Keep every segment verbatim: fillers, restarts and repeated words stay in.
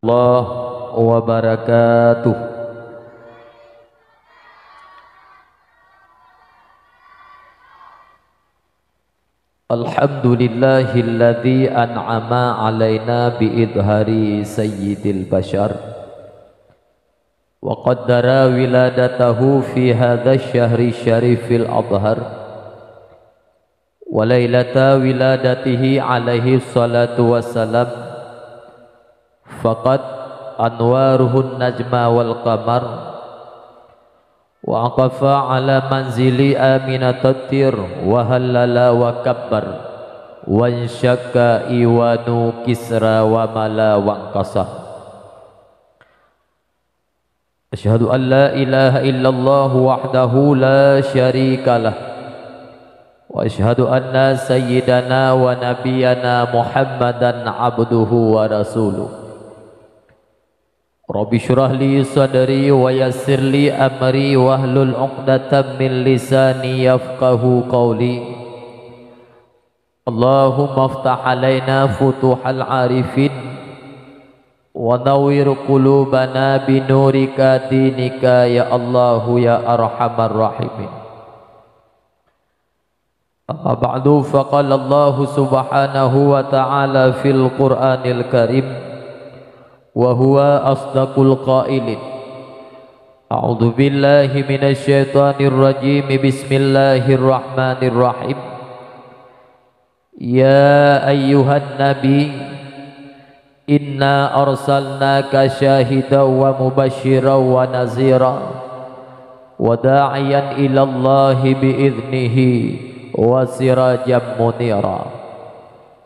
Warahmatullahi wabarakatuh. Alhamdulillahilladzi an'ama alaina bi idhari sayyidil bashar wa qaddara wiladatahu fi hadza syahri syarifil adhar wa lailata wiladatihi alaihi salatu wassalam, faqad anwaruhun najma wal qamar, wa aqafa ala manzili Aminat tatir, wa hallala wa kabbar, wa insyakka iwanu Kisra wa mala wa inqasam. Asyhadu an la ilaha illallah wahdahu la syarikalah. Wa asyhadu anna sayyidana wa nabiyana Muhammadan abduhu wa rasuluh. Rabbi syrah li sadri wa yassir li amri wahlul 'uqdatam min lisani yafqahu qawli. Allahumma iftah alaina futuhal arifin wa nawwir qulubana binurika dinika ya Allahu ya arhamar rahimin. Amma ba'du, faqala Allahu subhanahu wa ta'ala fil Qur'anil Karim wa huwa asdaqul qailin. A'udzu billahi minasy syaithanir rajim. Bismillahirrahmanirrahim. Ya ayyuhan nabi, inna arsalnaka syahidan wa mubasysyiran wa nazira wa da'iyan ilallahi bi idnihi wa sirajan munira.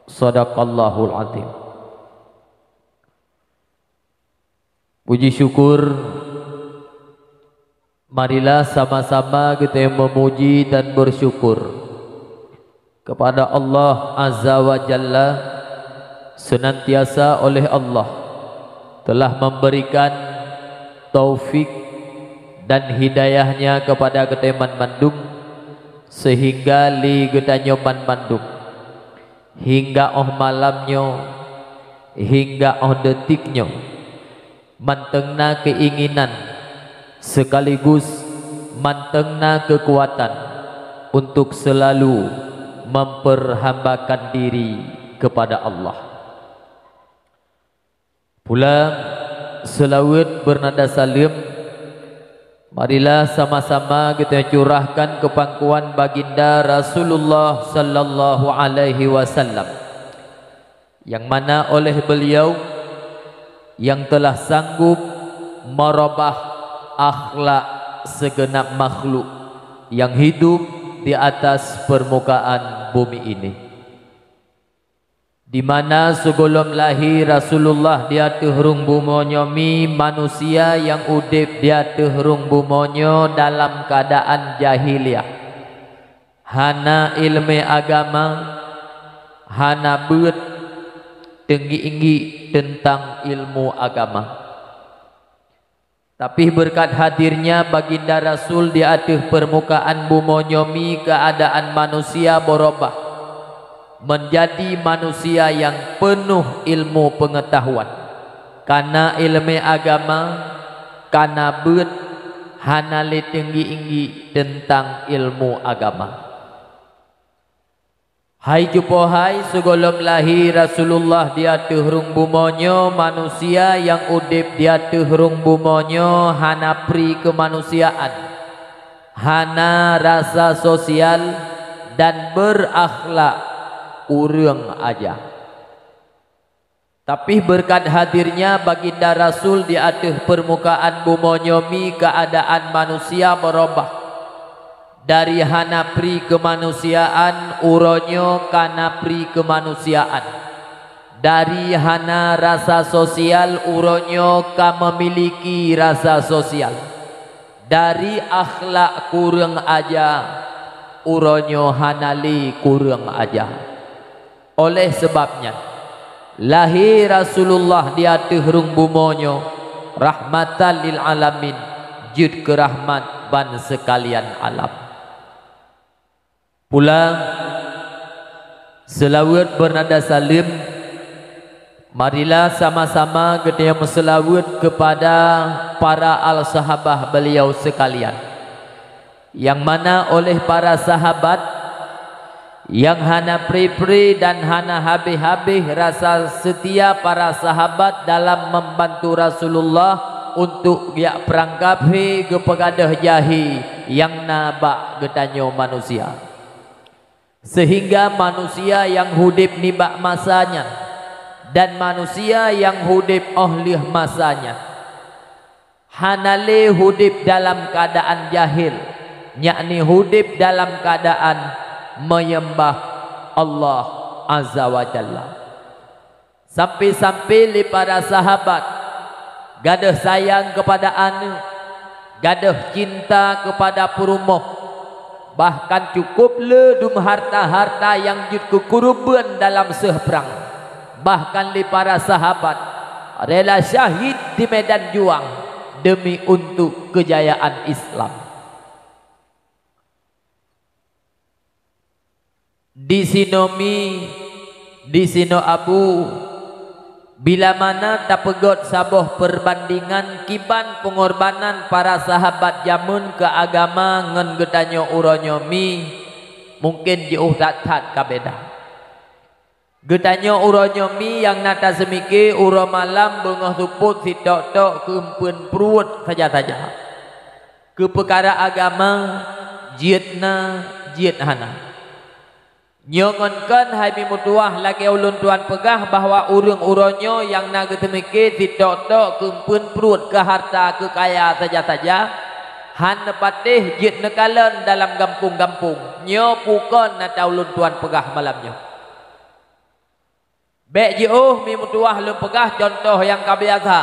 Sadaqallahul azim. Puji syukur, marilah sama-sama geutanyoe meumuji dan bersyukur kepada Allah Azza wa Jalla, senantiasa oleh Allah telah memberikan taufik dan hidayah-Nya kepada geutanyoe banmandum, sehingga lé geutanyoe banmandum, hingga óh malam nyoe, hingga óh detik nyoe, mantong na keinginan sekaligus mantong na keukuatan untuk selalu memperhambakan diri kepada Allah. Pula, seulaweuet beunada saleuem, marilah sama-sama geutanyoe curahkan keu pangkuan Baginda Rasulullah sallallahu alaihi wasallam, nyang mana oleh beliau nyang telah sanggup meurubah akhlak segenap makhluk nyang hidup di atas permukaan bumi ini. Di mana sigohlom lahé Rasulullah di ateueh rhueng bumoe nyoe mi manusia nyang udeb di ateueh rhueng bumoe nyoe dalam keuadaan jahiliyah, hana iéleumé agama, hana beuet teunggi-inggi teuntang ilmu agama. Tapi beureukat hadirnya Baginda Rasul di ateueh peurmukaan bumoe nyoe mi keuadaan manusia beurubah meunjadi manusia nyang peunoh ilmu peungeutahuan, kana iéleumé agama, kana beuet, hana lé teunggi-inggi teuntang ilmu agama. Hai cupo hai, sigohlom lahé Rasulullah di ateueh rhueng bumoe nyoe, manusia nyang udeb di ateueh rhueng bumoe nyoe hana pri keumanusiaan, hana rasa sosial, dan beurakhlak ureuëng aja. Tapi beureukat hadirnya Baginda Rasul di ateueh peurmukaan bumoe nyoe mi keuadaan manusia beurubah. Dari hana pri keumanusiaan, uroe nyoe kana pri keumanusiaan. Dari hana rasa sosial, uroe nyoe ka meumiliki rasa sosial. Dari akhlak kureueng aja, uroe nyoe hana lé kureueng aja. Oleh sabab nyan, lahé Rasulullah di ateueh rhueng bumoe nyoe rahmatan lil alamin, jeuet keu rahmat ban seukalian alam. Pula, seulaweuet beunada saleuem Marilah sama-sama geutanyoe meuseulaweuet keupada para al-sahabah beliau sekalian, nyang mana oleh para sahabat nyang hana pri-pri dan hana habéh-habéh rasa seutia para sahabat dalam membantu Rasulullah untuk jak prang kafé geupeugadôh jahé nyang na bak geutanyoe manusia. Seuhingga manusia nyang udeb nibak masa nyan dan manusia nyang udeb óh lheueh masa nyan hana lé udeb dalam keuadaan jahil, yakni udeb dalam keuadaan meuyeumbah Allah Azza wa Jalla. Sampai-sampai lé para sahabat gadôh sayang keupada aneuëk, gadôh cinta keupada peurumoh, bahkan cukup le dum harta-harta nyang jeuet keu keureubeuen dalam seueh prang. Bahkan lé para sahabat rela syahid di medan juang demi untuk keujayaan Islam. Disinoe mi, disinoe abu, bila mana tapeugét saboh peurbandingan kiban peungorbanan para sahabat jameun keu agama ngon geutanyoe uroe nyoe mi, mungken jiôh that-that ka beda. Geutanyoe uroe nyoe mi nyang na taseumike uroe malam beungoh seupôt sitok-tok keu eumpeuen pruet saja-saja. Keu peukara agama, jeuet na, jeuet hana. Nyoe ngon kon hai mi meutuwah lagée ulôn tuan peugah bahwa ureuëng uroe nyoe nyang na geuseumike sitok-tok keu eumpeuen pruet, keu harta, keu kaya saja-saja, hán neupatéh jeuet neukalon dalam gampông-gampông. Nyoe peue kon nyang ulôn tuan peugah malam nyoe. Bék jiôh mi meutuwah lôn peugah cuntoh nyang ka biasa.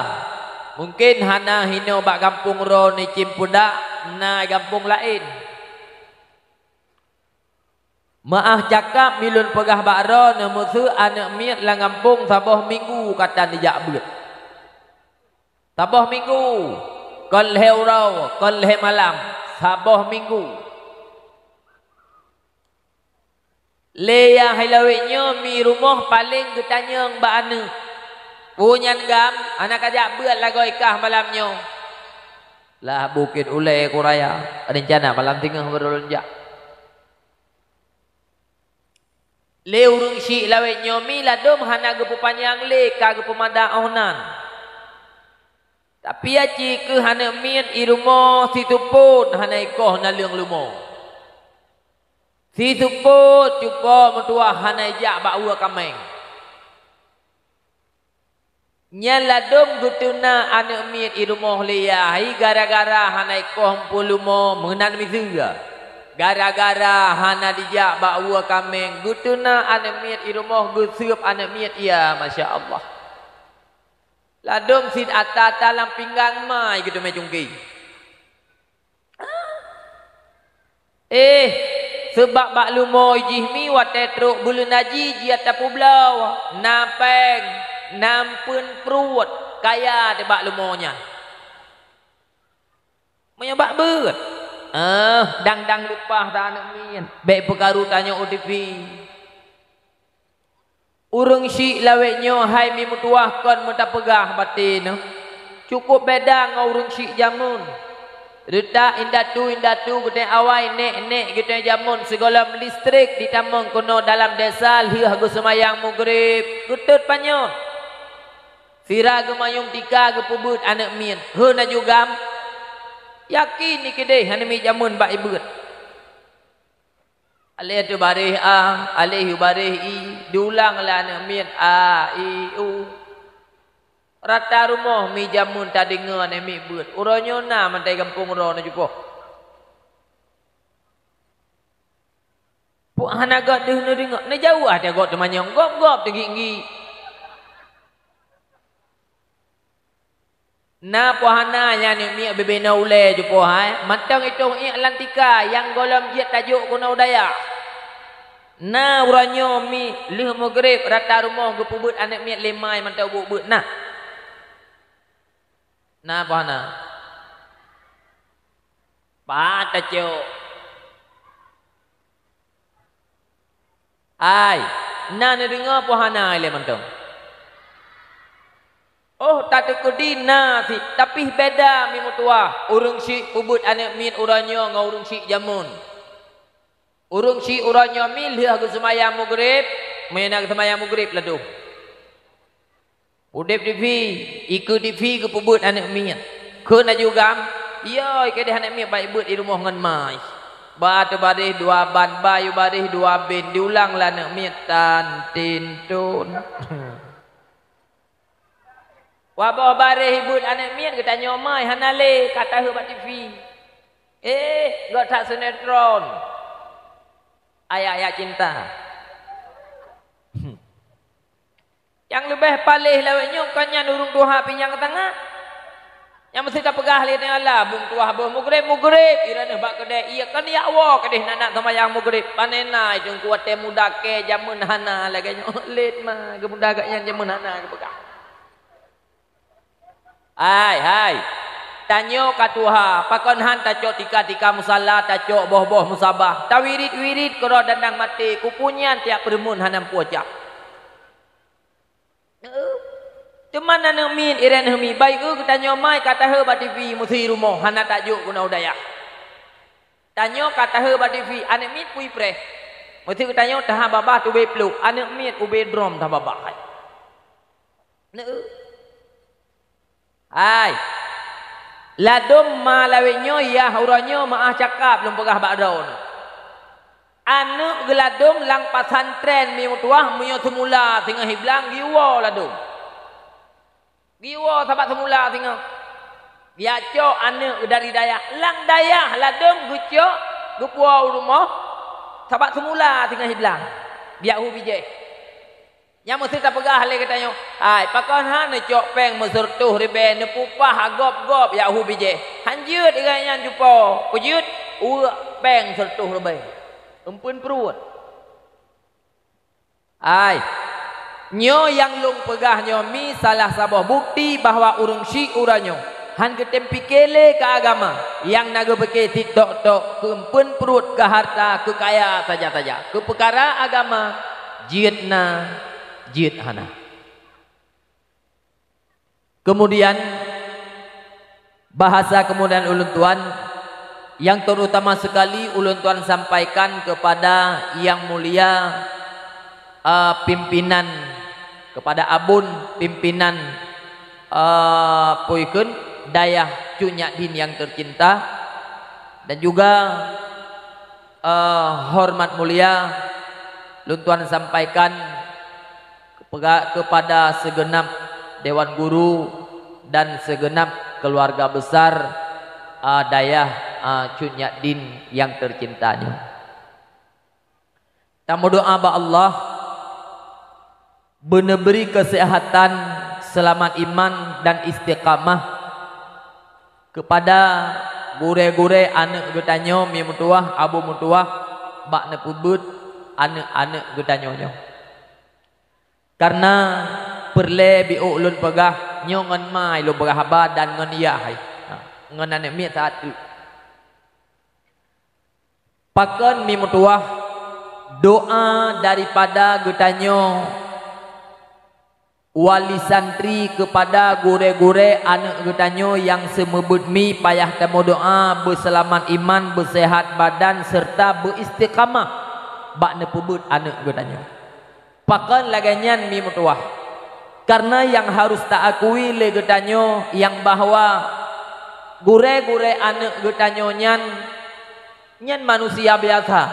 Mungken hana hinoe bak gampông droeneuh cit peudak, na gampông laén. Meuáh cakap mi lôn peugah bak droeneuh, meuseu aneuëk miet lam gampông saboh minggu ka tan jijak beuet. Saboh minggu, kon lhée uroe, kon lhée malam, saboh minggu. Lé nyang hai lawét nyoe mi rumoh paleng geutanyong bak aneuëk, "Peue nyan GAM, hana kajak beuet lagoe kah malam nyoe?" "Lah Bukét Ulée, Ku Raya, rencana malam singoh baru lôn jak." Lé ureuëng syiek lawét nyoe mi ladôm hana geupeupanyang lé ka geupeumada óh nan. Tapi aci keuh aneuëk miet i rumoh siteupôt hana ikoh naleueng leumo. Siteupôt cupo meutuwah hana ijak bak uroe kaméng. Nyan ladôm geuteuna aneuëk miet i rumoh lé yah, gara-gara hana ikoh eumpeuen leumo meunan miseue. Gara-gara hana dijak bak uroe kaméng, geuteuna aneuëk miet i rumoh geuseueb aneuëk miet, ya masya Allah. Ladôm sit ata-ata lam pinggan mai geuteumé cungki. Eh, seubab bak leumo jih mi watée trok buleuen haji jih ata peubloe, na péng, na eumpeuen pruet, kaya teuh bak leumo nyan. Meunyoe bak beuet, eh, dang-dang leupah that aneuëk miet, bék peukaru tanyoe u tipi. Ureuëng syiek lawét nyoe hai mi meutuwah kon meutapeugah batée neuh, cukup beda ngon ureuëng syiek jameun. Reutak indatu-indatu geutanyoe awai, nék-nék geutanyoe jameun sigohlom listrik jitamong keunoe dalam desa lheueh geuseumayang Maghrib, geutot panyöt. Sira geumayong tika geupeubeuet aneuëk miet, heueh na ju GAM. Yakin ni keudeh aneuëk miet jameun bak ibeuet. Aleh teuh baréh a, aleh baréh i, diulang lé aneuëk miet a, i, u. Rata rumoh mi jameun tadeungoe aneuëk miet beuet. Uroe nyoe na mantong gampông droeneuh cupoh. Pue hana göt deuh neudeungoe, neujaweueb até göt teumanyong, gob-gob teugik-gik. Na pue hana nyan aneuëk miet bubena ulée cupoh hai, mantong itong iék lam tika nyang gohlom jeuet tajok keunoe u dayah. Na uroe nyoe mi lheueh Maghrib rata rumoh geupeubeuet aneuëk miet lé mai mantong buet-buet na. Na pue hana? Pat tacok. Ai, na neudeungoe pue hana ilée mantong? Oh, tateukeudi na cit, tapi beda mi meutuwah. Ureuëng syiek peubuet aneuëk miet uroe nyoe ngon ureuëng syiek jameun. Ureuëng syiek uroe nyoe mi lheueh geuseumayang Maghrib, meunyoe na geuseumayang Maghrib ladôm. Udeb TV, ikeue TV geupeubuet aneuëk miet. Kheun laju GAM, "Yo, keudeh aneuëk miet baik beuet di rumoh ngon mai." Ba teubaréh dua ban, ba yue baréh dua bin, diulang lé aneuëk miet, tan, tin, tun. Waboh baréh ibeuet aneuëk miet geutanyoe mai hana lé ka taheueh bak TV. Eh, gok that sinetron. Ayat-ayat cinta. Nyang leubeh paléh lawét nyoe kon nyan ureuëng tuha pih nyang tangah. Nyang meusti tapeugah lé tanyoe, "Alah, bung tuha boh Maghrib, Maghrib, ireuneuh bak keudè, iya kan yak woe keudeh nak-nak seumayang Maghrib." Panena teungku watée muda kée jameun hana lagée nyoe lét ma, geumuda gak nyan jameun hana geupeugah. Hai, hai. Tanyoe ka tuha, pakon han tacok tika-tika musala, tacok boh-boh musabah, tawirit-wirit keudroe dandang maté, kupunyan tiap peureumeun hana meupucah. Teuma aneuëk miet ireuneuh mi, baik geutanyoe mai ka taheueh bak TV meusi rumoh hana tajok keunoe u dayah. Tanyoe ka taheueh bak TV, aneuëk miet pui preh. Meusi geutanyoe taha babah tubé pluek, aneuëk miet ubé drom taha babah hai. Neu. Hai. Ladôm ma lawét nyoe yah uroe nyoe meuah cakap lôn peugah bak droeneuh. Aneuëk geuladôm lam pesantren mi meutuwah meunyoe seumula singoh hiblang giwoe ladôm. Giwoe sabab seumula singoh. Geuyacok aneuëk dari dayah. Lam dayah ladôm geucok geupuwoe u rumoh sabab seumula singoh hiblang. Biak hu bijéh. Nyang meusti tapeugah lé geutanyoe, hai, pakon han neucok péng meuseureutoh ribée neupeupah gob-gob yak hu bijéh? Han jeuet igai nyan cupo, peujeuet uweuek péng seureutoh ribée. Eumpeuen pruet. Hai, nyoe nyang lôn peugah nyoe mi salah saboh bukti bahwa ureuëng syiek uroe nyoe han geutem pike lé keu agama, nyang na geupike cit tok-tok keu eumpeuen pruet, keu harta, keu kaya saja-saja. Keu peukara agama, jeuet na, jeuet hana. Kemudian, bahasa kemudian ulôn tuan, yang terutama sekali ulôn tuan sampaikan kepada yang mulia, eh, pimpinan, kepada abon pimpinan, eh, peue kheun, dayah Cut Nyak Dien yang tercinta, dan juga, eh, hormat mulia lôn tuan sampaikan kepega-, kepada segenap dewan guru dan segenap keluarga besar, eh, dayah, eh, Cut Nyak Dien yang tercinta nyoe. Tameudoá bak Allah, beuneubri keuseuhatan, seulamat iman dan istiqamah kepada gurée-gurée aneuëk geutanyoe, mi meutuwah, abu meutuwah, bak neupeubuet aneuëk-aneuëk geutanyoe nyoe. Kareuna peureulée biôk lôn peugah, nyoe ngon ma lôn peugah haba dan ngon yah hai, ha, ngon aneuëk miet saát teuk. Pakon mi meutuwah, doá daripada geutanyoe wali santri keupada gurée-gurée aneuëk geutanyoe nyang seumeubeuet mi payah tameudoá beuseulamat iman, beuseuhat badan, seureuta beuistiqamah bak neupeubuet aneuëk geutanyoe. Pakon lagée nyan mi meutuwah? Kareuna nyang harôh ta-akui lé geutanyoe nyang bahwa gurée-gurée aneuëk geutanyoe nyan, nyan manusia biasa.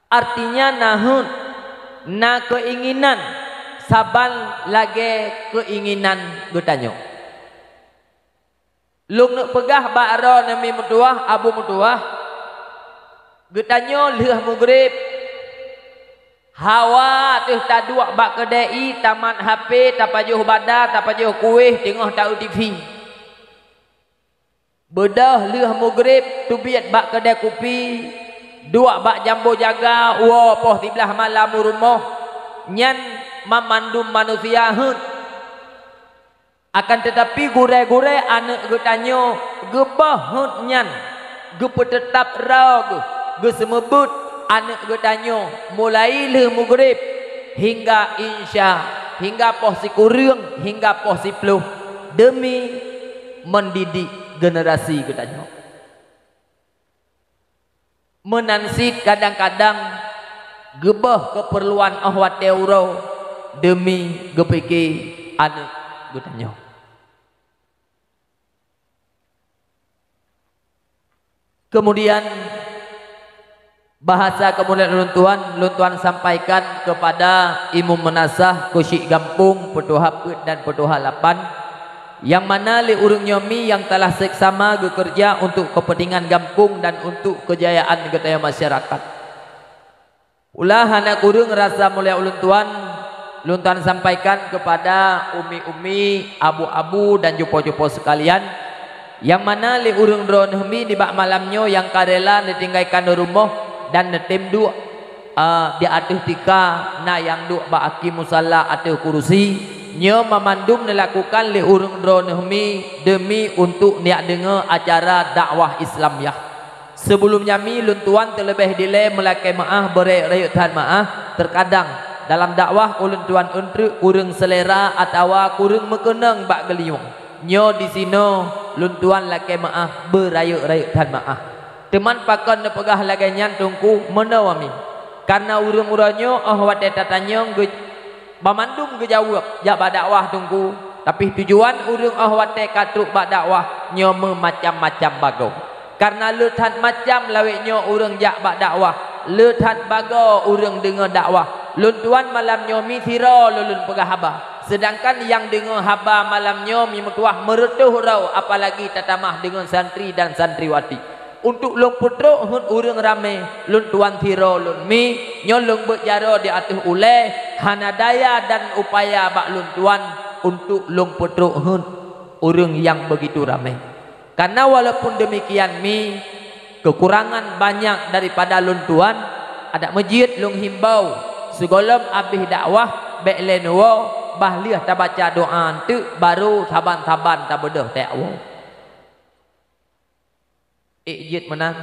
Artinya na heuet, na keuinginan saban lagée keuinginan geutanyoe. Lôn neuk peugah bak droeneuh mi meutuwah, abu meutuwah, geutanyoe lheueh mugrib, hawa teuh taduek bak keudée ié, tamat HP, tapajoh bada, tapajoh kuéh, teungoh ta-eu TV. Beudôh lheueh mugrib teubiet bak keudée kupi, duek bak jambo jaga, woe poh siblaih malam u rumoh, nyan mamandum manusia heuet. Akan teutapi gurée-gurée aneuëk geutanyoe geubôh heuet nyan, geupeuteutab droe geuh, geuseumeubeuet aneuëk geutanyoe mulai lheueh mugrib hingga insya hingga poh sikureueng, hingga poh siploh, deumi mendidik generasi geutanyoe. Meunan cit kadang-kadang geuböh keupeurluan óh watée uroe deumi geupike aneuëk geutanyoe. Kemudian, bahasa keumuliaan ulôn tuan, ulôn tuan sampaikan keupada Imum Meunasah keusyik gampông, peutuha peuet dan peutuha lapan, nyang mana lé ureuëng nyoe mi nyang telah seksama geukeureuja untuk keupeuntengan gampông dan untuk keujayaan geutanyoe masyarakat. Pula hana kureueng rasa mulia ulôn tuan, ulôn tuan sampaikan keupada umi-umi, abu-abu dan cupo-cupo seukalian, nyang mana lé ureuëng droeneuh mi nibak malam nyoe nyang ka rela neutinggaikan rumoh dan neutem duek, a, di ateueh tika, na nyang duek bak aki musala ateueh kurusi. Nyoe mamandum neulakukan lé ureuëng droeneuh mi deumi untuk neujak deungoe acara dakwah Islamiah. Sibeulom nyan mi lôn tuan teuleubeh dilée meulakée meuáh, beurayeuk-rayeuk that meuáh. Teukadang dalam dakwah ulôn tuan eunteuk kureueng seulera atawa kureueng meukeunong bak geulinyueng. Nyoe disinoe lôn tuan lakée meuáh, beurayeuk-rayeuk that meuáh. Teuma pakon neupeugah lagée nyan Teungku, meunoe mi? Kareuna ureuëng uroe nyoe óh watée tatanyong geu- Banmandum geujaweueb jak bak dakwah Teungku, tapi tujuan ureuëng óh watée ka trok bak dakwah nyoe meumacam-macam bagoe. Kareuna le that macam lawét nyoe ureuëng jak bak dakwah, le that bagoe ureuëng deungoe dakwah. Lôn tuan malam nyoe mi sidroe lôn peugah haba, seudangkan nyang deungoe haba malam nyoe mi meutuwah meureutoh droe, apalagi tatamah deungon santri dan santriwati. Untuk lôn peutrok heuet ureuëng ramé, lôn tuan sidroe lôn mi, nyoe lôn beuet jaroe di ateueh ulée, hana daya dan upaya bak lôn tuan untuk lôn peutrok heuet ureuëng nyang beugitu ramé. Kareuna walaupun deumikian mi, keukurangan banyak daripada lôn tuan, adak meujiet lôn himbau, sigohlom abéh dakwah bék lé neuwoe, bah lheueh tabaca doá eunteuk, barô saban-saban tabeudôh teuwoe. Ék jeuet meunan.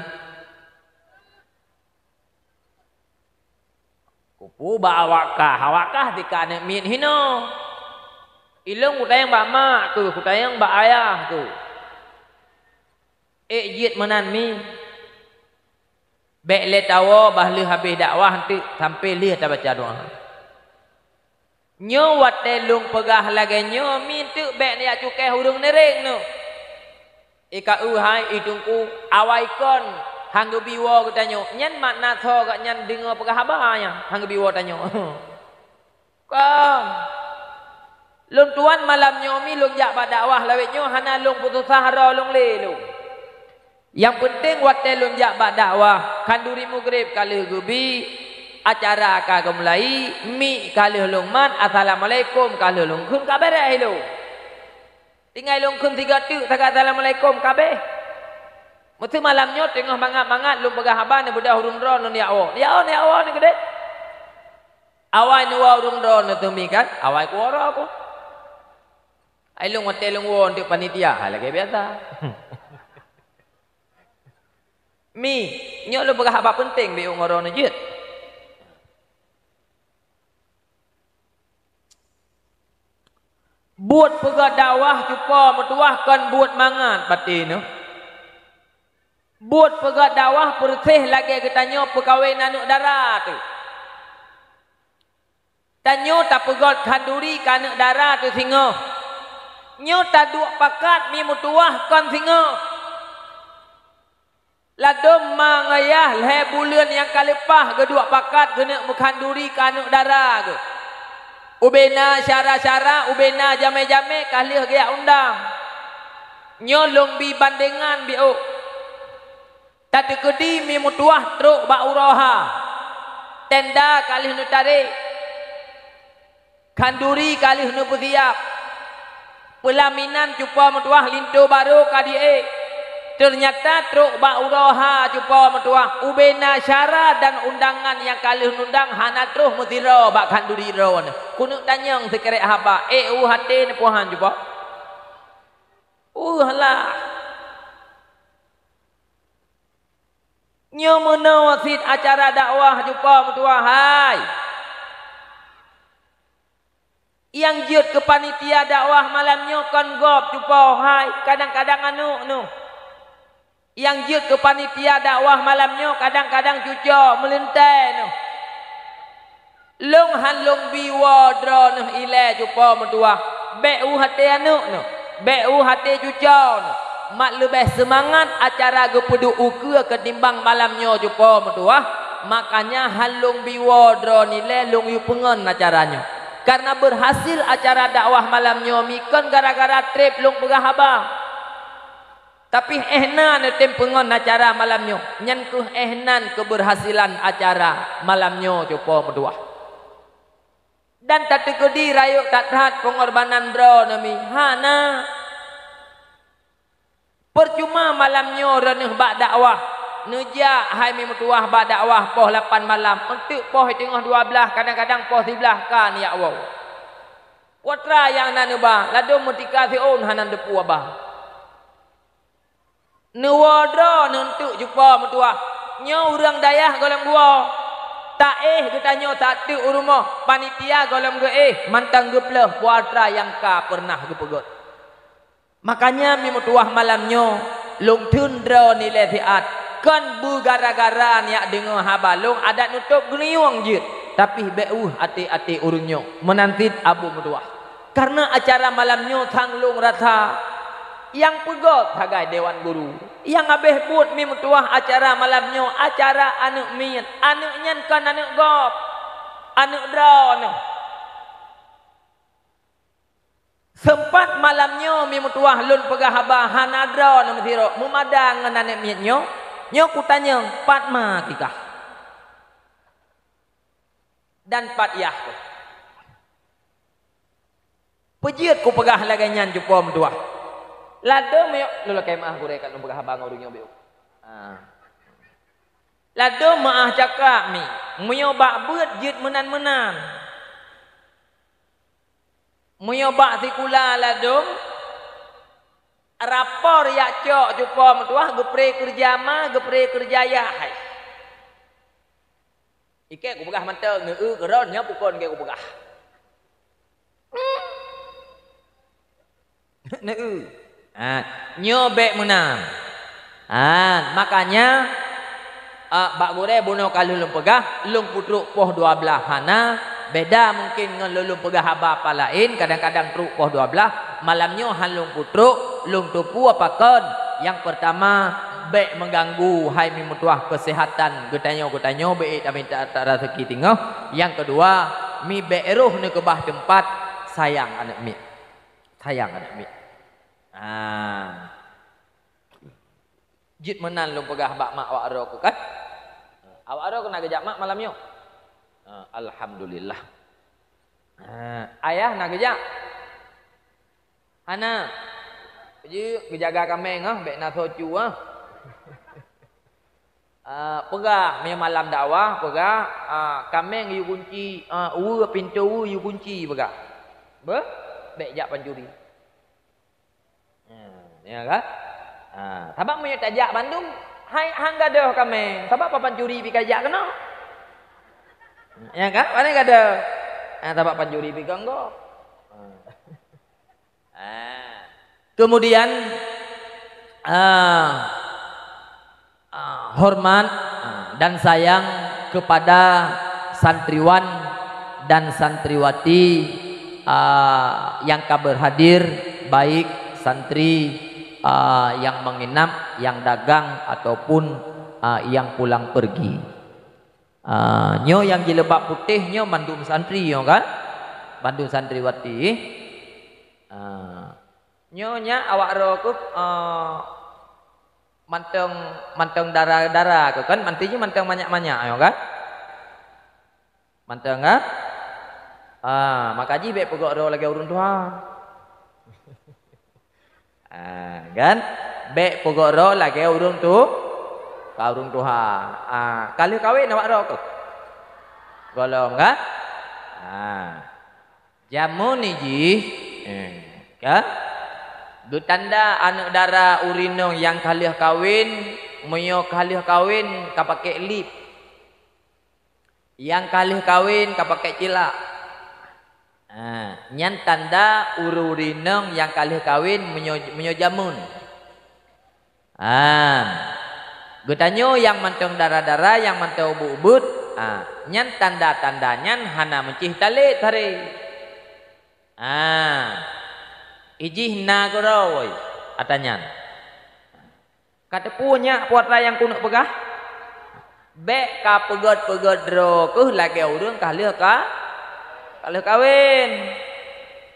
Kupu bak awak kah, awak kah tika aneuëk miet hinoe. Ilôn kutanyong bak mak keuh, kutanyong bak ayah keuh. Ék jeuet meunan mi. Bék lé tawoe bah lheueh habéh dakwah eunteuk sampoe lheueh tabaca doá. Nyoe watée lôn peugah lagée nyoe mi eunteuk bék neujak cukéh ureuëng neureng neuh. I ka-eu hai i Teungku, awai kon han geubi woe geutanyoe, nyan makna soe gobnyan deungoe peugah haba nyan han geubi woe tanyoe. Kon. Lôn tuan malam nyoe mi lôn jak bak dakwah lawét nyoe hana lôn peususah droe lôn lé lôn. Nyang peunteng watée lôn jak bak dakwah, khanduri mugreb ka lheueh geubi, acara ka geumulai, mi ka lheueh lôn mat, assalamualaikum ka lheueh lôn kheun ka béréh ilôn. Tinggai lôn kheun sigoe teuk sagai assalamualaikum ka béh. Meuseu malam nyoe teungoh mangat-mangat lôn peugah haba neubeudôh ureuëng droeneuh neujak woe. Neujak woe, neujak woe neuh keudeh. Awai neuwoe ureuëng droeneuh teuh mi kan, awai kuwoe droe ku. Ai lôn watée lôn woe eunteuk panitia, hai lagée biasa. Mi, nyoe lôn peugah haba peunteng beu ngon droeneuh jeuet. Buet peugah dakwah cupo meutuwah kon buet mangat baté neuh. Buet peugah dakwah peureuséh lagée geutanyoe peukawen aneuëk dara teuh. Tanyoe tapeugét khanduri keu aneuëk dara teuh singoh. Nyoe taduek pakat mi meutuwah kon singoh. Ladôm ma ngon yah lhée buleuen nyang ka leupah geuduek pakat geuneuk meukhanduri keu aneuëk dara geuh. Ubena syara-syara, ubena jamé-jamé ka lheueh geujak undang. Nyoe lôn bi bandengan biôh. Tateukeudi mi meutuwah trok bak uroe ha. Tenda ka lheueh neutarek. Khanduri ka lheueh neupeusiab. Peulaminan cupo meutuwah linto barô ka diék. Teunyata trok bak uroe ha cupo meutuwah, ubena syara dan undangan nyang ka lheueh neundang hana troh meusidroe bak khanduri droeneuh. Keuneuk tanyong sikrek haba, ék u haté neupohan cupo? Uh lah! Nyoe meunoe cit acara dakwah cupo meutuwah hai. Nyang jeuet keu panitia dakwah malam nyoe kon gob cupo hai, kadang-kadang aneuk nyoe. Nyang jeuet keu panitia dakwah malam nyoe kadang-kadang cuco meulintée nyoe. Lôn han lôn bi woe droeneuh ilée cupo meutuwah, bék u até aneuk nyoe, bék u até cuco nyoe. Mak leubeh seumangat acara geupeuduek ukeue keutimbang malam nyoe cupo meutuwah, makanya han lôn bi woe droeneuh ilée lôn yue peungon acara nyoe. Karena beurhasil acara dakwah malam nyoe mi kon gara-gara treb lôn peugah haba. Tapi éh na neutem peungon acara malam nyoe, nyan kheueh éh nan keubeurhasilan acara malam nyoe cupo meutuwah. Dan tateukeudi rayeuk that-that peungorbanan droeneuh mi, hana. Peucuma malam nyoe droeneuh bak dakwah, neujak hai mi meutuwah bak dakwah poh lapan malam, eunteuk poh teungoh dua blaih, kadang-kadang poh siblaih ka neujak woe. Peue atra nyang na neuba, ladôm meutika siôn hana neuteupeue haba. Neuwoe droeneuh eunteuk cupo meutuwah. Nyoe ureuëng dayah gohlom geuwoe. Taéh geutanyoe sateuk u rumoh, panitia gohlom geuéh, mantong geupleueh peue atra nyang ka peureunah geupeugét. Makanya mi meutuwah malam nyoe, lôn theun droeneuh ilée siat, kon beugara-gara neujak deungoe haba lôn adak neutôb geuneuyueng jeuet, tapi bék ueh até-até ureuëng nyoe, meunan cit Abu meutuwah. Karena acara malam nyoe sang lôn rasa nyang peugét sagai dewan guru. Nyang habéh buet mi meutuwah acara malam nyoe, acara aneuk miet. Aneuk nyan kon aneuk gob, aneuk droeneuh. Seumpat malam nyoe mi meutuwah lôn peugah haba hana droeneuh meusidroe meumada ngon aneuk miet nyoe. Nyoe kutanyong, pat ma kikah? Dan pat yah keuh? Peue jeuet kupeugah lagée nyan cupo meutuwah? Ladôm miyueb, lôn lakée meuáh gurée ka lôn peugah haba ngon ureuëng nyoe biôh. Ah. Ladôm meuáh cakap mi, meunyoe bak beuet jeuet meunan-meunan. Meunyoe bak sikula ladôm, rapor jak cok cupo meutuwah, geupre keureuja ma, geupre keureuja yah hai. Ikée kupeugah mantong, neu-eu keudroe nyoe pukon kée kupeugah. Neu-eu. Ha, nyoe bék meunan. Ha, makanya, a, bak gurée bunoe ka lheueh lôn peugah, lôn peutrok poh dua blaih hana, beda mungkin ngon lôn, lôn peugah haba apa laén, kadang-kadang trok poh dua blaih, malam nyoe han lôn peutrok, lôn teupeue pakon. Nyang peurtama, bék meuganggu hai mi meutuwah keuseuhatan geutanyoe-geutanyoe, bék taminta-minta raseuki teungoh. Nyang keudua, mi bék roh neukeubah teumpat, sayang aneuk miet. Sayang aneuk miet. Ah. Jeuet meunan lôn peugah bak mak awak droe keuh kan? Awak droe keuh na geujak mak malam nyoe? Ah, alhamdulillah. Ah, ayah na geujak? Hana. Jeuet geujaga kaméng ah, bék na soe cu ah. Ah, peugah, meunyoe malam dakwah, peugah, ah, kaméng yue kunci, ah, uwe, pintoe uwe yue kunci, peugah. Beuh, bék jak pancuri. Hmm, ya kan? Ah, sabab meunyoe tajak bandum, hai, han gadôh kaméng. Sabab pancuri pih ka jak keunoe. Ya kan? Pane gadôh. Ah, sabab pancuri pih ka ngon gob. Ah. Ah. Kemudian, ah, ah, hormat, ah, dan sayang kepada santriwan dan santriwati, ah, yang ka berhadir, baik santri, ah, yang menginap, yang dagang, ataupun, ah, yang pulang pergi. Ah, nyoe nyang jileubab putéh nyoe mandum santri nyoe kan? Mandum santriwati. Ah, nyoe nyak awak droe keuh, ah, mantong, mantong dara-dara keuh kan? Manti jih mantong manyak-manyak nyoe kan? Mantong kan? Ah, maka jih bék peugok droe lagée ureuëng tuha. Ah, kan? Bék peugok droe lagée ureuëng tu, ka ureuëng tuha. Ah, ka lheueh kawen awak droe keuh? Gohlom, kan? Ah. Jameun jih, eh, kan? Geutanda aneuk dara ureuëng inong nyang ka lheueh kawen, meunyoe ka lheueh kawen ka pakék lip. Nyang ka lheueh kawen ka pakék cilak. Ha, nyan tanda ureuëng-ureuëng inong nyang ka lheueh kawen meunyoe, meunyoe jameun. Ha, geutanyoe nyang mantong dara-dara, nyang mantong ubeuet-ubeuet, ha, nyan tanda-tanda nyan hana meucih talét haré. Ha, ijih na keudroe ata nyan. Ka teupeue nyak peue atra nyang keuneuk peugah? Bék ka peugét-peugét droe keuh lagée ureuëng ka lheueh ka, ka lheueh kawen.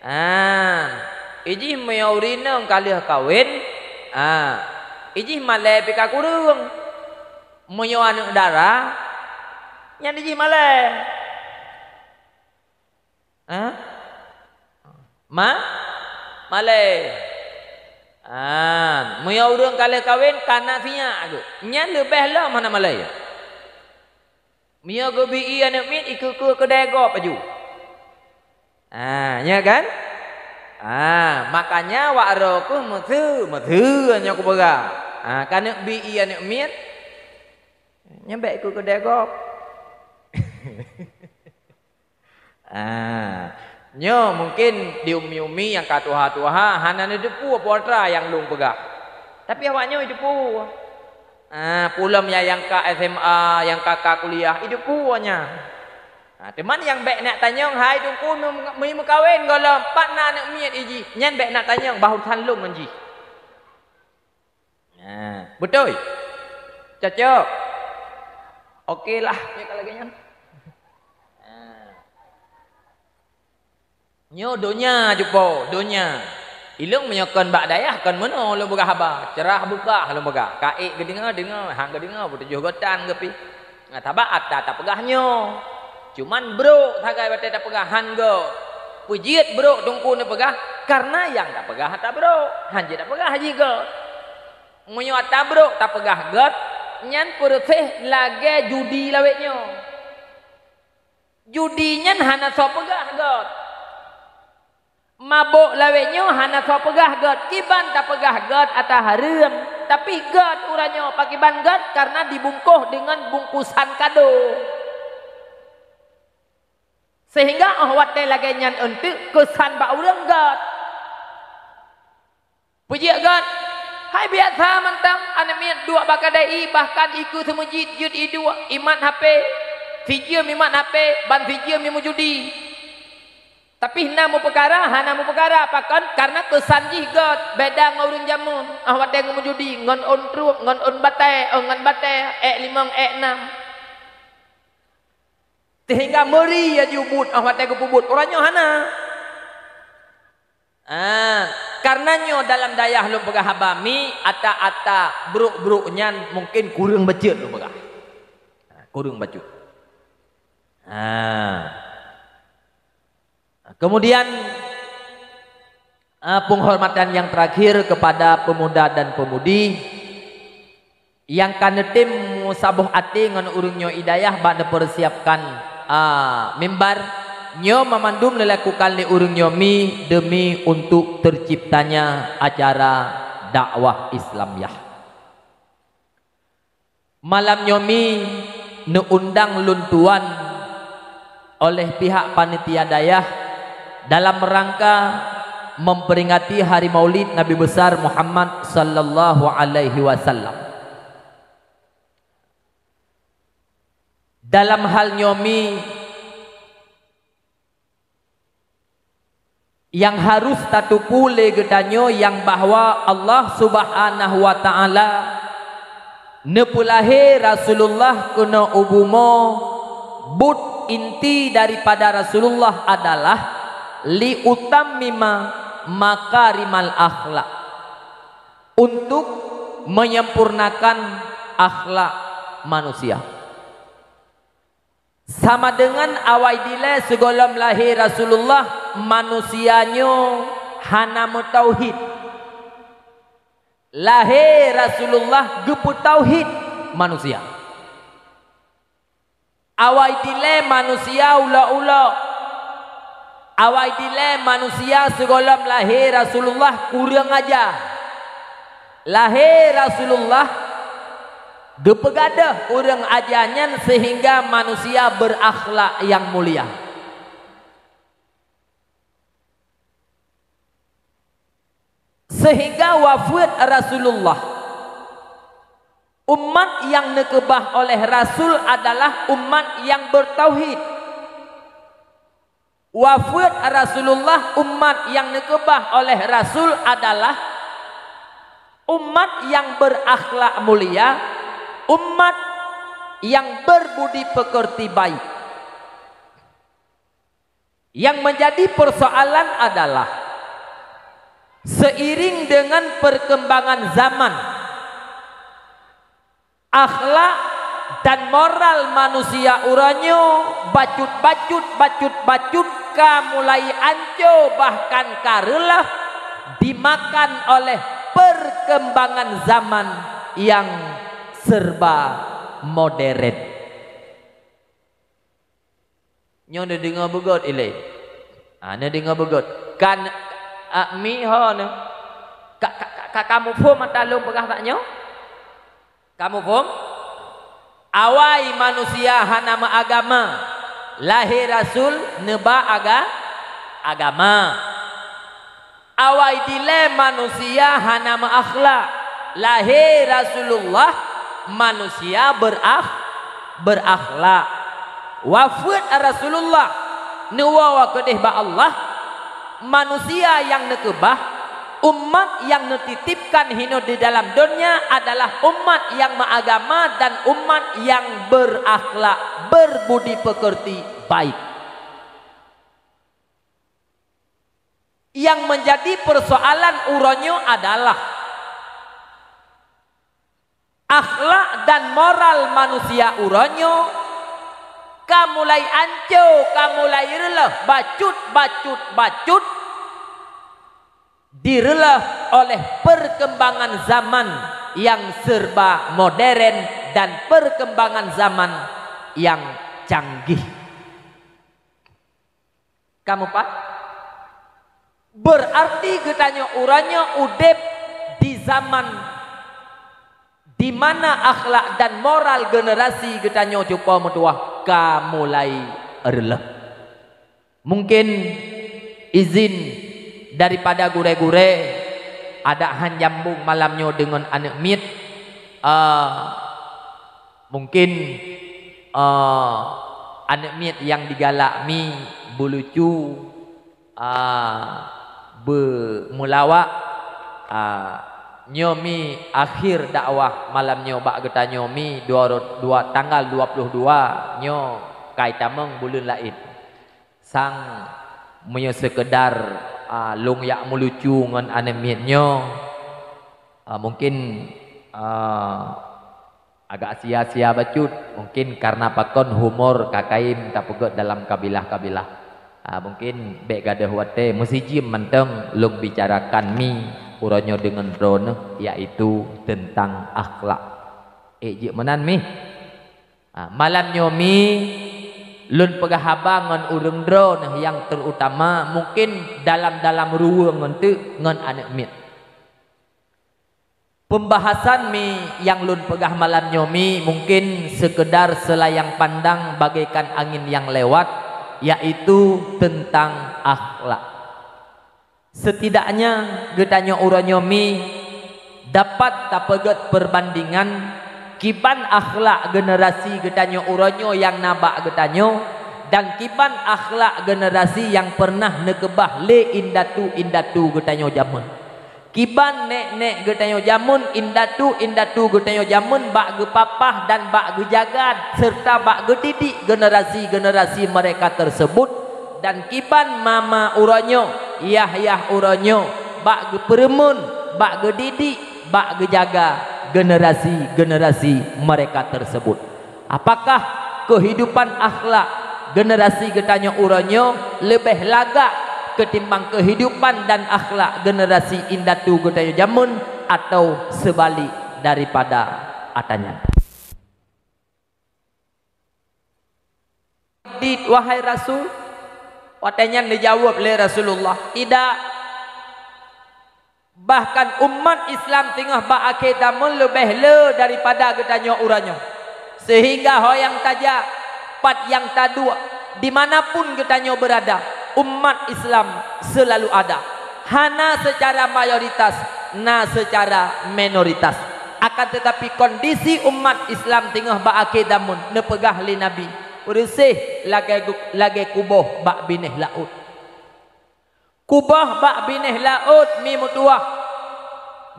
Ah, ijih meunyoe ureuëng inong ka lheueh kawen, ah, ijih malée pih ka kureueng. Meunyoe aneuëk dara, nyan ijih malée. Ha? Ma? Malée. Ah, meunyoe ureuëng ka lheueh kawen, ka na sinyak geuh. Nyan leubeh lom hana malée. Meunyoe geubi ié aneuëk miet, ikeue-keue keudée gob aju. Ah, nya kan? Ah, makanya wak roh keuh meuseu, meuseu nyoe kupeugah. Ah, ka neuk bi ié aneuëk miet, nyan bék ikeue keudée gob. Ah, nyoe mungken di umi-umi nyang ka tuha-tuha hana neuteupeue peue atra nyang lôn peugah. Tapi awak nyoe jiteupeue. Ah, peue lom ya nyang ka S M A, nyang ka, ka kuliah, jiteupeue nyan. Ah, teuma nyang bék neutanyong, "Hai Teungku, meu-, meu-, meukawen gohlom, pat na aneuëk miet ijih?" Nyan bék neutanyong, bah urusan lôn ngon jih. Nah, beutôi. Cocok. Oke lah, ya kalau lagée nyan. Nah. Nyoe donya cupo, donya. Ilong meunyoe kon bak dayah kon meunoe lôn peugah haba, cerah beukah lôn peugah. Ka ék geudeungoe, deungoe, han geudeungoe, beutujoh gotan geupi. Nah, sabab atra tapeugah nyoe. Cuman brok sagai watée tapeugah han göt. Peujeuet brok Teungku neupeugah, karena nyang tapeugah atra brok, han jeuet tapeugah jih göt. Meunyoe atra brok tapeugah göt, nyan peureuséh lagée judi lawét nyoe. Judi nyan hana soe peugah göt. Mabök lawét nyoe hana soe peugah göt, kiban tapeugah göt atra hareuem. Tapi göt uroe nyoe, pakiban göt? Karena dibungkôh deungon bungkusan kado. Sehingga óh watée lagée nyan eunteuk keusan bak ureuëng göt. Peujeuet göt, hai biasa mantong aneuëk miet duek bak kadai ié, bahkan ikeue seumeujid jeuet iduek, imat H P, sijeuem imat H P, ban sijeuem imeujudi. Tapi na meupeukara, hana meupeukara, pakon? Karena keusan jih göt, beda ngon ureuëng jameun. Óh watée ngon meujudi, ngon ôn truk, ngon ôn batée, oh, ngon batée, ék limong, ék nam. Sehingga meuri ya jiubut, óh watée geupeubuet, uroe nyoe hana. Ah, karena nyoe dalam dayah lôn peugah haba mi, ata-ata brok-brok nyan mungken kureueng bacut lôn peugah. Ah, kureueng bacut. Ah. Kemudian, ah, penghormatan yang terakhir kepada pemuda dan pemudi nyang ka neutem meusaboh até ngon ureuëng nyoe i dayah bak neupeusiapkan, ah, mimbar. Nyoe mamandum neulakukan lé ureuëng nyoe mi demi untuk terciptanya acara dakwah Islamiah. Malam nyoe mi neuundang lôn tuan oleh pihak panitia dayah dalam rangka memperingati Hari Maulid Nabi Besar Muhammad sallallahu alaihi wasallam. Dalam hal nyoe mi, nyang harôh tateupeue lé geutanyoe nyang bahwa Allah Subhanahu wa Ta'ala neupeulahé Rasulullah keunoe u bumoe, buet inti daripada Rasulullah adalah liutammima makarimal akhlak, untuk menyempurnakan akhlak manusia. Sama deungon awai dilée sigohlom lahé Rasulullah, manusia nyoe hana meutauhid. Lahé Rasulullah geupeutauhid manusia. Awai dilée manusia ulok-ulok. Awai dilée manusia sigohlom lahé Rasulullah kureueng aja. Lahé Rasulullah geupeugadôh ureuëng aja nyan seuhingga manusia beurakhlak nyang mulia. Sehingga wafeuet Rasulullah, umat nyang neukeubah oleh Rasul adalah umat nyang beutauhid. Wafeuet Rasulullah, umat nyang neukeubah oleh Rasul adalah umat nyang beurakhlak mulia, umat nyang beubudi peukeurti baik. Nyang meunjadi peursoalan adalah, seiring deungon peurkeumbangan zaman, akhlak dan moral manusia uroe nyoe bacut-bacut, bacut-bacut ka mulai anco, bahkan ka reuloh dimakan oleh peurkeumbangan zaman nyang serba modern. Nyoe neudeungoe beugöt ilée. Ha, neudeungoe beugöt. Kan, a, mi ho neu. Ka, ka, ka, ka kamoe phom ata lôn peugah bak nyoe? Kamoe phom? Awai manusia hana meuagama, lahé Rasul neuba aga-, agama. Awai dilée manusia hana meuakhlak, lahé Rasulullah manusia beurakh-, beurakhlak. Wafeuet Rasulullah neuwoe keudeh bak Allah, manusia nyang neukeubah, umat nyang neutitipkan hinoe di dalam donya adalah umat nyang meuagama dan umat nyang beurakhlak, beubudi peukeurti baik. Nyang meunjadi peursoalan uroe nyoe adalah, akhlak dan moral manusia uroe nyoe ka mulai anco, ka mulai reuloh, bacut, bacut, bacut, direuloh oleh peurkeumbangan zaman nyang serba modern dan peurkeumbangan zaman nyang canggih. Kamoe pat? Beurarti geutanyoe uroe nyoe udeb di zaman di mana akhlak dan moral generasi geutanyoe cupo meutuwah ka mulai reuloh. Mungkin izin daripada gurée-gurée, adak han nyambong malam nyoe deungon aneuëk miet, a, Mungkin, eh, aneuëk miet nyang digalak mi beulucu, ah, beumeulawak, ah, nyoe mi akhé dakwah malam nyoe bak geutanyoe mi dua ro-, dua, tanggal dua puluh dua nyoe kai tamong buleuen laén. Sang meunyoe seukeudar, ah, lôn jak meulucu ngon aneuëk miet nyoe, ah, mungkin, ah, Agak sia-sia bacut, mungkin karna pakon humor ka kayém tapeugét dalam kabilah-kabilah. Ah, mungkin bék gadôh watée, meusijeuem mantong lôn bicarakan mi uroe nyoe deungon droeneuh, yaitu teuntang akhlak. Ék jeuet meunan mi? Ah, malam nyoe mi lôn peugah haba ngon ureuëng droeneuh nyang teurutama mungkin dalam-dalam ruweueng ngon teuk ngon aneuëk miet. Pembahasan mi nyang lôn peugah malam nyoe mi mungkin seukeudar seulayang pandang bagaikan angin nyang lewat, yaitu teuntang akhlak. Seutidaknya geutanyoe uroe nyoe mi dapat tapeugét peurbandingan kiban akhlak generasi geutanyoe uroe nyoe nyang na bak geutanyoe dan kiban akhlak generasi nyang peureunah neukeubah lé indatu-indatu geutanyoe jameun. Kiban nék-nék geutanyoe jameun, indatu-indatu geutanyoe jameun bak geupapah dan bak geujaga serta bak geudidik generasi-generasi mereka tersebut, dan kiban mama uroe nyoe, yah-yah uroe nyoe bak geupeureumeun, bak geudidik, bak geujaga generasi-generasi mereka tersebut. Apakah keuhidupan akhlak generasi geutanyoe uroe nyoe leubeh lagak keutimbang keuhidupan dan akhlak generasi indatu geutanyoe jameun atawa seubalik daripada ata nyan? Dit, wahai Rasul, watée nyan neujaweueb lé Rasulullah, "Tidak." Bahkan umat Islam teungoh bak akhé zaman leubeh le daripada geutanyoe uroe nyoe. Seuhingga ho nyang tajak, pat nyang taduek, di mana pun geutanyoe beurada, umat Islam seulalu ada. Hana seucara mayoritas, na seucara minoritas. Akan teutapi kondisi umat Islam teungoh bak akhé zaman neupeugah lé Nabi, "Reuseh lagée gu-, lagée kuboh bak binéh laôt." Kuboh bak binéh laôt mi meutuwah.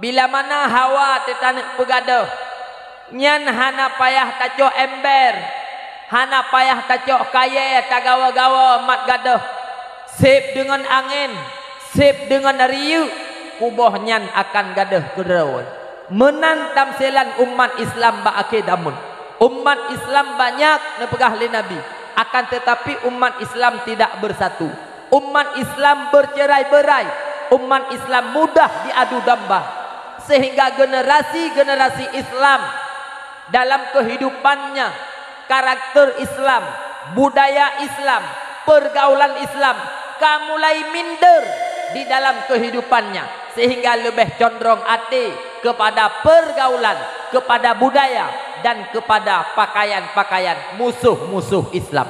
Bila mana hawa teuh taneuk peugadôh, nyan hana payah tacok ember, hana payah tacok kayée tagawa-gawa mat gadôh. Seb deungon angén, seb deungon rieuk, kuboh nyan akan gadôh keudroe. Meunan tamsilan umat Islam bak akhé zaman. Umat Islam banyak neupeugah lé Nabi, akan teutapi umat Islam tidak bersatu. Umat Islam bercerai-berai, umat Islam mudah diadu domba, sehingga generasi-generasi Islam dalam kehidupannya, karakter Islam, budaya Islam, pergaulan Islam ka mulai minder di dalam kehidupannya, sehingga leubeh condrong até kepada pergaulan, kepada budaya, dan kepada pakaian-pakaian musuh-musuh Islam.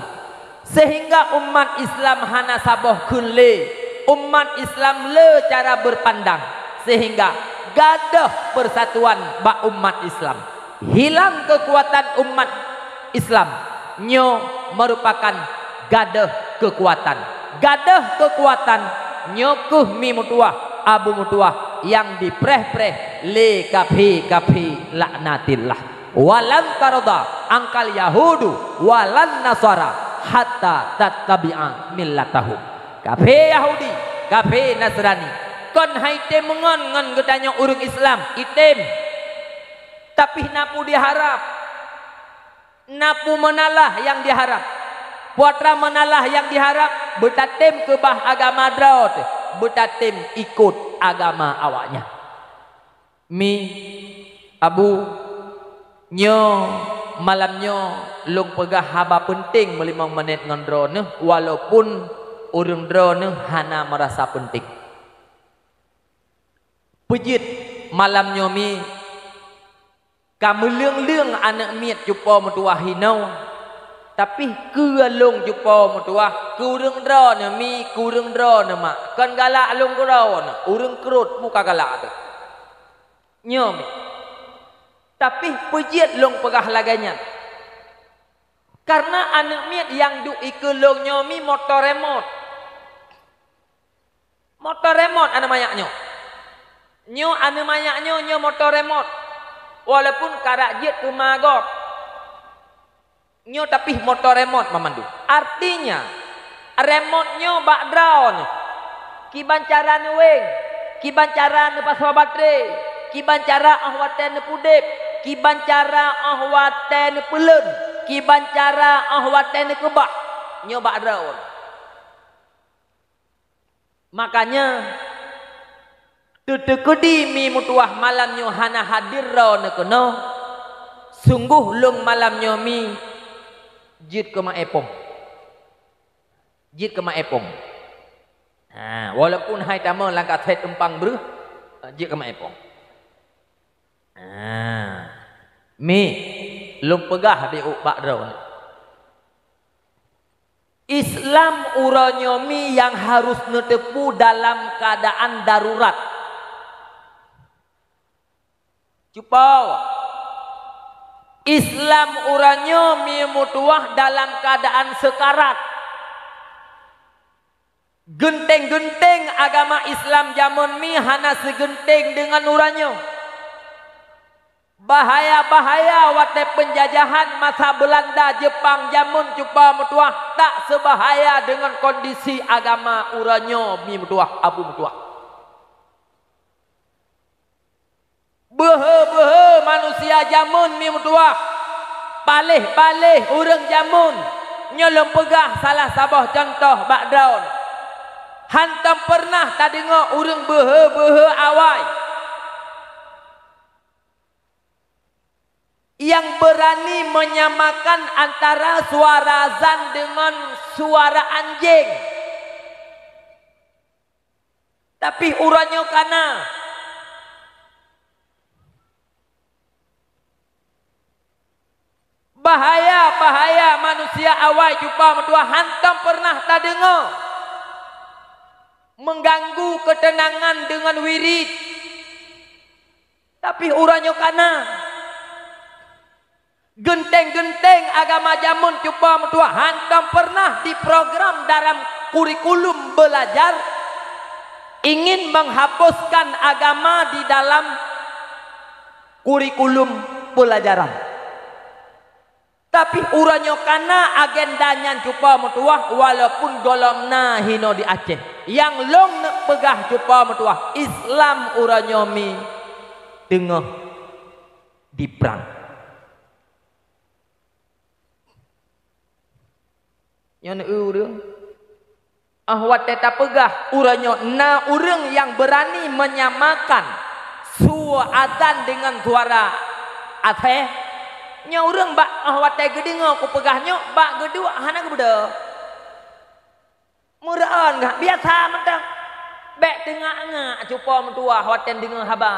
Sehingga umat Islam hana saboh kheun lé, umat Islam le cara berpandang, sehingga gadôh persatuan bak umat Islam. Hilang keukuatan umat Islam, nyoe meurupakan gadôh keukuatan. Gadôh keukuatan, nyoe kheueh mi meutuwah, abu meutuwah nyang dipreh-preh lé kaphé-kaphé laknatillah. "Walan tarda angkal yahudu walan nasara hatta tattabi'a millatahum." Kaphé Yahudi, kaphé Nasrani, kon hai tem meungon ngon geutanyoe ureuëng Islam, item. Tapi na peue diharab, na peue meunalah nyang diharab. Peue atra meunalah nyang diharab, beutatem keubah agama droe teuh, beutatem ikot agama awaknyan. Mi, Abu, nyoe malam nyoe lôn peugah haba peunteng meulimong minét ngon droeneuh, walaupun ureuëng droeneuh hana meurasa peunteng. Peujeuet malam nyoe mi ka meuleueng-leueng aneuëk miet cupo meutuwah hinoe, tapi keu lôn cupo meutuwah, keu ureuëng droeneuh mi, keu ureuëng droeneuh mak, kon galak lôn keu droeneuh, ureuëng krot muka galak teuh. Nyoe mi. Tapi peujeuet lôn peugah lagée nyan. Kareuna aneuëk miet nyang duek ikeue lôn nyoe mi moto remot. Moto remot aneuëk manyak nyoe. Nyoe aneuëk manyak nyoe, nyoe moto remot. Walaupun karab jeuet keu ma gob. Nyoe tapi moto remot mamandum. Artinya, remot nyoe bak droeneuh. Kiban cara neuweng, kiban cara neupasoe baterai, kiban cara óh watée neupudeb, kiban cara óh watée neupeuleuen, kiban cara óh watée neukeubah. Nyoe bak droeneuh. Makanya, teuteukeudi mi meutuwah malam nyoe hana hadir droeneuh keunoe, sunggoh lôn malam nyoe mi jeuet keu ma-e pom. Jeuet keu ma-e pom. Ha, walaupun hai tamong langkah that tumpang breuh, jeuet keu ma-e pom. Ha, mi, lôn peugah di ubak droeneuh. Islam uroe nyoe mi nyang harus neuteupeue dalam keuadaan darurat. Cupo, Islam uroe nyoe mi meutuwah dalam keuadaan seukarat. Geunteng-geunteng agama Islam jamén mi hana sigeunteng deungon uroe nyoe. Bahaya-bahaya watée peunjajahan masa Beulanda Jeupang jamén cupo meutuwah tak seubahaya deungon kondisi agama uroe nyoe mi meutuwah, abu meutuwah. Beuhe-beuhe manusia jamén mi meutuwah, paléh-paléh ureuëng jamén, nyoe lôn peugah salah saboh cuntoh bak droeneuh. Hántom peureunah tadeungoe ureuëng beuhe-beuhe awai nyang beurani meunyamakan antara suara azan deungon suara anjéng. Tapi uroe nyoe ka na. Bahaya-bahaya manusia awai cupo meutuwah hántom peureunah tadeungoe. mengganggu ketenangan dengan wirid. Tapi uroe nyoe ka na. Geunteng-geunteng agama jameun cupa meutuwah hantom pernah diprogram dalam kurikulum belajar ingin menghapuskan agama di dalam kurikulum pelajaran. Tapi uroe nyoe ka na agenda nyan cupa meutuwah, walaupun gohlom na hinoe di Aceh. Nyang lôn neuk peugah cupa meutuwah, Islam uroe nyoe mi teungoh diprang. Nyoe ureuëng. Ah, watée tapeugah uroe nyoe na ureuëng nyang beurani menyamakan sue azan deungon suara Aceh, nyoe ureuëng bak, ah, watée geudeungoe kupeugah nyoe bak geuduek hana geubeudôh. Meureuen gak biasa mantong. Bék teungak-ngak cupa meutuwah watée deungoe haba.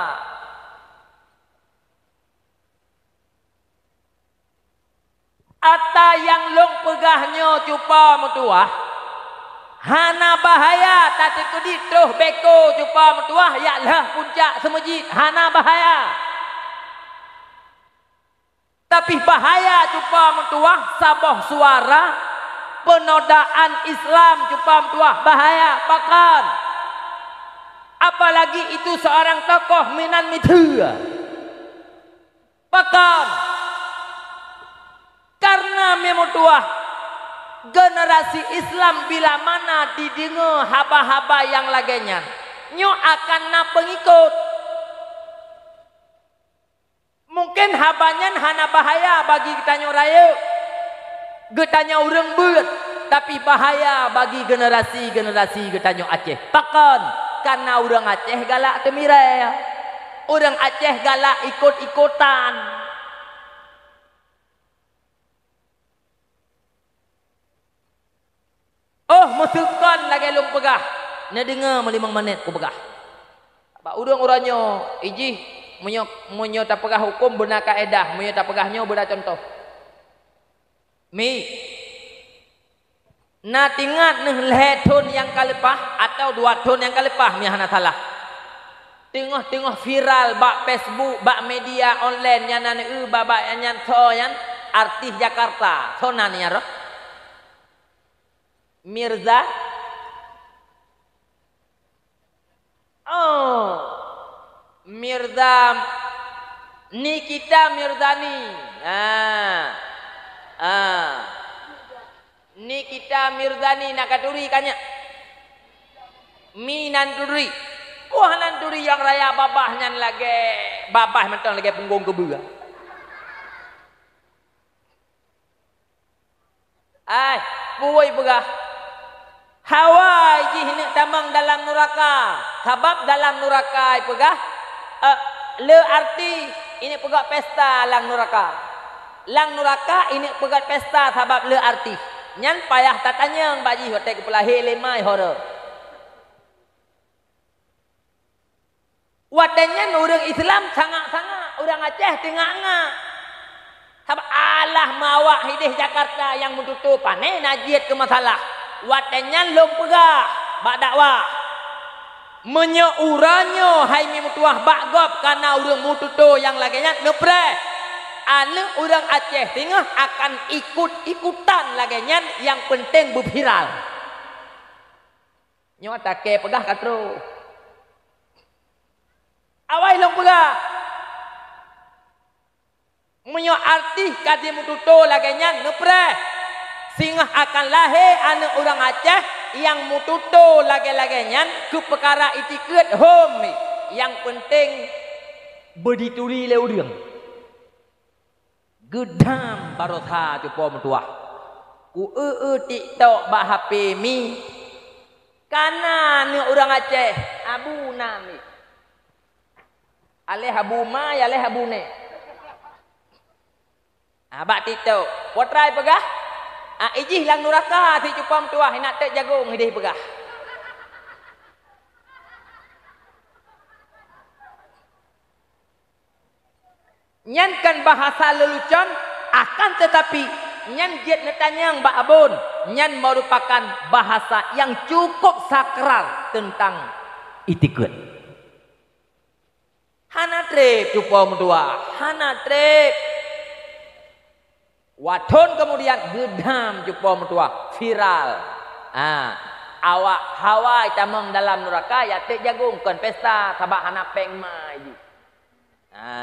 Ata nyang lôn peugah nyoe cupa meutuwah, hana bahaya tateukeudi troh beko cupa meutuwah yak lheueh puncak seumeujid, hana bahaya. Tapi bahaya cupa meutuwah saboh suara penodaan Islam cupa meutuwah bahaya pakon. Apalagi itu seorang tokoh minan mitheue. Pakon? Karena meutuwah generasi Islam bila mana dideungoe haba-haba nyang lagée nyan, nyoe akan na peungikot. Mungkin haba nyan hana bahaya bagi geutanyoe rayeuk, geutanyoe ureuëng beuet, tapi bahaya bagi generasi-generasi geutanyoe Aceh. Pakon? Karena ureuëng Aceh galak teumirée. Ureuëng Aceh galak ikot-ikotan. Oh, meuseukon lagée lôn peugah, neudeungoe meulimong manét kupeugah. Bak ureuëng uroe nyoe, ijih meunyoe, meunyoe tapeugah huköm beuna kaedah, meunyoe tapeugah nyoe beuna cuntoh. Mi, na tingat neuh lhée thon nyang ka leupah atawa dua thon nyang ka leupah, mi hana salah. Teungoh-teungoh viral bak Facebook, bak media online nyan, na neueu babah nyan, soe nyan artis Jakarta, soe nan nyan roh? Mirza? Oh, Mirza Nikita Mirzani. Ah. Ah. Nikita Mirzani na katuri ka nyak. Mi nan turi. Wah, nan turi nyang raya babah nyan lagée babah mantong lagée punggong keubeue. Ai, puwoe peugah, hawa jih neuk tamong dalam nuraka, sabab dalam nuraka peugah, eh, le arti ineuk peugah pesta lam nuraka. Lam nuraka ineuk peugah pesta sabab le arti. Nyan payah tatanyong bak jih watée geupeulahé lé mai horo. Watée nyan ureuëng Islam sangak-sangak, ureuëng Aceh teungak-ngak. Sabab alah mawak hideh Jakarta nyang meututoe pané na jeuet keu masalah. Watée nyan lôn peugah bak dakwah, meunyoe uroe nyoe hai mi meutuwah bak gob kana ureuëng meututoe nyang lagée nyan neupreh, aneuëk ureuëng Aceh singoh akan ikut-ikutan lagée nyan nyang peunteng beuviral. Nyoe takée peugah ka troh. Awai lôn peugah, meunyoe artis ka jimeututoe lagée nyan neupreh, singoh akan lahé aneuëk ureuëng Aceh nyang meututoe lagée-lagée nyan keu peukara itikeuet hom, nyang peunteng beudituri lé ureuëng. Geudam barosa cupo meutuwah. Ku eu-eu TikTok bak H P mi. Kana neuëk ureuëng Aceh, Abu na mi. Aleh Abu ma, aleh Abu ne. Ah, bak TikTok. Potrai peugah, ah, ijih lam nuraka si cupo meutuwah, inak tek jagong ideh peugah. Nyan kan bahasa leulucon, akan tetapi nyan jeuet neutanyong bak Abon, nyan meurupakan bahasa nyang cukup sakral. teuntang itikeuet. Hana treb cupo meutuwah, hana treb. Wathon keumudian geudam cupo meutuwah viral. Ha, awak hawa tamong dalam nuraka, jak treb jagong kon pesta, sabab hana péng ma jih. Ha.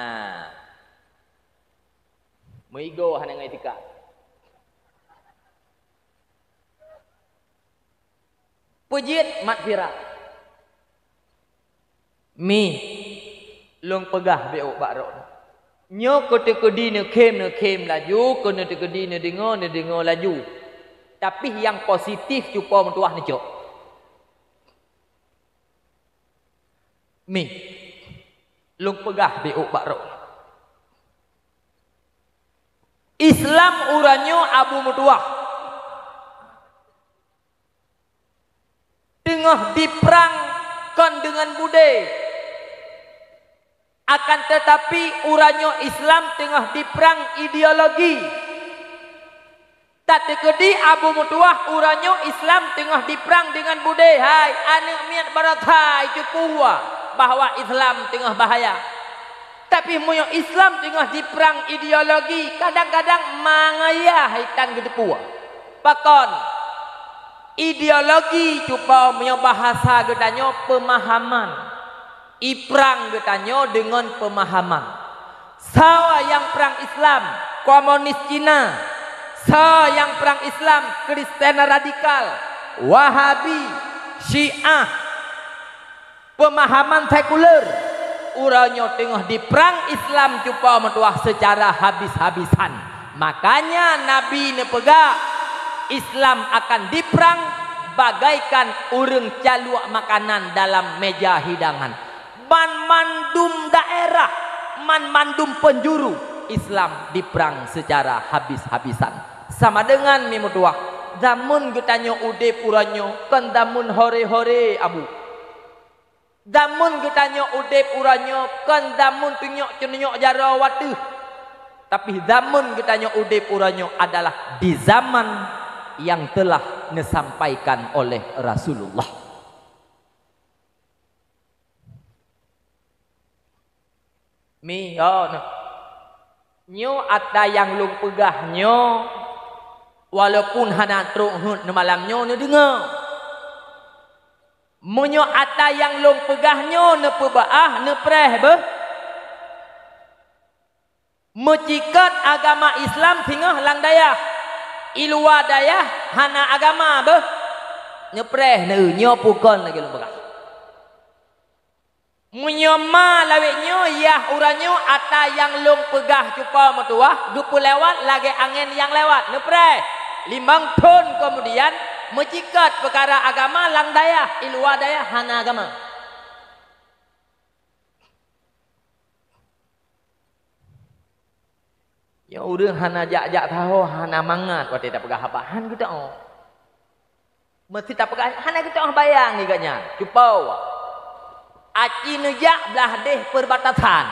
Meuigoe hana ngon itikeuet. Peujeuet mat viral. Mi, lôn peugah beu bak droe. Nyoe keu teukeudi neukhém, neukhém laju, keu neuteukeudi neudeungoe, neudeungoe laju. Tapi nyang positif cupo meutuwah neucok. Mi, lôn peugah beu bak droe. Islam uroe nyoe Abu meutuwah teungoh diprang kon deungon budé. Akan teutapi, uroe nyoe Islam teungoh diprang ideologi. Tateukeudi Abu meutuwah uroe nyoe Islam teungoh diprang deungon budé, hai aneuk miet baroesa, cupo bahwa Islam teungoh bahaya. Tapi meunyoe Islam teungoh jiprang ideologi, kadang-kadang mangayah itan geuteupeue. Pakon? Ideologi cupo meunyoe bahasa geutanyoe peumahaman. Iprang geutanyoe deungon peumahaman. Soe nyang prang Islam, komunis Cina. Soe nyang prang Islam, Kristen radikal, Wahabi, Syiah. Peumahaman sekuler, uroe nyoe teungoh diprang Islam cupo meutuwah seucara habis-habisan. Makanya Nabi neupeugah, Islam akan diprang bagaikan ureuëng caluek makanan dalam meja hidangan. Banmandum daerah, banmandum penjuru, Islam diprang seucara habis-habisan. Sama deungon mi meutuwah, zameun geutanyoe udeb uroe nyoe kon zameun hore-hore, Abu. Zameun geutanyoe udeb uroe nyoe kon zameun tunyok-cunyok jaroe wateuh. Tapi zameun geutanyoe udeb uroe nyoe adalah di zaman yang telah neusampaikan oleh Rasulullah. Mi, oh, nah. Nyoe ata nyang lôn peugah nyoe, walaupun hana trok heuet neumalam nyoe neudeungoe. Meunyoe ata nyang lôn peugah nyoe neupeubeuah, neupreh beuh. Meucikot agama Islam singoh lam dayah, i luwa dayah hana agama beuh. Neupreh neu nyoe pukon lagée lôn peugah. Meunyoe ma lawét nyoe yah uroe nyoe ata nyang lôn peugah cupo meutuwah geupeulewat lagée angén nyang lewat, neupreh. Limong thon keumudian meucikot peukara agama lam dayah, i luwa dayah hana agama. Nyoe ureuëng hana jak-jak sahoe, hana mangat watée tapeugah haba, han geuteuoh. Meuseuti tapeugah, hana geuteuoh bayang ngon gobnyan. Cupo, aci neujak blaih deh perbatasan.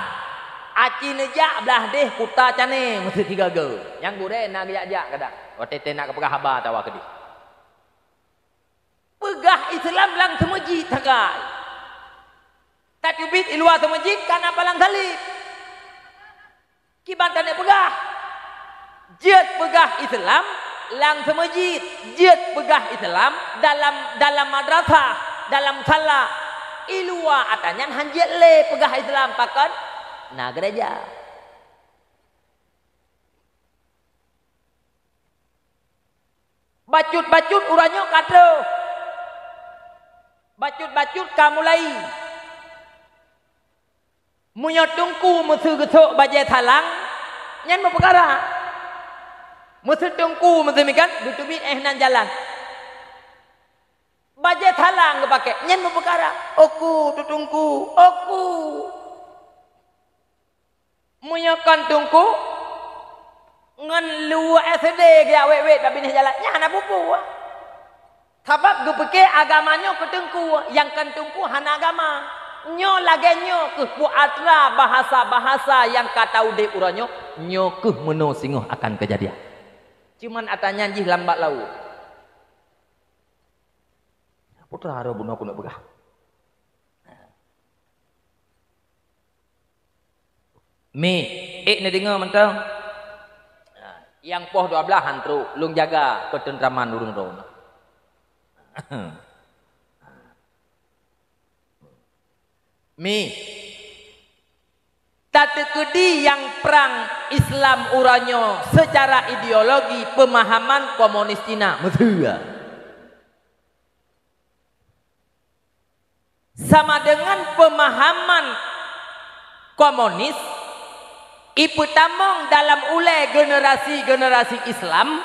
Aci neujak blaih deh Kuta Cane meuseuti gaga. Nyang gurée na geujak-jak kadang. Watée teuh na geupeugah haba atawa keudeh. Peugah Islam lam seumeujid sagai. Tateubiet i luwa seumeujid kana palang saleb. Kiban taneuk peugah, jeuet peugah Islam lam seumeujid, jeuet peugah Islam dalam, dalam madrasah, dalam musala. I luwa ata nyan han jeuet lé peugah Islam, pakon? Na geureja. Bacut-bacut uroe nyoe ka troh. Bacut-bacut ka mulai. Meunyoe teungku meuseu geusok bajée salang, nyan meupeukara. Meuseu teungku meuseu mikan, geuteubiet éh nan jalan. Bajée salang geupakée, nyan meupeukara. Oku, tu teungku, oku. Meunyoe kon teungku, ngon luweue S D geujak wét-wét bak binéh jalan, nyan hana peue-peue. Sabab geupike agama nyoe keu teungku, nyang kon teungku hana agama. Nyoe lagée nyoe keuh peue atra bahasa-bahasa nyang ka taudeb uroe nyoe, nyoe keuh meunoe singoh akan keujadian. Cuman ata nyan jih lam bak laôt. Putra roh bunoe keuneuk peugah. Mi, ék neudeungoe mantong. Nyang poh dua blaih han trok, lôn jaga keuteuntraman ureuëng droe. Mi, tateukeudi nyang prang Islam uroe nyoe seucara ideologi peumahaman komunis Cina, meuteue. Sama deungon peumahaman komunis ipeutamong dalam ulée generasi-generasi Islam,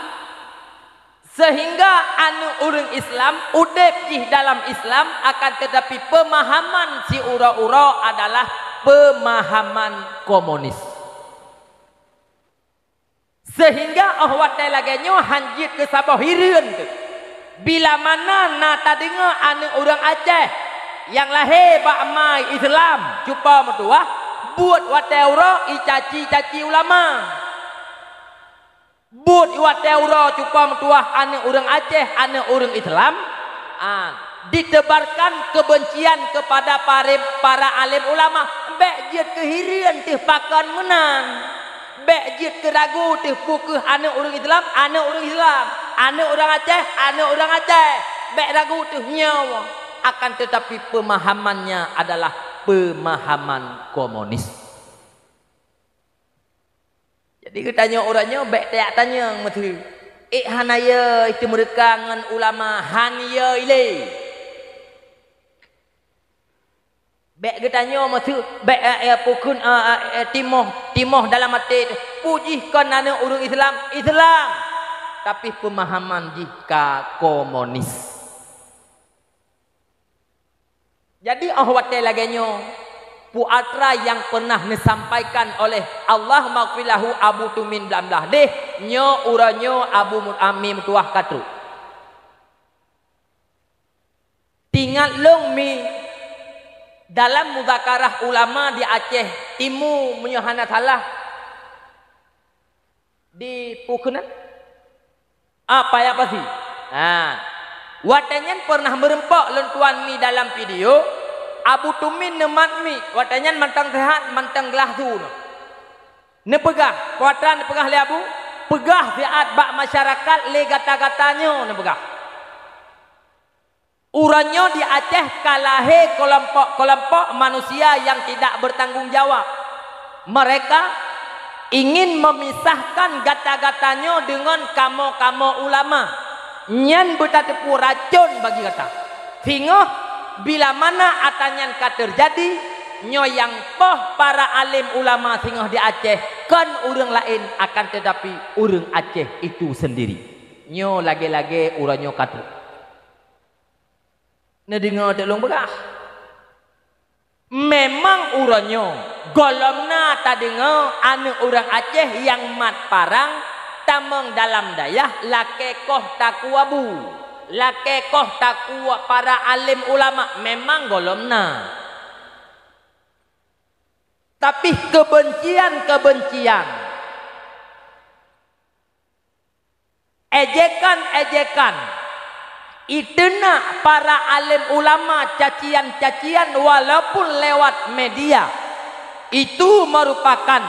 seuhingga aneuëk ureuëng Islam udeb jih dalam Islam, akan teutapi peumahaman siuroe-uroe adalah peumahaman komunis. Seuhingga óh watée lagée nyoe han jeuet keu saboh hireuen teuh, bila mana na tadeungoe aneuëk ureuëng Aceh nyang lahé bak ma Islam cupo meutuwah, buet watée uroe icaci-caci ulama. Buet watée uroe cupo meutuwah aneuëk ureuëng Aceh, aneuëk ureuëng Islam, a, ditebarkan kebencian kepada pare-, para alim ulama. Bék jeuet keu hireuen teuh pakon meunan. Bék jeuet keu ragu teuh peu kheueh aneuëk ureuëng Islam, aneuëk ureuëng Islam, aneuëk ureuëng Aceh, aneuëk ureuëng Aceh. Bék ragu teuh nyoe, akan teutapi peumahamannya adalah peumahaman komunis. Jadi geutanyoe uroe nyoe bék tajak tanyong meuteue. Ék hana yo teumeureuka ngon ulama, han yo ilée. Bék geutanyoe meuteue, bék, eh, eh, pukon, eh, eh, eh, timoh, timoh dalam até teuh, peue jih kon aneuëk ureuëng Islam, Islam, tapi peumahaman jih ka komunis. Jadi óh watée lagée nyoe, peue atra nyang peunah neusampaikan oleh Allahummaghfir lahu Abu Tumin Blamlah deh, nyoe uroe nyoe Abu Mu-, Ami meutuwah ka trok. Tingat lôn Mi, dalam muzakarah ulama di Aceh Timu meunyoe hana salah, di pukeunan? Ah, Paya Pasi. Ha. Watée nyan peureunah meureumpok lôn tuan Mi dalam video, Abu Tumin neumat Mi, watée nyan mantong seuhat, mantong glah su nyoe. Neupeugah, peue atra neupeugah lé Abu, peugah siat bak masyarakat lé gata-gata nyoe neupeugah. Uroe nyoe di Aceh ka lahé keulompok-keulompok manusia nyang tidak bertanggung jawab. Mereka ingin memisahkan gata-gata nyoe deungon kamoe-kamoe ulama. Nyan beutateupeue racon bagi gata. Singoh bila mana atra nyan ka teujadi, nyoe nyang poh para alim ulama singoh di Aceh, kon ureuëng laén akan teutapi ureuëng Aceh itu sendiri. Nyoe lagée-lagée uroe nyoe ka trok. Neudeungoe teuk lôn peugah. Memang uroe nyoe gohlom na tadeungoe aneuëk ureuëng Aceh nyang mat parang tamong dalam dayah lakée koh takue abu, lakée koh takue para alim ulama, memang gohlom na. Tapi keubencian-keubencian, ejekan-ejekan, iteunak para alim ulama, cacian-cacian walaupun lewat media, itu merupakan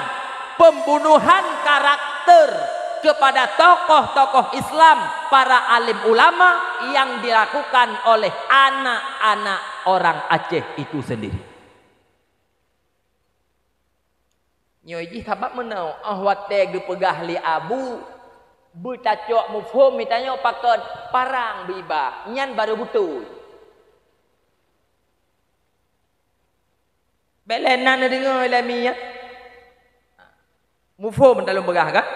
pembunuhan karakter kepada tokoh-tokoh Islam, para alim ulama yang dilakukan oleh anak-anak orang Aceh itu sendiri. Nyoe jih sabab meunoe, óh watée geupeugah lé Abu, beutacok muphom, meutanyoe pakon parang beuiba, nyan barô beutôi. Bék lé na neudeungoe lé Mi nyan. Muphom meutalôn peugah kan?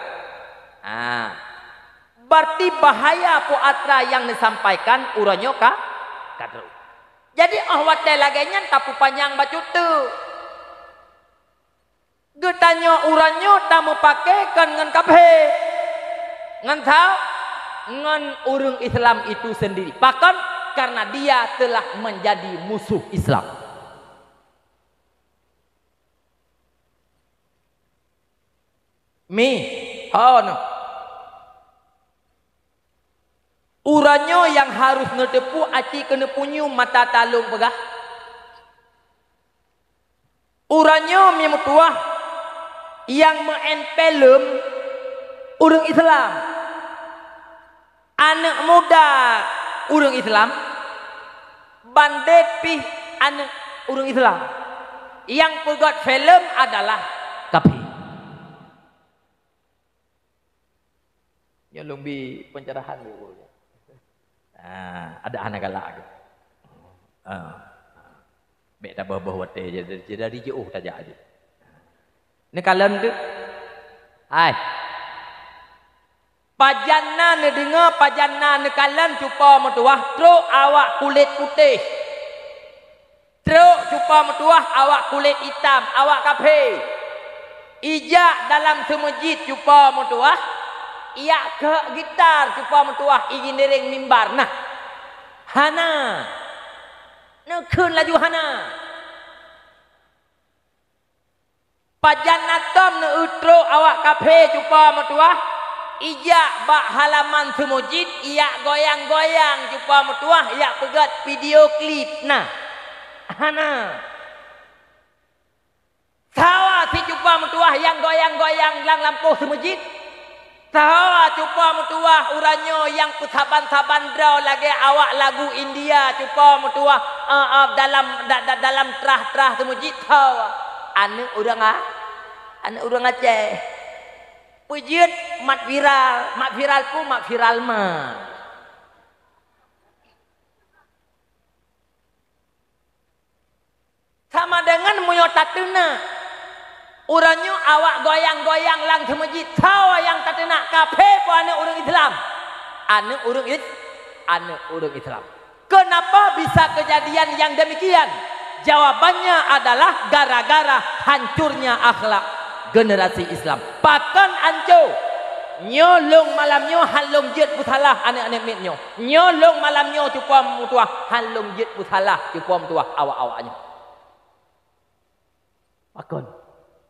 Ha. Berarti bahaya peue atra nyang neusampaikan uroe nyoe ka, ka trok. Jadi óh watée lagée nyan tapeupanyang bacut teuk. Geutanyoe uroe nyoe tameupake kon ngon kafé, ngon sa-, ngon ureuëng Islam itu sendiri. Pakon? Karena dia telah menjadi musuh Islam. Mi, ho noh. Uroe nyoe nyang harôh neuteupeue aci keuneuk punyueng mata talông peugah. Uroe nyoe mi meutuwah nyang meu'en filem ureuëng Islam. Aneuëk muda ureuëng Islam, bandét pih aneuëk ureuëng Islam. Nyang peugét filem adalah kafé. Nyoe lôn bi pencerahan dulu. Ah, ada hana galak ke? Ah. Bèk taboh-boh watèe jadi, jadi jiôh tajak aja. Neukalon tu. Hai. Pajan na neudeungoe, pajan na neukalon cupo meutuwah trok awak kulét putéh. Trok cupo meutuwah awak kulét itam, awak kafé. Ijak dalam seumeujid cupo meutuwah, ijak keu gitar cupo meutuwah iji nireng mimbar. Nah, hana. Neukheun laju hana. Pajan na tom neueutrok awak kafé cupo meutuwah, ijak bak halaman seumeujid, ijak goyang-goyang cupo meutuwah, ijak peugét video klip na. Hana. Sawa si cupo meutuwah nyang goyang-goyang lam lampôh seumeujid. Sawa cupo meutuwah uroe nyoe nyang peusaban-saban droe lagèe awak lagu India cupo meutuwah, eh, eh, dalam da, da, dalam trah-trah seumeujid sawa. Aneuëk ureuëng a, aneuëk ureuëng Aceh. Peujeuet mat viral, mat viral pun mat viral ma. Sama deungon meunyoe tateunak, uroe nyoe awak goyang-goyang lam seumeujid, soe nyang tateunak, kafé po aneuëk ureuëng Islam? Aneuëk ureuëng Is-, aneuëk ureuëng Islam. Kenapa bisa kejadian yang demikian? Jawabannya adalah gara-gara hancurnya akhlak generasi Islam. Pakon anco? Nyoe lôn malam nyoe han lôn jeuet peusalah aneuëk-aneuëk miet nyoe. Nyoe lôn malam nyoe cupo meutuwah han lôn jeuet peusalah cupo meutuwah awak-awak nyoe. Pakon?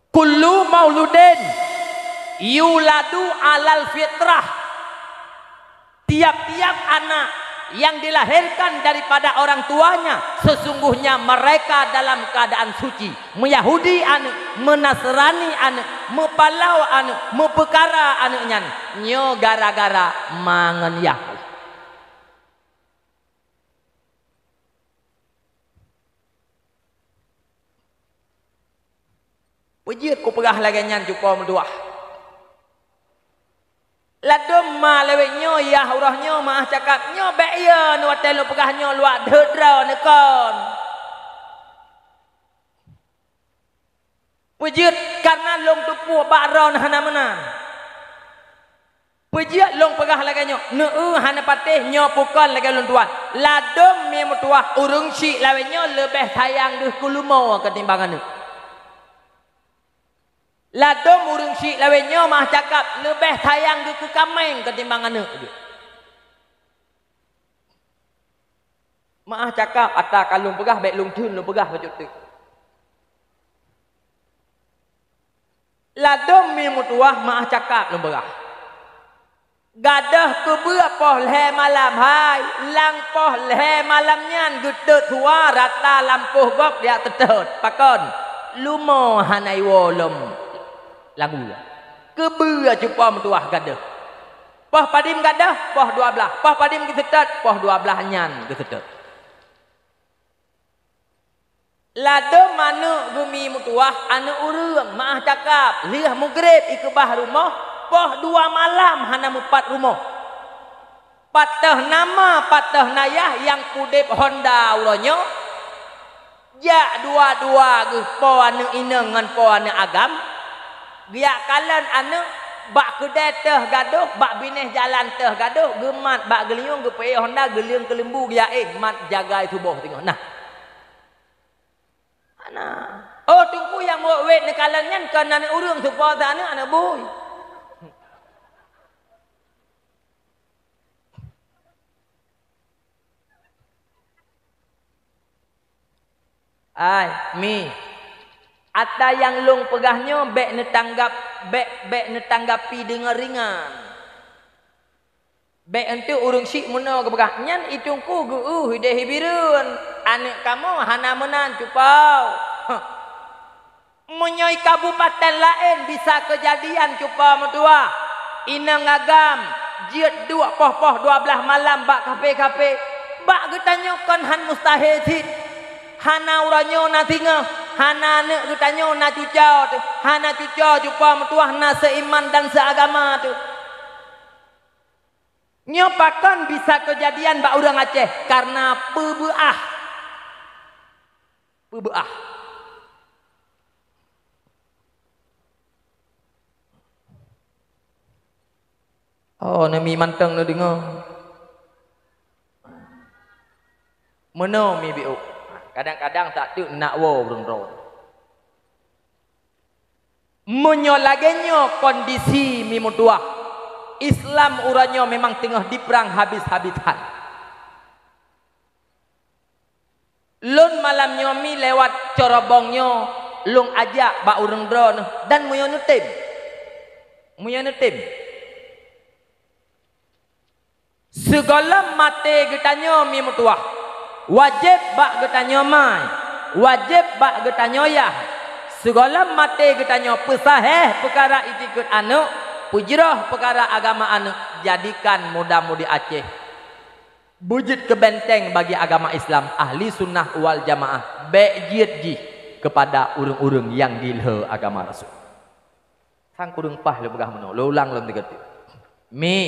Kullu mauludin yuladu alal fitrah. Tiap-tiap anak yang dilahirkan daripada orang tuanya, sesungguhnya mereka dalam keadaan suci. Meuyahudi aneuëk, meunasrani aneuëk, meupalau aneuëk, meupeukara aneuëk nyan, nyoe gara-gara ma ngon Yah. Peujeuet kupeugah lagée nyan cupo meutuwah. Ladom ma lawét nyoe, yah uroe nyoe meu'ah cakap nyoe bék yo neuwatée lôn peugah nyoe luwak deuet droe neukon. Peujeuet kareuna lôn teupeue bak droe hana meunan. Peujeuet lôn peugah lagée nyoe, neu-eu hana patéh nyoe peue kon lagée lôn tuan. Ladom mi meutuwah ureuëng syiek lawét nyoe leubeh sayang geuh keu leumo keutimbang aneuëk. Ladom ureuëng syiek lawét nyoe meu'ah cakap leubeh sayang geuh keu kaméng keutimbang aneuëk geuh. Meu'ah cakap ata ka lôn peugah bék lôn theun lôn peugah bacut teuk. Ladom mi meutuwah meu'ah cakap lôn peugah. Gadôh keubeue poh lhée malam hai, lam poh lhée malam nyan geutot suwa rata lampôh gob jak teutot. Pakon? Leumo hana iwoe lom lagu. Keubeue cupo meutuwah gadôh. Poh padum gadôh, poh dua blaih. Poh padum geuseutôt, poh dua blaih nyan geuseutôt. Ladom aneuëk geumi meutuwah aneuëk ureuëng meu'ah cakap, lheueh meugreb ikeubah rumoh, poh dua malam hana meupat rumoh. Pat teuh na ma, pat teuh na yah nyang peudeb honda uroe nyoe, jak dua-dua geuh po aneuëk inong ngon po aneuëk agam, geujak kalon aneuëk bak keudée teuh gadôh, bak binéh jalan teuh gadôh, geumat bak geulinyueng, geupeuék honda, geuleueng keuleumbu, geujak éh mat jagai suboh teungoh na. Hana. Oh, teungku nyang muwét-wét neukalon nyan kon aneuëk ureuëng, supo sa aneuëk, aneuëk bui. Ai, mi. Ata nyang lôn peugah nyoe bék neutanggap, bék, bék neutanggapi deungon ringan. Bék eunteuk ureuëng syiek meunoe geupeugah, "Nyan i teungku geuueh ideh i Bireuen, aneuëk kamoe hana meunan cupau." Meunyoe i kabupaten laén bisa keujadian cupau meutuwah, inong agam jeuet duek poh-poh dua blaih malam bak kafe-kafe, bak geutanyoe kon han mustahé cit. Hana uroe nyoe na singoh, hana aneuëk geutanyoe na cuco teuh, hana cuco cupau meutuwah na seuiman dan seuagama teuh. Nyoe pakon bisa keujadian bak ureuëng Aceh? Kareuna peubeuah. Peubeuah. Oh, neumi mantong neudeungoe. Meunoe mi biôk. Kadang-kadang tak teuk nak woe ureuëng droe. Meunyoe lagée nyoe kondisi mi meutuwah, Islam uroe nyoe memang teungoh diprang habis-habisan. Lôn malam nyoe mi lewat corobong nyoe lôn ajak bak ureuëng droeneuh dan meunyoe neutem. Meunyoe neutem. Sigohlom maté geutanyoe mi meutuwah, wajéb bak geutanyoe mai, wajéb bak geutanyoe yah. Sigohlom maté geutanyoe peusahéh peukara itikeuet aneuëk, peujroh peukara agama aneuëk, jadikan muda-mudi Aceh beujeuet keu benteng bagi agama Islam, ahli sunnah wal jamaah, bék jeuet jih keupada ureuëng-ureuëng nyang dilhée agama Rasul. Sang kureueng paih lôn peugah meunoe, lôn ulang lom sigoe teuk. Mi,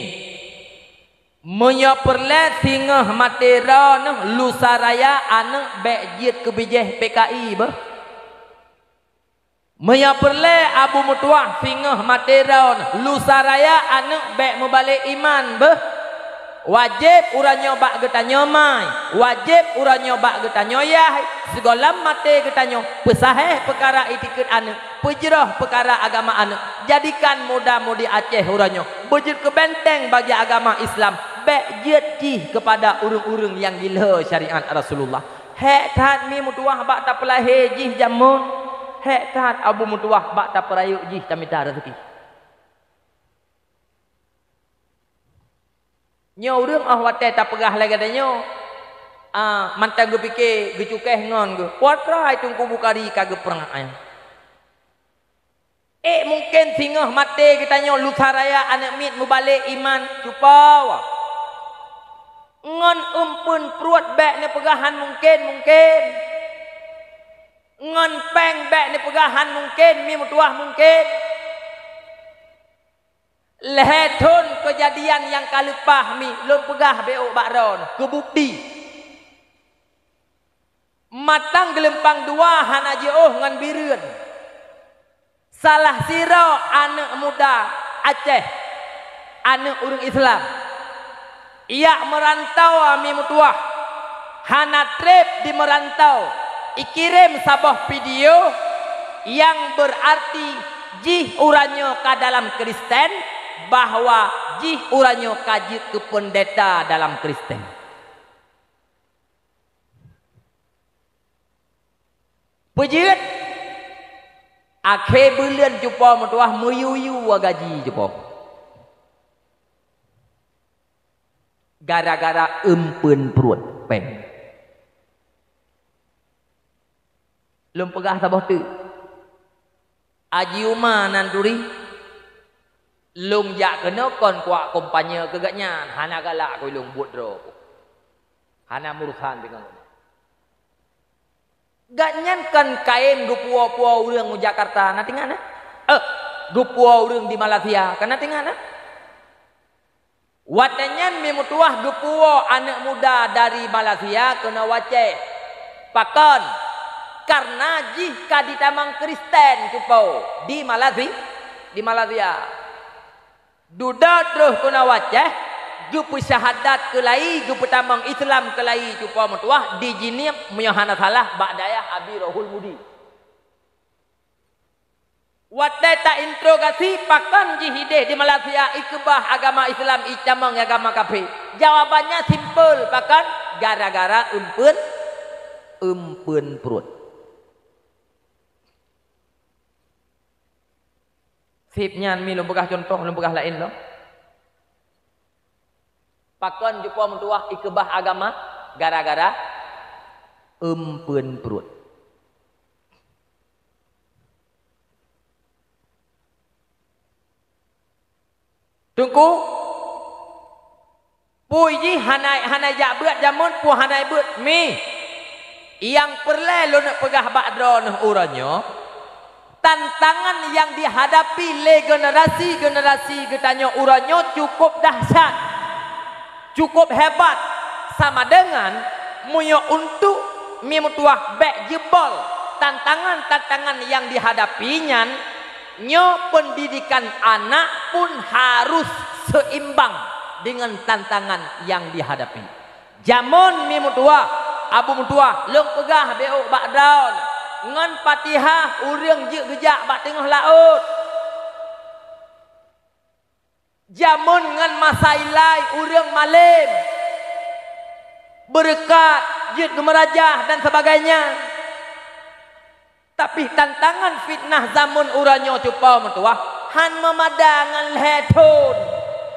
meunyoe peureulée singoh maté droeneuh lusa raya aneuëk bék jeuet keu bijéh P K I beuh. Meunyoe peureulée Abu Meutuwah singoh maté droeneuh lusa raya aneuëk bék meubalek iman beuh. Wajéb uroe nyoe bak geutanyoe mai, wajéb uroe nyoe bak geutanyoe yah, sigohlom maté geutanyoe peusahéh peukara itikeuet aneuëk, peujroh peukara agama aneuëk, jadikan muda-mudi Aceh uroe nyoe beujeuet keu benteng bagi agama Islam, bék jeuet jih keupada ureuëng-ureuëng nyang dilhée syariat Rasulullah. Hék that mi meutuwah bak tapeulahé jih jameun, hék that Abu Meutuwah bak tapeurayeuk jih tamita raseuki. Nyoe ureuëng óh watée tapeugah lagée tanyoe, a, mantong geupike geucukéh ngon geuh, "Peue atra Teungku Bukhari ka geupeurangkat nyan?" Ék mungken singoh maté geutanyoe lusa raya aneuëk miet meubalek iman, cupo. Ngon eumpeuen pruet bék neupeugah han mungken-mungken. Ngon péng bék neupeugah han mungken, mi meutuwah mungken. Lhée thon keujadian nyang ka leupah mi lôn peugah bék bak droeneuh keu bukeuti. Matang Geulumpang Dua hana jiôh ngon Bireuen. Salah sidroe aneuëk muda Aceh, aneuëk ureuëng Islam, jak meurantau mi meutuwah, hana treb di meurantau, ikirém saboh video nyang beurarti jih uroe nyoe ka dalam Kristen, bahwa jih uroe nyoe ka jeuet keu peundeta dalam Kristen. Peujeuet, akhé buleuen cupo meutuwah meuyue-yue gaji cupo. Gara-gara eumpeuen pruet péng. Lôn peugah saboh teuk. Haji Uma nan turi, lôn jak keunoe kon kuak kampanye keu gobnyan, hana galak keu lôn buet droe. Hana meurusan deungon gobnyan. Gobnyan kon kayém geupuwoe-puwoe ureuëng u Jakarta, na teuingat na? Eh, geupuwoe ureuëng di Malaysia, kon na teuingat na? Watée nyan mi meutuwah geupuwoe aneuëk muda dari Malaysia keunoe u Aceh. Pakon? Kareuna jih ka jitamong Kristen cupo di Malaysia, di Malaysia. Dudoe troh keunoe u Aceh, geupeusyahadat keulayi, geupeutamong Islam keulayi cupo meutuwah di Jeunieb, meunyoe hana salah, bak dayah Abi Rohul Mudi. Watée tainterogasi pakon jih ideh di Malaysia ikeubah agama Islam, itamong agama kafé, jawabannya simpel, pakon? Gara-gara eumpeuen, eumpeuen pruet. Seb nyan mi lôn peugah cuntoh, lôn peugah laén lom. Pakon cupo meutuwah ikeubah agama? Gara-gara eumpeuen pruet. Teungku, peue jih hana, hana jak beuet jameun, peue hana beuet mi. Nyang peureulée lôn peugah bak droeneuh uroe nyoe, tantangan nyang jihadapi lé generasi-generasi geutanyoe uroe nyoe cukup dahsyat, cukup hebat, sama dengan meunyoe untuk mi meutuwah bék jeubol tantangan-tantangan nyang jihadapi nyan, nyoe pendidikan anak pun harus seimbang dengan tantangan nyang jihadapi. Jameun mi meutuwah, abu meutuwah, lôn peugah bék bak droeneuh, ngon Fatihah ureuëng jeuet geujak bak teungoh laôt. Jameun ngon masa ilai ureuëng malém, beureukat, jeuet geumeurajah dan sebagainya. Tapi tantangan fitnah zaman uroe nyoe cupo meutuwah, han meumada ngon lhée thon,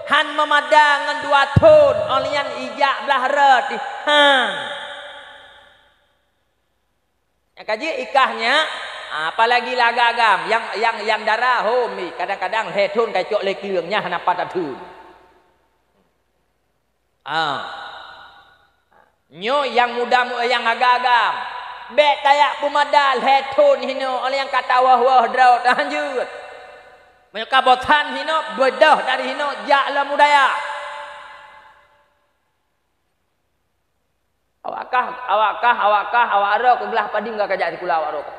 han meumada ngon dua thon, óh lheueh nyan ijak blaih rot, han. Nyang ka jeuet ikah nyan, apalagi lagak agam, nyang, nyang, nyang dara hom, kadang-kadang lhée thon ka icok lé kleueng nyan hana pat that thon. Ah. Nyoe nyang muda mu-, nyang agam-agam. Bék tajak peumada lhée thon hinoe, óh lheueh nyan ka tawöh-wöh droe tahan jeuet. Meunyoe ka bosan hinoe, beudôh dari hinoe jak lom u dayah. Awak kah, awak kah, awak kah, awak aroe keu glah padum ka kajak sikula awak aroe kah.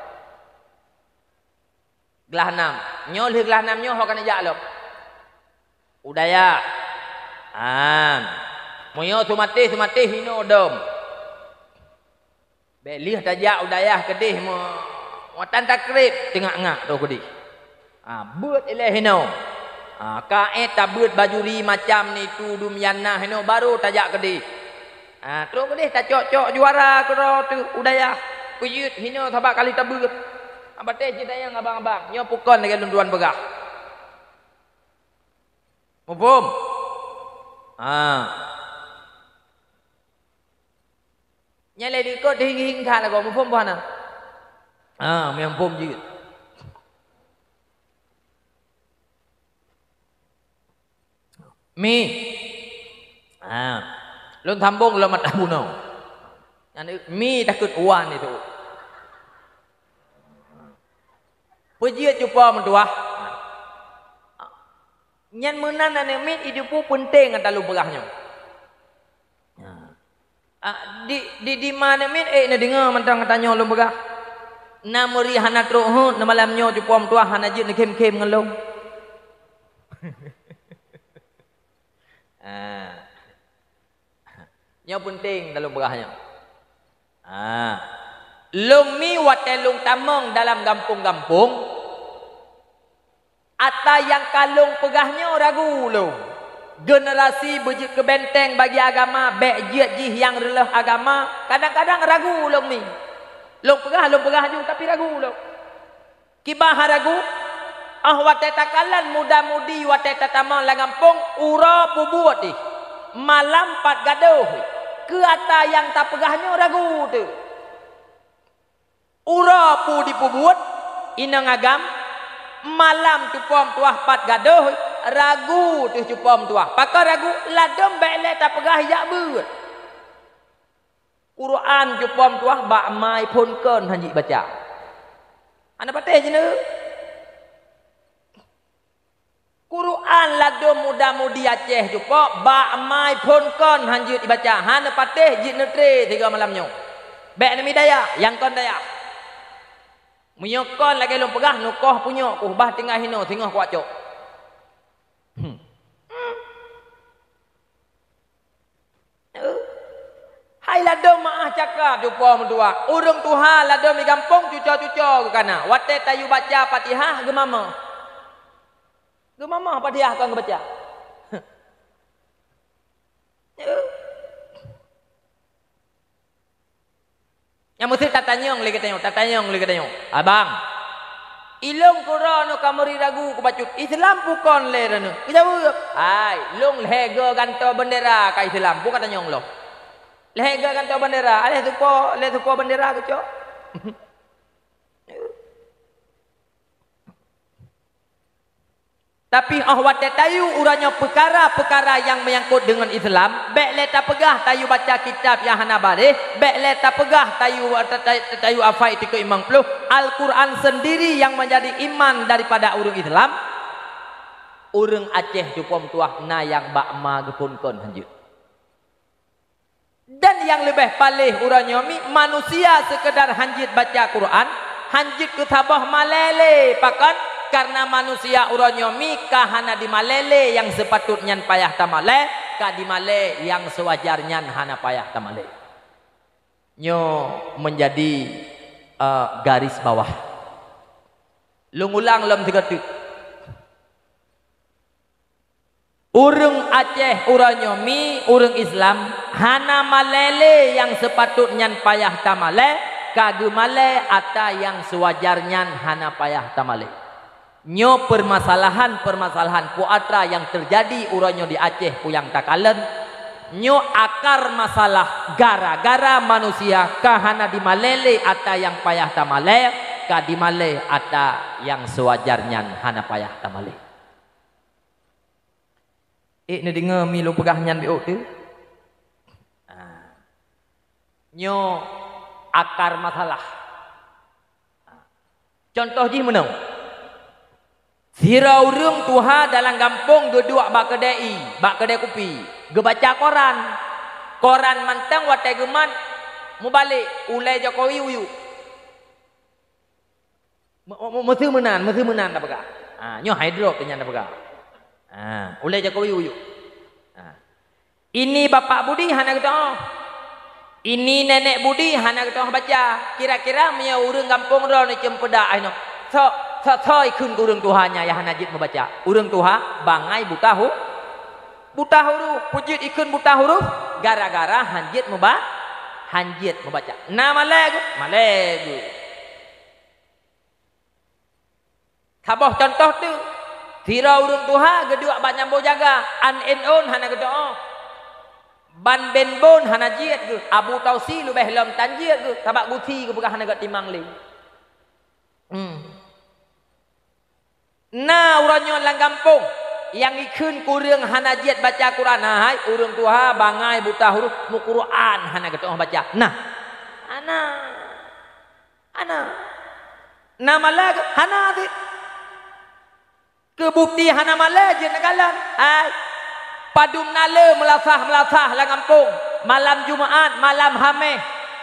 Glah nam. Nyoe lheueh glah nam nyoe ho ka neujak lom. U dayah. An. Meunyoe seumatéh-seumatéh hinoe dom. Bék lheueh tajak u dayah keudeh meu-, meutan takreb teungak-ngak troh keudeh. Ha, beuet ilée hinoe. Ha, ka éh tabeuet bajuri macam ni tu dum nyang na hinoe baru tajak keudeh. Ha, troh keudeh tacok-cok juara keudroe teuh u dayah. Peujeuet hinoe sabab kali tabeuet. Ha, batée cit dayang abang-abang. Nyoe pukon lagée lôn tuan peugah. Muphom? Ha. Nyan lé dikot hing-hing that lagoe, muphom bah na? Ha, muphom jeuet. Mi. Ha. Lôn sambong lom mata bunoe. Nyan mi takot wan itu. Peujeuet cupo meutuwah. Nyan meunan aneuk miet idupu peunteng ata lôn peugah nyoe. Ah, di, di, di ma aneuk miet, ék neudeungoe mantong ata nyoe lôn peugah. Na meuri hana trok heuet, na malam nyoe cupo meutuwah hana jeuet neukhém-khém ngon lôn. Ah. Nyoe peunteng ata lôn peugah nyoe. Ah. Lôn mi watée lôn tamong dalam gampông-gampông, ata nyang ka lôn peugah nyoe ragu lôn. Generasi beujeuet keu benteng bagi agama, bék jeuet jih nyang reuloh agama, kadang-kadang ragu lôn mi. Lôn peugah, lôn peugah ju, tapi ragu lôn. Kiban hana ragu, óh watée takalon muda-mudi watée tatamong lam gampông, uroe peubuet jih, malam pat gadôh jih. Keu ata nyang tapeugah nyoe ragu teuh. Uroe peue jipeubuet, inong agam, malam cupo meutuwah pat gadôh, ragu teuh cupo meutuwah. Pakon ragu, ladôm bék lé tapeugah jak beuet. Quran cupo meutuwah bak ma iPhone kon hana jibaca. Hana patéh jinoe. Quran ladôm muda-mudi Aceh cupo bak ma iPhone kon hana jeuet ibaca, hana patéh jeuet neutre tiga malam nyoe. Bék neumi dayah, nyang kon dayah. Meunyoe kon lagée lôn peugah, neukoh punyok kuh bah tinggai hinoe singoh kuwacok. Hmm. Hai ladôm meu'ah cakap cupo meutuwah. Ureuëng tuha ladôm di gampông cuco-cuco geukana. Watée tayue baca Fatihah geumamah. Geumamah Fatihah kon geubaca. Nyang meusti tatanyong lé geutanyoe, tatanyong lé geutanyoe. Abang, Ilôn keu droeneuh ka meuri ragu keu bacut, Islam bukon lé droeneuh. Geujaweueb, "Hai, lôn lhèe goe gantoe beundera ka Islam, bukon tanyong lôn. Lhèe goe gantoe beundera, lhèe supo, lhèe supo beundera geucok." Tapi óh watèe tayue uroe nyoe peukara-peukara nyang meunyangkot deungon Islam, bèk lé tapeugah tayue baca kitab nyang hana baréh, bèk lé tapeugah tayue, ta-, ta-, tayue hafai tikeuh limong ploh, Al-Quran sendiri nyang menjadi iman daripada ureueng Islam, ureueng Aceh cupo meutuwah na nyang bak ma geuphon kon hanjeuet. Dan nyang leubeh paléh uroe nyoe mi, manusia seukeudar hanjeuet baca Quran, hanjeuet keu saboh malèe lé. Pakon? Kareuna manusia uroe nyoe mi ka hana dimalèe lé nyang seupatôt nyan payah tamalèe, ka dimalèe nyang seuwajar nyan hana payah tamalèe. Nyoe meunjadi, eh, garis bawah. Lôn ulang lom sigoe teuk. Ureueng Aceh uroe nyoe mi, ureueng Islam, hana malèe lé nyang seupatôt nyan payah tamalèe, ka geumalèe atra nyang seuwajar nyan hana payah tamalèe. Nyoe peumasalahan-peumasalahan peue atra nyang teujadi uroe nyoe di Aceh peue nyang takalon. Nyoe akar masalah gara-gara manusia ka hana dimalèe lé atra nyang payah tamalèe, ka dimalèe atra nyang seuwajar nyan hana payah tamalèe. Ék neudeungoe mi lôn peugah nyan beuôt teuh? Ah. Nyoe akar masalah. Cuntoh jih meunoe. Sidroe ureueng tuha dalam gampông geuduek bak keudè ie, bak keudè kupi, geubaca koran. Koran mantong watèe geumat mubalek, ulèe Jokowi uyuek. Me-, me-, meuseu meunan, meuseu meunan tapeugah. Ha, nyoe hai droe nyan tapeugah. Ha, ulèe Jokowi uyuek. Ha. Ini Bapak Budi hana geutu'oh. Ini Nenek Budi hana geutu'oh baca. Kira-kira meunyoe ureueng gampông droeneuh ceumpeudak ai nyoe, soe, soe, soe ikheun keu ureueng tuha nyan nyang hana jeuet meubaca? Ureueng tuha bangai buta hu-, buta huruf. Peue jeuet ikheun buta huruf? Gara-gara hanjeuet meuba-, hanjeuet meubaca. Na malèe geuh? Malèe geuh. Saboh cuntoh teuk, sidroe ureueng tuha geuduek bak nyang boh jaga, an N O hana geutu'oh. Ban Ben Bon hana jeuet geuh, Abu Tausi leubeh lom tan jeuet geuh, sabab gusi geupeugah hana geutimang lé. Hmm. Na uroe nyoe lam gampông nyang ikheun keu ureueng hana jeuet baca Quran, hai ureueng tuha bangai buta huruf, meuquran hana geutu'oh baca. Nah. Hana. Hana. Na malèe geuh? Hana cit. Keu bukti hana malèe jeuet neukalon. Hai. Padum na le meulasah-meulasah lam gampông. Malam Jumat, malam Hamèh.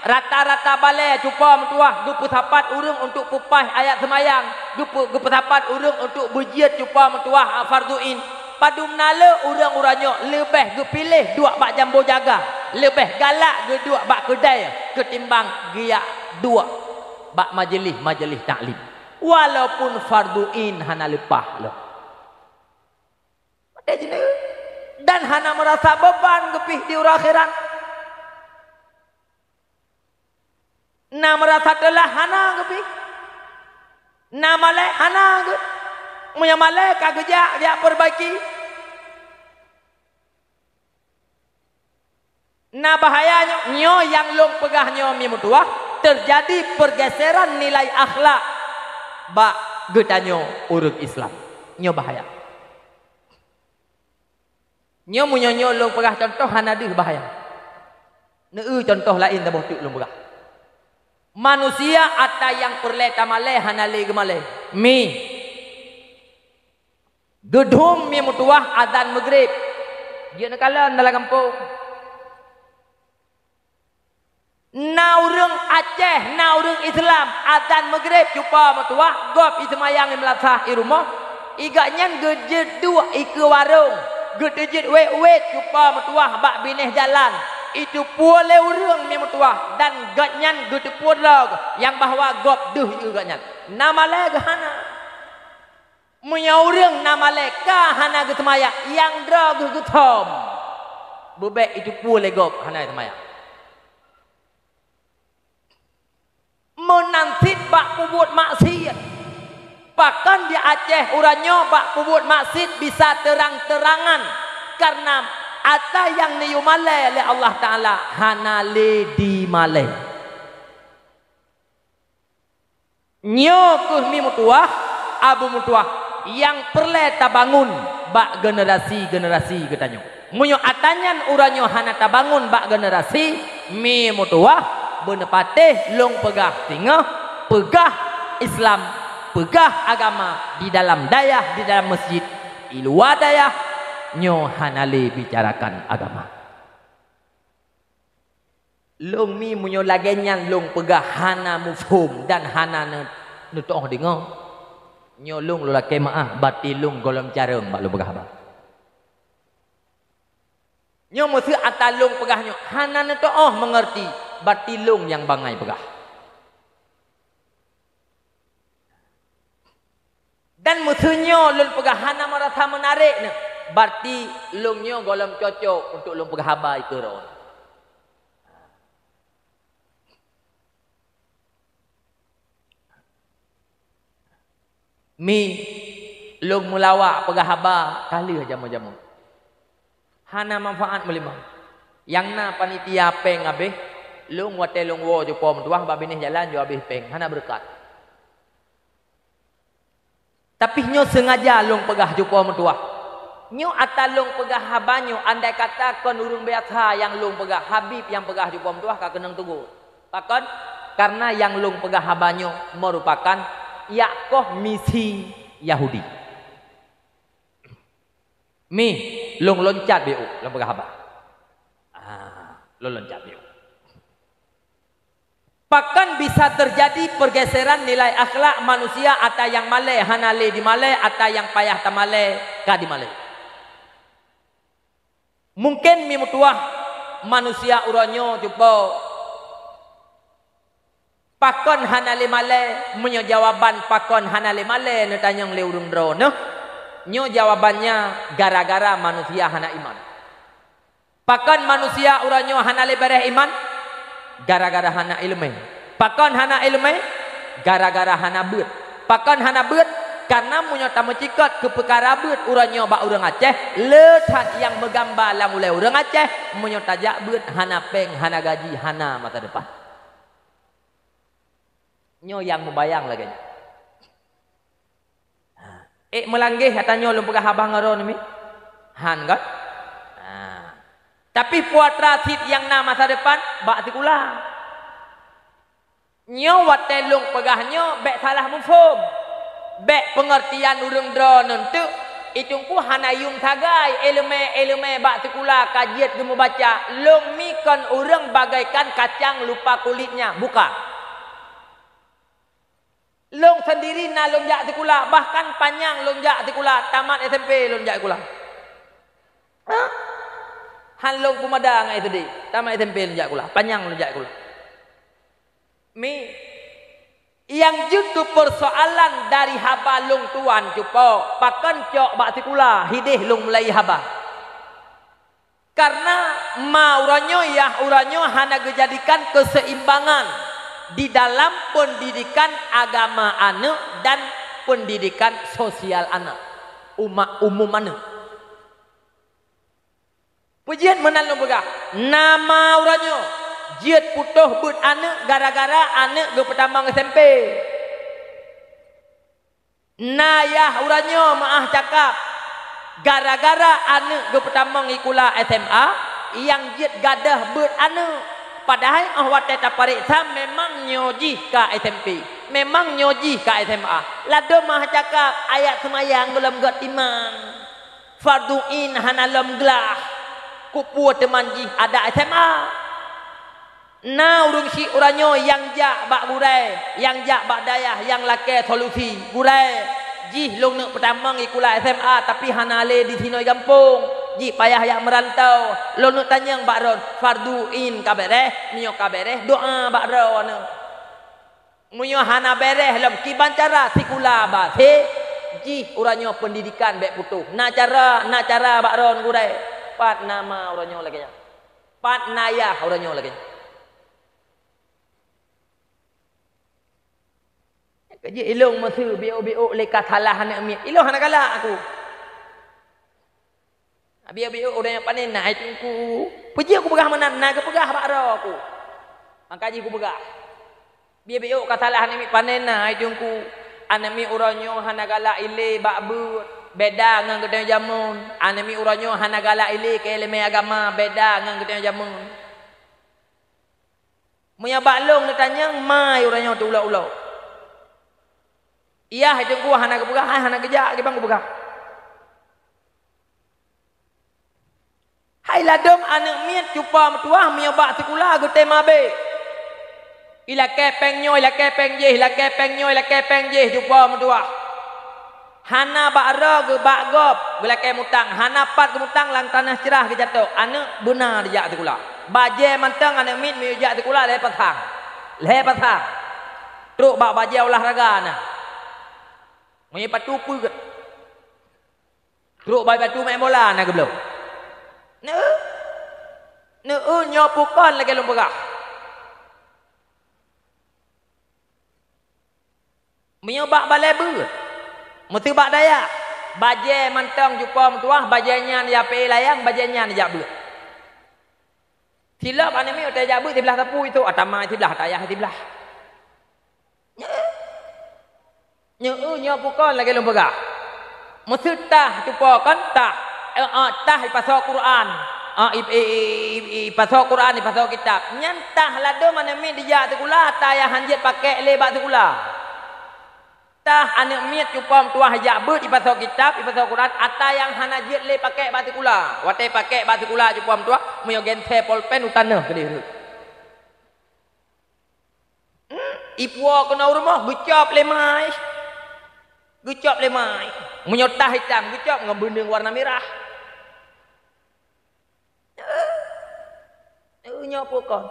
Rata-rata balèe cupa meutuwah geupeusapat ureueng untuk peupaih ayat seumayang. Geupeu-, geupeusapat ureueng untuk beujeuet cupa meutuwah, a, fardhu ain. Padum na le ureueng uroe nyoe leubeh geupiléh duek bak jambo jaga, leubeh galak geuduek bak keudè keutimbang geujak duek bak majeulih-majeulih taklim, walaupun fardhu ain hana leupah lom. Watèe jeuet dan hana meurasa beuban geuh pih di uroe akhirat. Na meurasa teulah hana geuh pih. Na malèe hana geuh. Meunyoe malèe ka geujak, geujak peurbaiki. Na bahaya nyoe, nyoe nyang lôn peugah nyoe mi meutuwah, teujadi peurgeuseran nilai akhlak bak geutanyoe ureueng Islam. Nyoe bahaya. Nyoe meunyoe nyoe lôn peugah cuntoh hana deuh bahaya. Neu-eu cuntoh laén saboh teuk lôn peugah. Manusia atra nyang peureulèe tamalèe hana lé geumalèe. Mi. Geudhôm mi meutuwah azan Maghrib. Jeuet neukalon dalam gampông. Na ureueng Aceh, na ureueng Islam, azan Maghrib cupa meutuwah, gob iseumayang imeulasah i rumoh, i gobnyan geujeuet duek ikeue warông, geuteujeuet wét-wét cupa meutuwah bak binéh jalan, iteupeue lé ureueng mi meutuwah, dan gobnyan geuteupeue droe geuh nyang bahwa gob deuh i gobnyan. Na malèe geuh hana. Meunyoe ureueng na malèe ka hana geuseumayang, nyang droe geuh geuthom, beubèk iteupeue lé gob hana seumayang. Meunan cit bak peubuet maksiet, Pakon di Aceh uroe nyoe bak peubuet maksiet bisa terang-terangan, kareuna ata nyang neuyue malée lé Allah Taala hana lé jimalée. Nyoe kheueh mi meutuwah, abu meutuwah nyang peureulée tabangun bak generasi-generasi geutanyoe. Meunyoe ata nyan uroe nyoe hana tabangun bak generasi, mi meutuwah beuneupatéh lôn peugah singoh, peugah Islam, peugah agama di dalam dayah, di dalam meuseujid, di luwa dayah, nyoe hana lé bicarakan agama. Lôn mi meunyoe lagée nyan lôn peugah hana muphom dan hana neu-, neutuoh deungoe, nyoe lôn lôn lakée meuáh, bati lôn gohlom carông bak lôn peugah haba. Nyoe meuseu ata lôn peugah nyoe hana neutuoh meungeurti, bati lôn nyang bangai peugah. Dan meuseu nyoe lôn peugah hana meurasa meunarek neuh, berarti lôn nyoe gohlom cocok untuk lôn peugah haba ikeue droe. Mi, lôn meulawak peugah haba ka lheueh jameun-jameun. Hana manfaat meulimong. Nyang na panitia péng habéh, lôn watée lôn woe cupo meutuwah bak binéh jalan jok habéh péng, hana beureukat. Tapi nyoe seungaja lôn peugah cupo meutuwah. Nyoe ata lôn peugah haba nyoe, andai kata kon ureuëng biasa nyang lôn peugah, Habib nyang peugah cupo meutuwah ka keunong teugôt. Pakon? Kareuna nyang lôn peugah haba nyoe meurupakan jak koh misi Yahudi. Mi, lôn loncat biôh lôn peugah haba. Ah, lôn loncat biôh. Pakon bisa teujadi peurgeuseran nilai akhlak manusia ata nyang malée hana lé jimalée, ata nyang payah tamalée ka jimalée? Mungken mi meutuwah manusia uroe nyoe cupo. Pakon hana lé malée? Meunyoe jawaban pakon hana lé malée neutanyong lé ureuëng droeneuh, nyoe jawabannya gara-gara manusia hana iman. Pakon manusia uroe nyoe hana lé béréh iman? Gara-gara hana iéleumé. Pakon hana iéleumé? Gara-gara hana beuet. Pakon hana beuet? Kareuna meunyoe tameucikot keu peukara beuet uroe nyoe bak ureuëng Aceh, le that nyang meugamba lam ulée ureuëng Aceh, meunyoe tajak beuet hana péng, hana gaji, hana masa depan. Nyoe nyang mubayang lagée nyan. Ék meulanggeh ata nyoe lôn peugah haba ngon droeneuh mi? Han kon? Nah. Tapi peue atra cit nyang na masa depan bak sikula. Nyoe watée lôn peugah nyoe bék salah muphom. Bék peungeurtian ureuëng droeneuh teuk, i Teungku hana yuem sagai iéleumé-iéleumé bak sikula ka jeuet geumeubaca, lôn mi kon ureuëng bagaikan kacang lupa kulitnya, bukan. Lôn seundiri na lôn jak sikula, bahkan panyang lôn jak sikula, tamat S M P lôn jak sikula. Hah? Han lôn peumada ngon S D, tamat S M P lôn jak sikula, panyang lôn jak sikula. Mi, nyang jeuet keu peursoalan dari haba lôn tuan cupo, pakon cok bak sikula, hideh lôn mulai haba. Kareuna ma uroe nyoe yah uroe nyoe hana geujadikan keuseimbangan di dalam peundidikan agama aneuëk dan peundidikan sosial aneuëk, umat umum aneuëk. Peue jeuet meunan lôn peugah, na ma uroe nyoe jeuet putôh beuet aneuëk gara-gara aneuëk geupeutamong S M P. Na yah uroe nyoe meuáh cakap, gara-gara aneuëk geupeutamong sikula S M A, nyang jeuet gadôh beuet aneuëk. Padahai óh watée tapareksa memang nyoe jih ka S M P, memang nyoe jih ka S M A. Ladôm meuáh cakap, ayat seumayang gohlom gét timang. Fardhu ain hana lom glah, keupeue teuma jih adak S M A. Na ureuëng syiek uroe nyoe nyang jak bak gurée, nyang jak bak dayah, nyang lakée solusi, "Gurée, jih lôn neuk peutamong sikula S M A, tapi hana lé disinoe gampông, jih payah jak meurantau. Lôn neuk tanyong bak droen, fardhu ain ka béréh, meunyoe ka béréh, doá bak droeneuh." Meunyoe hana béréh lom kiban cara sikula base, jih uroe nyoe peundidikan bék putôh. Na cara, na cara bak droen gurée. Pat na ma uroe nyoe lagée nyan? Pat na yah uroe nyoe lagée nyan? Keu jih ilong meuseu biôk-biôk lé ka salah aneuk miet. Ilong hana galak aku. Biôk-biôk ureueng nyang panen na, hai Teungku. Peue jeuet kupeugah meunan, na geupeugah bak droe ku. Maka jih kupeugah. Biôk-biôk ka salah aneuk miet panen na, hai Teungku. Aneuk miet uroe nyoe hana galak ilé bak beuet. Beda ngon geutanyoe jameun. Aneuk miet uroe nyoe hana galak ilé keu ileumèe agama. Beda ngon geutanyoe jameun. Meunyoe bak lôn neutanyong, mai uroe nyoe teuulok-ulok. Iyah, hai Teungku, hana geupeugah, hai hana geujak, kiban geupeugah. Hai ladôm aneuk miet cupa meutuwah meunyoe bak sikula geutem abéh. Ilakèe péng nyoe, ilakèe péng jéh, ilakèe péng nyoe, ilakèe péng jéh cupa meutuwah. Hana bak droe geubak gob, geulakèe mutang, hana pat geumutang lam tanoh ceurah geujatok. Aneuk beuna dijak sikula. Bajèe mantong aneuk miet meunyoe jak sikula lhèe pasang. Lhèe pasang. Trok bak bajèe olahraga na. Meunyoe patu peuet. Trok bak patu main bola na geubloe. Neu, neu nyoe pukon lagèe lôn peugah. Meunyoe bak balèe beuet, meuseu bak dayah, bajèe mantong cupa meutuwah, bajèe nyan ya peuék layang, bajèe nyan jak beuet. Silop aneuk miet watèe jak beuet siblah sapu itu, atama siblah, atayah siblah. Nyoe, nyoe pukon lagèe lôn peugah. Meuseu tah cupa kon tah. Eh, eh, tah ipasoe Quran. Ah, i, i, i, i, ipasoe Quran, ipasoe kitab. Nyan tah ladôm aneuk miet dijak sikula, ata nyang han jeuet pakèk lé bak sikula. Tah aneuk miet cupa meutuwah jak beuet, ipasoe kitab, ipasoe Quran, ata nyang hana jeuet lé pakèk bak sikula. Watèe pakèk bak sikula cupa meutuwah, meunyoe gense polpen u tanoh keudéh rhot. Hmm, ipuwoe keunoe u rumoh, geucop lé mai. Geucop lé mai. Meunyoe tah itam, geucop ngon beuneueng warna mirah. Eh, nyoe pukon.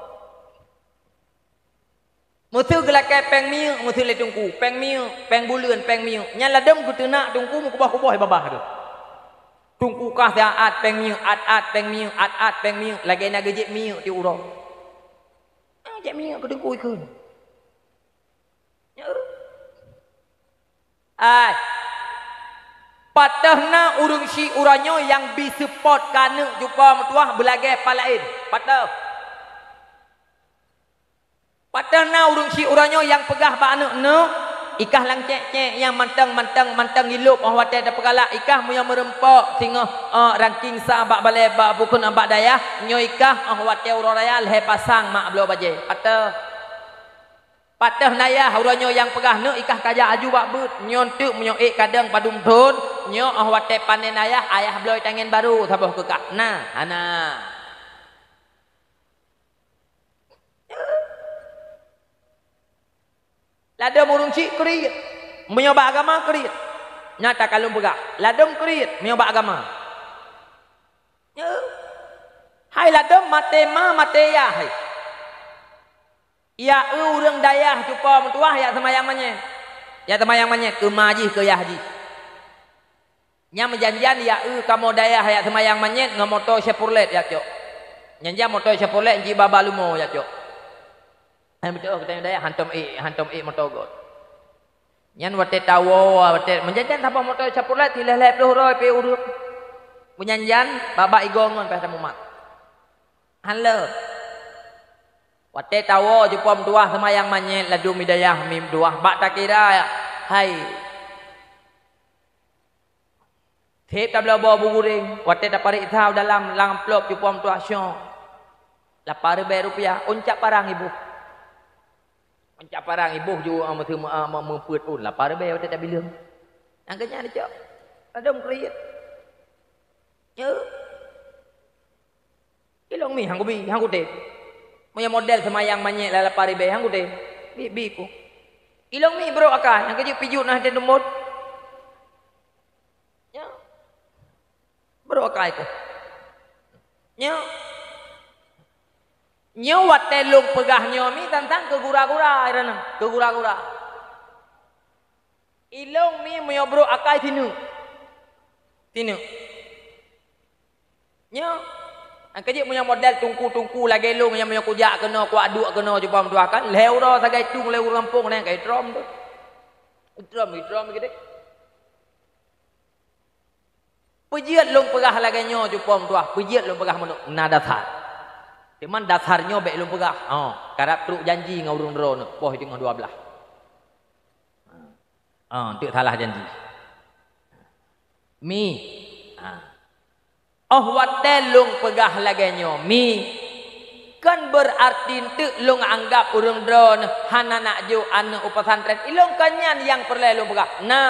Meuseu geulakèe péng minyeuk, meuseu lé Teungku, péng minyeuk, péng buleuen, péng minyeuk. Nyan ladôm geuteunak Teungku meukuboh-kuboh babah teuh. Teungku kah siat péng minyeuk, at-at péng minyeuk, at-at péng minyeuk, lagèe na geujép minyeuk tiep uroe. Ah, jak minyeuk keu Teungku ikheun. Ai. Patöh na ureueng syiek uroe nyoe nyang bi seupôt keu aneuk cupa meutuwah beulagèe pat laén. Patöh. Patöh na ureueng syiek uroe nyoe nyang peugah bak aneuk, "Neuk, ikah lam cék-cék nyang mantong-mantong, mantong ilop 'oh watèe tapeugalak, ikah meunyoe meureumpok singoh, eh, ranking sa bak balèe, bak bukon, bak dayah, nyoe ikah 'oh watèe uroe raya lhèe pasang mak bloe bajèe." Patöh. Patöh na yah uroe nyoe nyang peugah, "Neuk, ikah kajak aju bak beuet, nyoe teuk meunyoe ék kadeueng padum thon, nyoe 'oh watèe panen ayah, ayah bloe tangen barô saboh keu kah." Na, hana. Ladôm ureueng syiek kriet, meunyoe bak agama kriet. Nyan takalon peugah, ladôm kriet meunyoe bak agama. Nyoe. Hai ladôm maté ma, maté yah, hai. Ya eu ureueng dayah cupa meutuwah, ya seumayang manyét. Ya seumayang manyét, keu ma jih, keu yah jih. Nyan meujan-jan ya eu kamoe dayah ya seumayang manyét ngon moto Chevrolet ya cok. Nyan jan moto Chevrolet jih baba leumo ya cok. Hai beutôi geutanyoe dayah hantom ék, hantom ék moto göt. Nyan watèe tawoe, watèe meujan-jan saboh moto Chevrolet, lhèe-lhèe ploh droe pih ureueng. Meujan-jan baba igo ngon pih tamumat. Hana lé. Watèe tawoe cupa meutuwah seumayang manyét ladôm i dayah mi meutuwah bak takira, hai. Seb tabloe boh bu guréng, watèe tapareksa u dalam lam amplop cupa meutuwah syoe. Lapan ribèe rupiah, ôn cap parang iboh. Ôn cap parang iboh ju, ah, meuseu-, ah, me-, meupeuet ôn, lapan ribèe watèe tabileueng. Nyang keu nyan dicok. Ladôm kriet. Nyoe. Ilong mi han kubi, han kutem. Meunyoe model seumayang manyét lam lapan ribèe han kutem. Bi, bi ku. Ilong mi brok akai, nyang keujeuet pijôh na hate tumbot. Nyoe. Brok akai ku. Nyoe. Nyoe watèe lôn peugah nyoe mi tantang keu gura-gura, i raneueng, keu gura-gura. Ilong mi meunyoe brok akai sineuk. Sineuk. Nyoe, nyang keujeuet meunyoe model tungku-tungku lagèe lôn nyang meunyoe kujak keunoe, kuak duek keunoe, cuba meutuah kan, lhèe uroe sagai tueng lé ureueng gampông nyan ka itrom tu. Trom, trom geude. Peujeuet lôn peugah lagée nyoe, cupo meutuah, peujeuet lôn peugah meunoe na dasar. Teuma dasar nyoe bék lôn peugah. Oh, karab trok janji ngon ureuëng droeneuh, poh teungoh dua blaih. Oh, teuk salah janji. Mi. Ha. Oh watée lôn peugah lagée nyoe, mi, kon beurarti teuk lôn anggab ureuëng droeneuh hana nak jok aneuëk u pesantren. Ilôn kon nyan nyang peureulée lôn peugah. Na.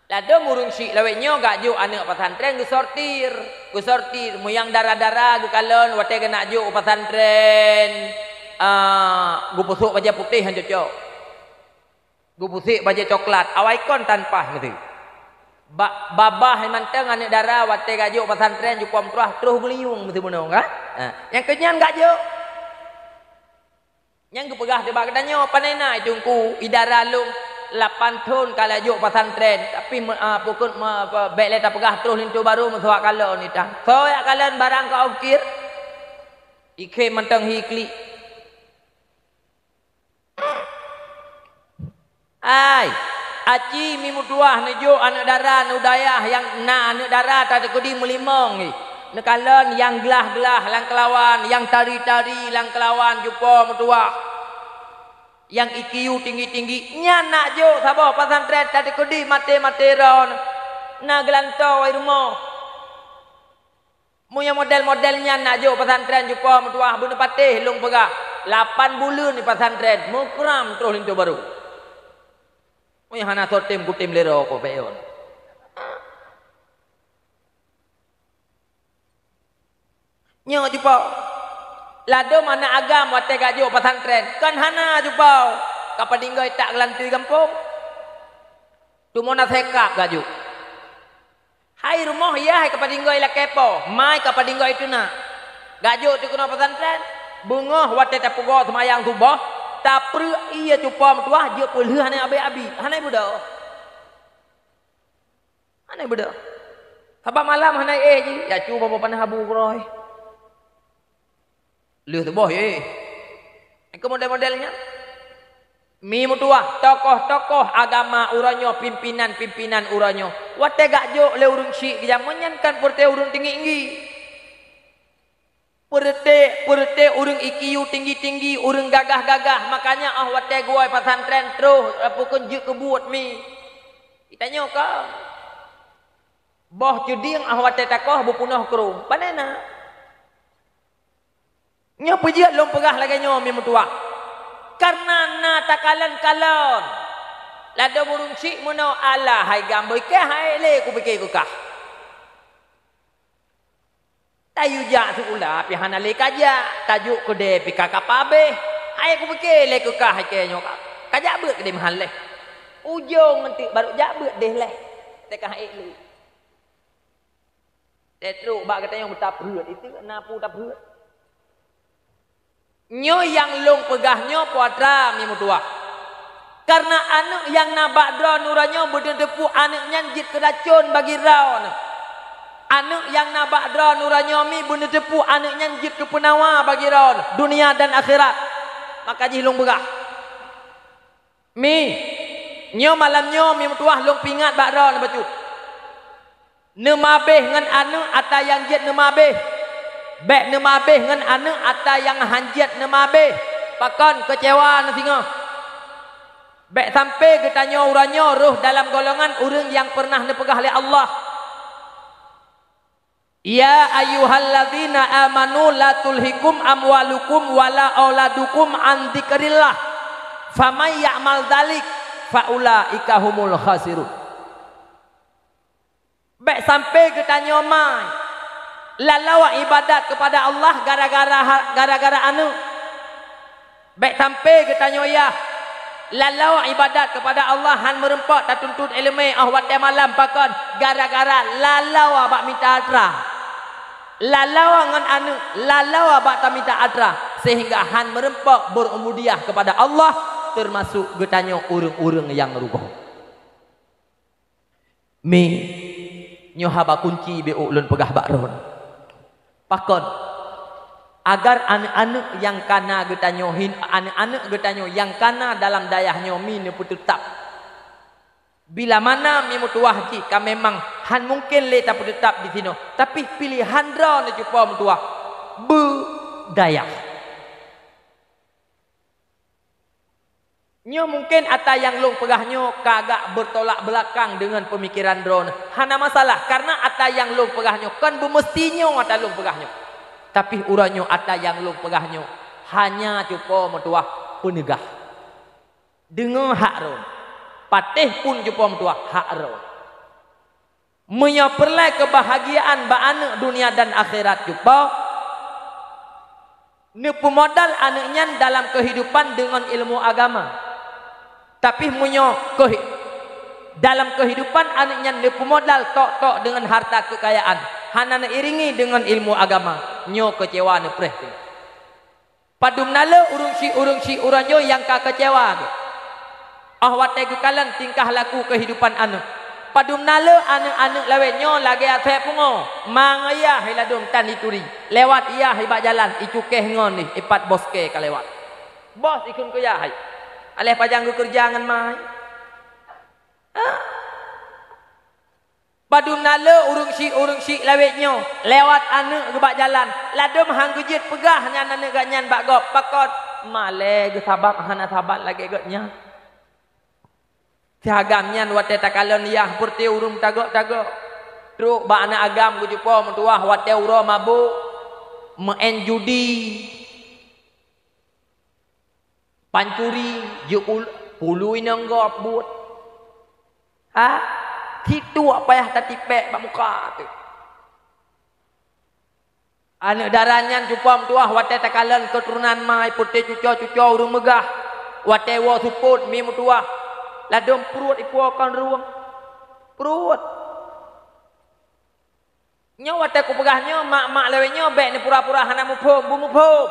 Ladom ureuëng syik lawét nyoe gak jok aneuëk pesantren geusortir. Geusortir, meunyo nyang dara-dara geukalon watée geunak jok u pesantren, ah, geupeusok bajée putéh nyang cocok. Geupusék bajée coklat, awai kon tan paih meuteue. Ba-, babah mantong aneuëk dara watée gak jok pesantren, cupo meutuah troh geuliung meuteue bunoe kan? Ha, nyang keu nyan gak jok. Nyang geupeugah teuh bak geutanyoe, pane na i teungku, i dara lôn lapan thon ka lheueh jok pesantren, tapi me-, a, pukon me-, apa, bék lé tapeugah troh linto barô meusuak kalon ita. Soe jak kalon barang ka ongkir? Ikhe mantong hi klik. Ai, aci mi meutuah neujok aneuëk dara neudayah nyang na aneuëk dara tateukeudi meulimong jih. Neukalon nyang glah-glah lam keulawan, nyang tari-tari lam keulawan cupo meutuah. Nyang I Q tinggi-tinggi, nyan nak jok saboh pesantren tateukeudi maté-maté droe na geulantoe rumoh. Meunyoe model-model nyan nak jok pesantren cupo meutuah, beuneupatéh lôn peugah, lapan buleuen di pesantren, mukram troh linto barô. Meunyoe hana soe tem kutem lé droe ko bék yon. Nyoe cupo. Ladom aneuëk agam watée gak jok pesantren, kon hana cupo. Ka padinggoe tak geulantui gampông. Tumo na sekap gak jok. Hai rumoh yah ka padinggoe lakée po, mai ka padinggoe tuna. Gak jok teuk keunoe pesantren, beungoh watée tapeugoe seumayang suboh, tapreuek ie cupo meutuah jeuet peulheueh hana abéh-abéh, hana beudôh. Hana beudôh. Sabab malam hana éh jih, ya cu boh panah abu keurôi. Lheueh teuboh, ye. Engkau model-model nyan. Mi meutuah, tokoh-tokoh agama uroe nyoe, pimpinan-pimpinan uroe nyoe. Watée gak jok lé ureuëng syik keu jameun nyan kan peureute ureuëng tinggi-tinggi. Peureute, peureute ureuëng I Q tinggi-tinggi, ureuëng gagah-gagah. Makanya oh watée geuwoe pesantren troh, apa kon jeuet keu buet mi. Kita nyoe ka. Boh ceudieng oh watée takoh beupunoh krueng. Pane na? Nyoe peujeuet lôn peugah lagée nyoe mi meutuah. Kareuna na takalon-kalon. Ladom ureuëng syik meunoe, alah hai gam beuke hai lé kupike keukah. Tayue jak sikula pih hana lé kajak, tajok keudée pih ka kapabéh. Hai kupike lé keukah hai kée nyoe ka, kajak beuet keudeh meuhan lé. Ujong ngon teuk barô jak beuet deh lé. Teuka hai lé. Teutrok bak geutanyoe meuta peuet, itu na pu tapeuet. Nyoe nyang lôn peugah nyoe putra mi meutuah. Kareuna aneuëk nyang na bak droeneuh uroe nyoe beuneuteupeu aneuëk nyan jeuet keu racon bagi droeneuh. Aneuëk nyang na bak droeneuh uroe nyoe mi beuneuteupeu aneuëk nyan jeuet keu peunawa bagi droeneuh, dunia dan akhirat. Maka jih lôn peugah. Mi, nyoe malam nyoe mi meutuah lôn peuingat bak droeneuh bacut. Neumabéh ngon aneuëk ata nyang jeuet neumabéh. Bék neumabéh ngon aneuëk ata nyang han jeuet neumabéh. Pakon keucewa neusingoh. Bék sampai geutanyoe uroe nyoe rhoh dalam golongan ureuëng nyang peureunah neupeugah lé Allah. Ya ayyuhalladzina amanu la tulhikum amwalukum wala auladukum an dzikrillah. Faman ya'mal dzalik faulaika humul khasirun. Bék sampai geutanyoe mai laloe ibadat keupada Allah gara-gara ha-, gara-gara aneuëk. Bék sampai geutanyoe yah laloe ibadat keupada Allah han meureumpok tatuntut iéleumé oh watée malam pakon gara-gara laloe bak mita atra. Laloe ngon aneuëk, laloe bak tamita atra sehingga han meureumpok beureubudiah keupada Allah, teumasok geutanyoe ureuëng-ureuëng nyang rugoe. Mi, nyoe haba kunci bék ulôn peugah bak droeneuh. Pakon? Agar aneuëk-aneuëk nyang kana geutanyoe hin-, aneuëk-aneuëk geutanyoe nyang kana dalam dayah nyoe mi neupeuteutap Bila mana mi meutuwah jih ka memang han mungken lé tapeuteutab disinoe, tapi pilehan droeneuh cupo meutuwah beudayah. Nyoe mungken ata nyang lôn peugah nyoe ka agak beutolak beulakang deungon peumikeran droeneuh. Hana masalah, kareuna ata nyang lôn peugah nyoe kon beumeusti nyoe ata lôn peugah nyoe. Tapi uroe nyoe ata nyang lôn peugah nyoe hanya cupo meutuwah peuneugah. Deungoe hak droeneuh. Patéh pun cupo meutuwah hak droeneuh. Meunyoe peureulée keubahagiaan bak aneuëk dunia dan akhirat cupo, neupeumodal aneuëk nyan dalam keuhidupan deungon ilmu agama. Tapi meunyoe keuhi-, dalam keuhidupan aneuëk nyan neupeumodal tok-tok deungon harta keukayaan, hana neuiringi deungon ilmu agama, nyoe keucewa neupreh teuma. Padum na le ureuëng syiek-ureuëng syiek uroe nyoe nyang ka keucewa geuh, óh watée geukalon tingkah laku keuhidupan aneuëk. Padum na le aneuëk-aneuëk lawét nyoe lagée asée pungoe, ma ngon yah i ladôm tan ituri, lewat yah i bak jalan, icukéh ngon jih, ipat boskée ka lewat. Bos ikheun keu yah hai, aléh pajan geukeureuja ngon ma hai. Ah. Padum na le ureuëng syiek-ureuëng syiek lawét nyoe lewat aneuëk geuh bak jalan, ladôm han geujeuet peugah nyan aneuëk geuh nyan bak gob, pakon? Malée geuh sabab hana sabat lagée geuh nyan. Siagam nyan watée takalon yah peureute ureuëng tagok-tagok, trok bak aneuëk agam geucupo meutuwah watée uroe mabök, meuén judi. Pancuri, jeuet pulu inong gob buet. Ha? Situek payah tatipék bak muka teuh. Aneuëk dara nyan cupo meutuwah watée takalon keuturonan ma ipeureute cuco-cuco ureuëng meugah. Watée woe seupôt mi meutuwah, ladôm pruet ipuwoe kon rueng. Pruet. Nyoe watée kupeugah nyoe, mak-mak lawét nyoe bék neupura-pura hana muphom, beumuphom.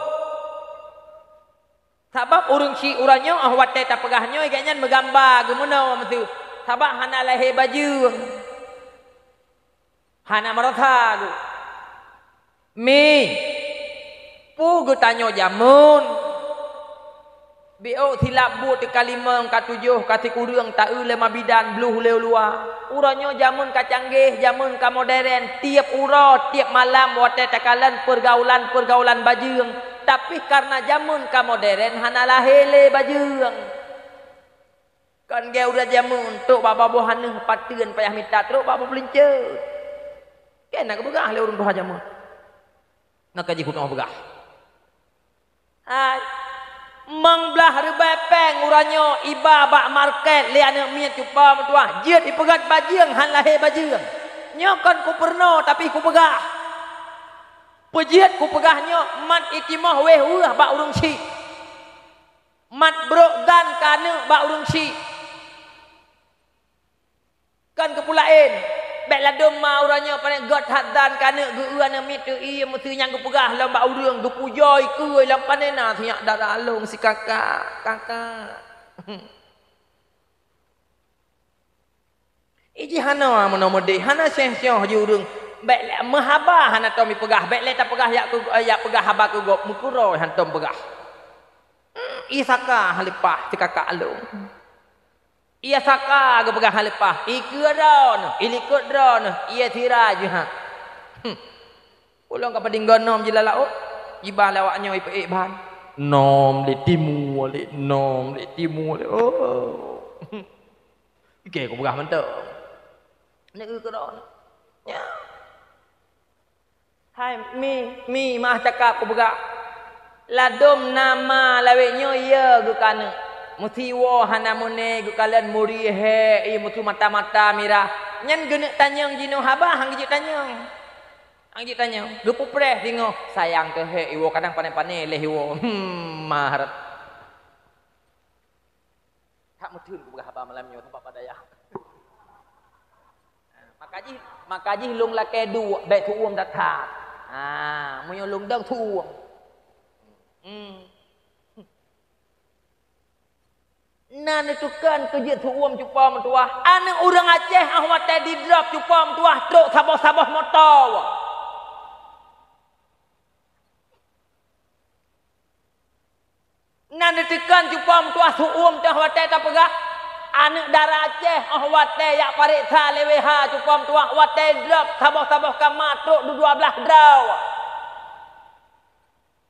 Sabab ureuëng syiek uroe nyoe óh watée tapeugah nyoe, gobnyan meugamba geumeunoe meusu, sabab hana lahé bajeueng. Hana meurasa geuh. Mi, peue geutanyoe jameun? Biôk silap buet teuka limong, ka tujoh, ka sikureueng, ta-eu lé mabidan, bloh lé u luwa. Uroe nyoe jameun ka canggih, jameun ka modern, tieb uroe, tieb malam watée takalon peurgaulan-peurgaulan bajeueng. Tapi kareuna jameun ka modern hana lahé lé bajeueng. Kon geu uroe jameun trok bak babah aneuëk pateuen payah mita trok bak babah peulinceue. Kena geupeugah lé ureuëng tuha jameun. Na ka jih kuteungoh peugah. Hai, mang blaih ribée péng uroe nyoe iba bak market lé aneuëk miet cupo meutuwah, jeuet ipeugét bajeueng han lahé bajeueng. Nyoe kon kupeurunoe tapi kupeugah. Peujeuet kupeugah nyoe mat itimoh wéh weueh bak ureuëng syiek. Mat brok dan keu aneuëk bak ureuëng syiek. Kon keu peue laén, bék ladôm ma uroe nyoe pané gét that dan keu aneuëk geu-eu aneuëk miet teu ié meusu nyang geupeugah lom bak ureuëng, geupujoe ikeue lom pané na sinyak dara lôn si kakak, kakak. Iji hana meunoe meudeh, hana syoh-syoh ji ureuëng, bék lé meuhaba hana tom ipeugah, bék lé tapeugah yak keu, yak peugah haba keu gob, meukeuroi han tom peugah. Hmm, ie saka han leupah si kakak lôn. Ie saka geupeugah han leupah, ikeue droeneuh, ilikot droeneuh, ie sira jeuhat. Hmm. Ulôn ka padinggoe nom jilalah ôk, jiba lé awak nyoe ipeuék ban. Nom lé timu lé, nom lé timu lé. Oh. Ikée kupeugah mantong. Neu keudroe. Nya. Hai mi, mi mah cakap kupeugah. Ladôm nama lawét nyoe ye geukaneuk. Meusiwoe hana meuné geukalon muri hék ie meusu mata-mata mirah. Nyan geuneuk tanyong jinoe haba han geujeuet tanyong. Han geujeuet tanyong. Geupeupreh singoh. Sayang keu hék iwoe kadang pané-pané lé iwoe. Hmm, mahrot. That meutheun kupeugah haba malam nyoe sabab padayah. Maka jih, maka jih lôn lakée duek bék tuuem that-that. Ha, meunyoe lôn dong tuuem. Hmm. Na neutukon keu jeuet tuuem cupo meutuwah. Aneuëk ureuëng Aceh óh watée didrop cupo meutuwah trok saboh-saboh moto. Na neutukon cupo meutuwah tuuem teuh watée tapeugah. Aneuk dara Aceh, óh watée jak pareksa lé W H, cupo meutuwah, watée drop saboh-saboh kama trok dua blaih droe.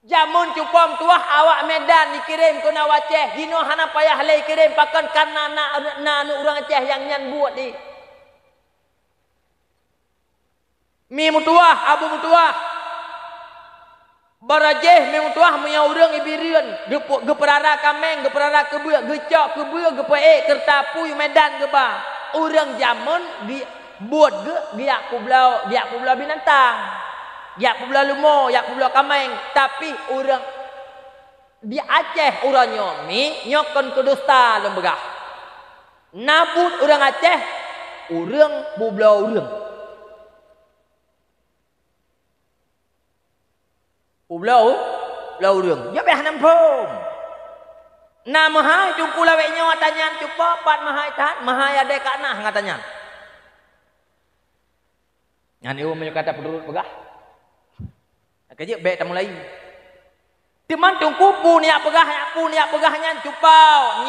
Jameun cupo meutuwah awak Medan jikirém keunoe u Aceh, jinoe hana payah lé jikirém, pakon kareuna na, na aneuk ureuëng Aceh nyang nyan buet di. Mi meutuwah, abu meutuwah. Barajéh mi meutuwah meunyoe ureuëng ibi reuen, geupeurara kaméng, geupeurara keubeue, geucok keubeue, geupeuék keureuta pui Medan geuba. Ureuëng jameun geubuet geuh geujak peubloe, geujak peubloe binatang, geujak peubloe leumo, geujak peubloe kaméng. Tapi ureuëng di Aceh uroe nyoe mi nyoe kon keudusta lôn peugah. Na buet ureuëng Aceh, ureuëng peubloe ureuëng. Peubloe, peubloe ureuëng. Nyoe beh hana muphom. Na meuhai teungku lawét nyoe ata nyan cupo pat meuhai that, meuhai adé ka na ngon ata nyan. Nyan iwoe meunyoe ka tapeudurut peugah. Ka jeuet bék tamulai. Teuma teungku peue neujak peugah, peue neujak peugah nyan cupo.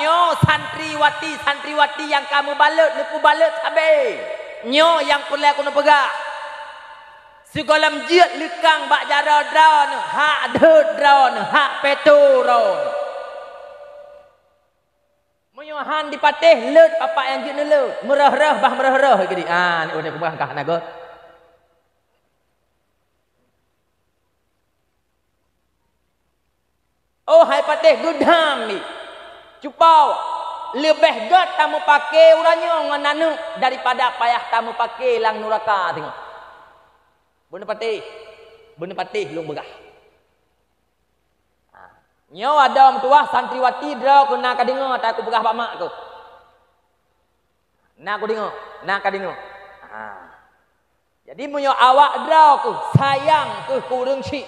Nyoe santriwati, santriwati nyang ka meubalot, neupeubalot sabe. Nyoe nyang peureulée keuneuk peugah. Sigohlom jeuet leukang bak jaroe droeneuh, hak deuet droeneuh, hak peutô droeneuh. Meunyoe han dipatéh, leuet papa nyang jeuet neuleuet. Meureuh-reuh bah meureuh-reuh keudéh. Ah, ni udah keubah kah na göt. Oh, hai patéh geudam ni. Cupo, leubeh göt tameupaké uroe nyoe ngon aneuk daripada payah tameupaké lam nuraka singoh. Beuneupatéh, beuneupatéh lôn peugah. Ha. Nyoe adoe meutuwah santriwati droe keuh na ka deungoe ata kupeugah bak mak keuh. Na kudeungoe, na ka deungoe. Ha. Jadi meunyoe awak droe keuh sayang keuh keu ureuëng syik,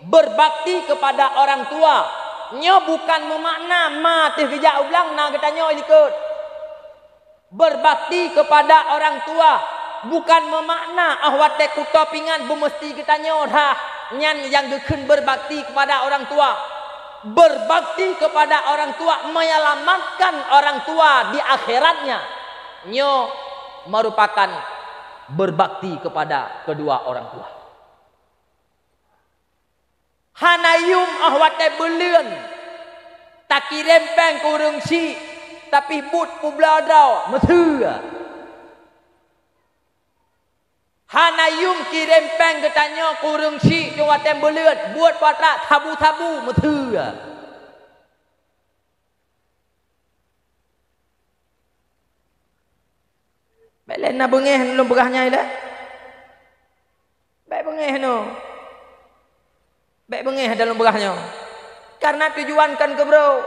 berbakti kepada orang tua, nyoe bukan meumakna ma teuh geujak u blang na geutanyoe likot. Berbakti kepada orang tua bukan meumakna óh watée kuto pingan beumeusti geutanyoe rhah, nyan nyang geukheun berbakti kepada orang tua. Berbakti kepada orang tua menyelamatkan orang tua di akhiratnya. Nyoe merupakan berbakti kepada kedua orang tua. Hana yum óh watée beuleuen takirém péng keu ureuëng syik, tapi buet peubloe droe meuteue. Hana yum kirém péng geutanyoe keu ureuëng syik teuma watée beuleuen buet patra sabu-sabu meuteue. Bék lé na beungéh lôn peugah nyan ilée. Bék beungéh nyoe. Bék beungéh dalam peugah nyoe. Karena tujuan kan keu brok.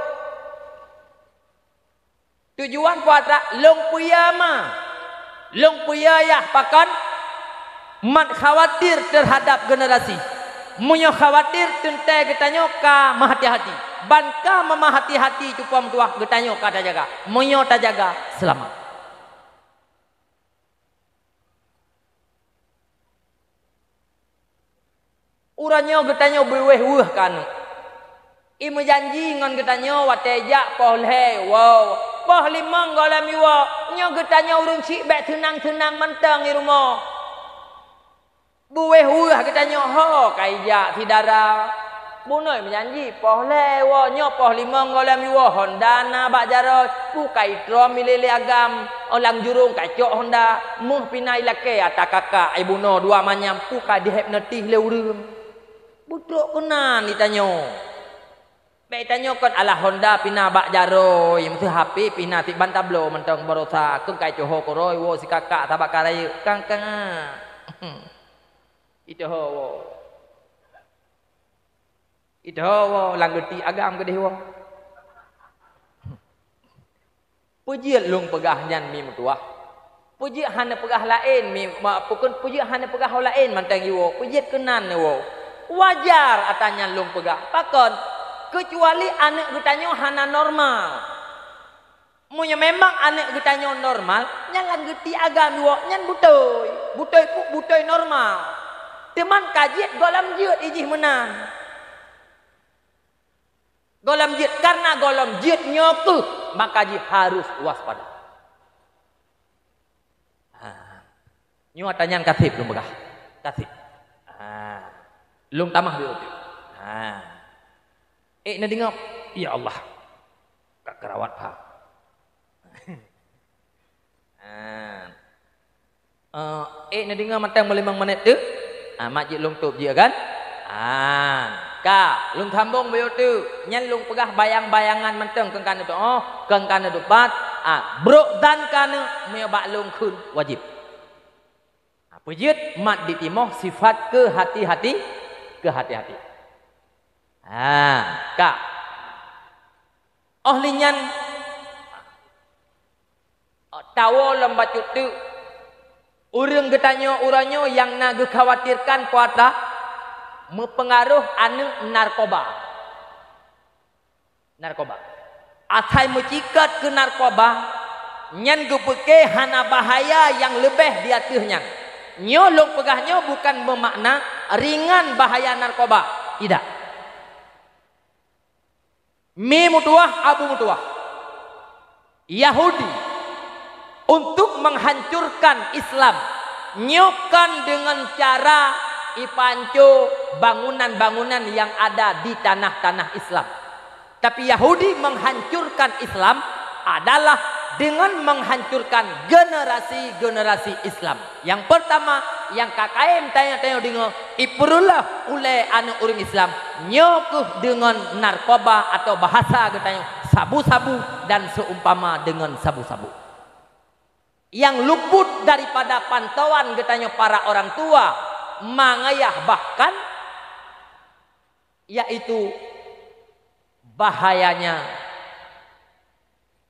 Tujuan puatra lôn peuyama. Lôn peuyayah pakon mat khawatir terhadap generasi. Meunyoe khawatir teuntée geutanyoe ka meuhati-hati. Ban ka meumeuhati-hati cupo meutuwah geutanyoe ka tajaga. Meunyoe tajaga seulamat. Uroe nyoe geutanyoe beuwéh weueh keu aneuk. I meujanji ngon geutanyoe watée jak poh lhée woe, poh limong gohlom iwoe, nyoe geutanyoe ureuëng syik bék seunang-seunang mantong i rumoh. Beuwéh weueh geutanyoe ho ka ijak si dara. Bunoe meujanji poh lhée woe, nyoe poh limong gohlom iwoe, honda na bak jaroe, bukai trom ilée-lée agam, lam jurông ka icok honda, méuh pih na ilakée ata kakak, ibunoe dua manyam, bukai dihipnotis lé ureuëng. Beutrok keunan itanyoe. Bék itanyoe kon alah honda pih na bak jaroe, meuseu H P pih na tiban tabloe mantong barosa, keukai coho keurôi woe si kakak sabak ka rayeuk, kang-kang. Itoho woe. Itoho woe lam geuti agam keudeh woe. Peujeuet lôn peugah nyan mi meutuwah. Peujeuet hana peugah laén mi, ma, peukon peujeuet hana peugah ho laén mantong iwoe. Peujeuet keunan iwoe. Wajar ata nyan lôn peugah. Pakon? Keucuali aneuk geutanyoe hana normal. Meunyoe memang aneuk geutanyoe normal, nyan lam geuti agam iwoe nyan beutôi. Beutôi pu-, beutôi normal. Teuman ka jeuet gohlom jeuet ijih meunan. Gohlom jeuet, karena gohlom jeuet nyoe keuh, maka jih harus waspada. Nyoe ata nyan kaseb lôn peugah. Kaseb. Ha. Lôn tamah beu teuh. Ha. Ék neudeungoe, ya Allah. Ka keurawat pha. Ha. Eh, ék neudeungoe mantong meulimong minét teuh? Ah, mak jeuet lôn tôb jih kan? Ah, ka, lôn sambông beu teuh. Nyan lôn peugah bayang-bayangan mantong keu ka neutu'oh, keu ka neutupat. Ah, brôk dan ka neu meubak lôn kheun wajéb. Ah, peujeuet mat jitimoh sifat keuhati-hati, keuhati-hati. Ah, ka. Óh lheueh nyan, tawoe lom bacut teuk, ureuëng geutanyoe uroe nyoe nyang na geukhawatirkan puasa meupeungaroh aneuëk narkoba. Narkoba. Asai meucikot keu narkoba, nyan geupeuke hana bahaya nyang leubeh di ateueh nyan. Nyoe lôn peugah nyoe bukan meumakna ringan bahaya narkoba. Tidak. Mi meutuwah, abu meutuwah. Yahudi untuk menghancurkan Islam, nyoe kon deungon cara ipanco bangunan-bangunan nyang ada di tanah-tanah Islam. Tapi Yahudi menghancurkan Islam adalah dengan menghancurkan generasi-generasi Islam. Nyang peurtama, nyang ka kayém tanyoe-tanyoe deungoe, ipeureuloh ulée aneuëk ureuëng Islam, nyoe kheueh deungon narkoba atau bahasa geutanyoe sabu-sabu dan seumpama deungon sabu-sabu. Nyang luput daripada pantauan geutanyoe para orang tua, mangayah bahkan, yaitu bahayanya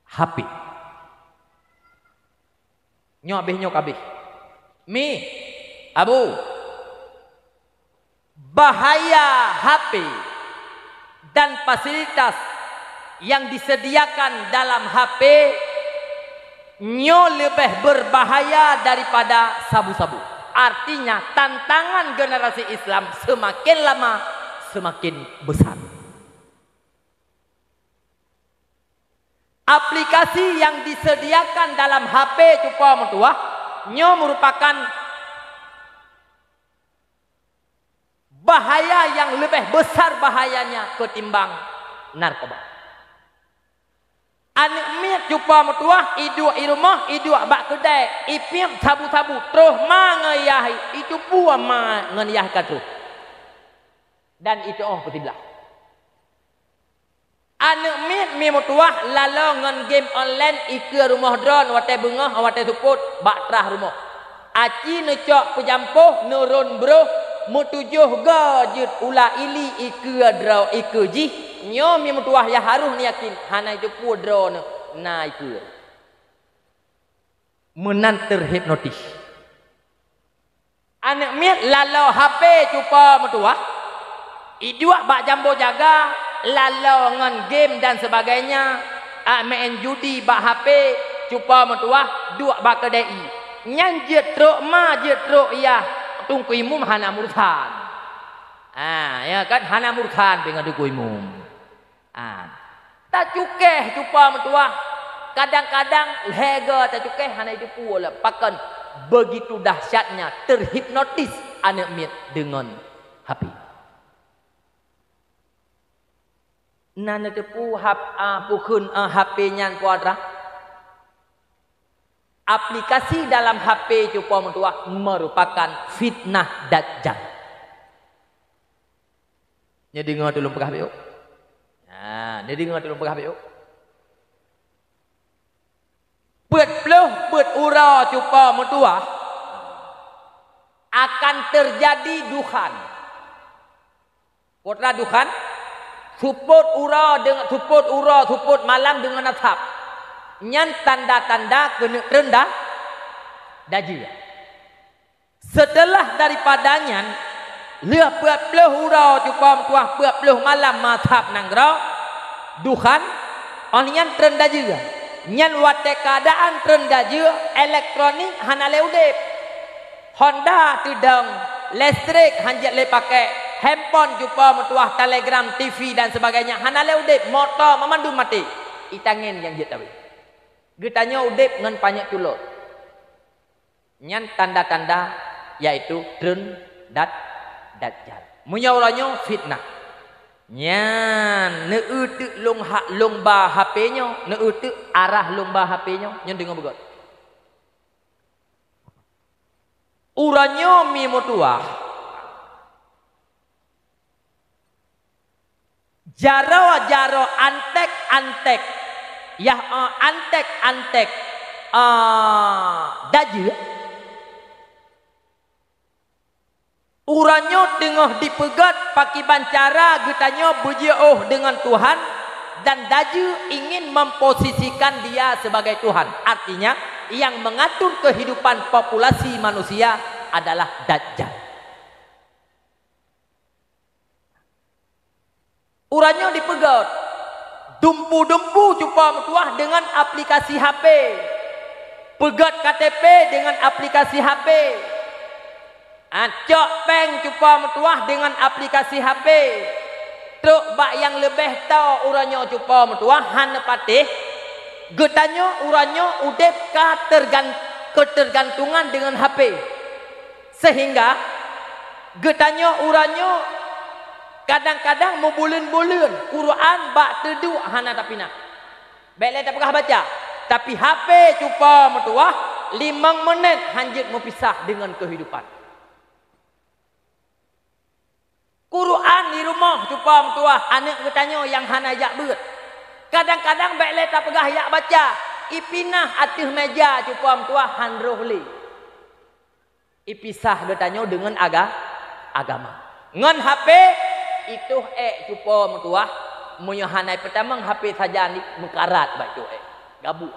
H P. Nyoe habéh, nyoe ka habéh. Mi, abu, bahaya H P dan fasilitas yang disediakan dalam H P nyoe leubeh berbahaya daripada sabu-sabu. Artinya, tantangan generasi Islam semakin lama semakin besar. Aplikasi yang disediakan dalam H P cupa meutuwah nyoe merupakan bahaya yang lebih besar bahayanya ketimbang narkoba. Aneuëk miet cupa meutuwah iduek i rumoh, iduek bak keudai, ipiep sabu-sabu, troh ma ngon yah, icupu ma ngon yah ka troh. Dan itu'oh peusiblah. Aneuëk miet mi meutuwah laloe ngon game online ikeue rumoh droeneuh watée beungoh, watée seupôt bak trah rumoh. Aci neucok peujampoh neuron broh meutujoh goe jeuet ula ili ikeue droe ikeue jih. Nyoe mi meutuwah yah harôh neuyakin hana jiteupue droeneuh na ikeue. Meunan terhipnotis. Aneuëk miet laloe H P cupa meutuwah, iduek bak jambo jaga, laloe ngon game dan sebagainya, a meu'en judi bak H P cupa meutuwah, duek bak keudai ie. Nyan jeuet trok ma, jeuet trok yah, teungku imum hana meurusan. Ha, ya kan, hana meurusan deungon teungku imum. Ha. Tacukéh cupa meutuwah, kadang-kadang lhée goe tacukéh hana jiteupue lom. Pakon? Begitu dahsyatnya terhipnotis aneuëk miet deungon H P. Na neuteupeue hap-, a, peukheun, a, H P nyan peue atra? Aplikasi dalam H P cupa meutuwah merupakan fitnah dajjal. Nyoe deungoe tulông peugah bacut. Ha, nyoe deungoe tulông peugah bacut. Peuet ploh peuet uroe cupa meutuwah akan teujadi dukhan. Peue atra dukhan? Seupôt uroe deungon, seupôt uroe, seupôt malam deungon asab. Nyan tanda-tanda keuneuk treun da-, dajeu. Seuteulah daripada nyan, lheueh peuet ploh uroe cupa meutuwah peuet ploh malam meuasab nanggroe, dukhan, óh lheueh nyan treun dajeu. Nyan watée keuadaan treun dajeu, elektronik hana lé udeb. Honda teudong, listrik hanjeuet lé pakék, handphone cupa meutuwah, telegram, T V dan sebagainya hana lé udeb, moto meumandum maté. Itangen nyang jeuet tabi. Geutanyoe udeb ngon panyöt culot. Nyan tanda-tanda, yaitu treun dat-, Dajjal. Meunyoe uroe nyoe fitnah, nyan neueu teuk lông ha-, lomba H P nyoe, neueu teuk arah lomba H P nyoe, nyoe deungoe beugöt. Uroe nyoe mi meutuwah, jaroe-jaroe antek-antek, yah, eh, antek-antek, eh, dajeuet, uroe nyoe teungoh dipeugöt pakiban cara geutanyoe beujiôh deungon Tuhan, dan dajeuet ingin memposisikan dia sebagai Tuhan. Artinya, yang mengatur kehidupan populasi manusia adalah Dajjal. Uroe nyoe dipeugöt dumpu-dumpu cupo meutuwah deungon aplikasi H P. Peugöt K T P deungon aplikasi H P. Ah, cok péng cupo meutuwah deungon aplikasi H P. Trok bak nyang leubeh toe uroe nyoe cupo meutuwah hana patéh. Geutanyoe uroe nyoe udeb ka tergan-, ketergantungan deungon H P. Sehingga geutanyoe uroe nyoe kadang-kadang meubuleuen-buleuen, Quran bak teuduek hana tapinah. Bék lé tapeugah baca, tapi H P cupo meutuwah limong meunet hanjeuet meupisah deungon keuhidupan. Quran di rumoh cupo meutuwah, aneuk geutanyoe nyang hana jak beuet. Kadang-kadang bék lé tapeugah jak baca, ipinah ateueh méja cupo meutuwah han roh lé. Ipisah geutanyoe deungon aga-, agama. Ngon H P, itoh ék cupo meutuwah, meunyoe hana peutamong H P sajan di meukarat bak itoh ék. Gabuek.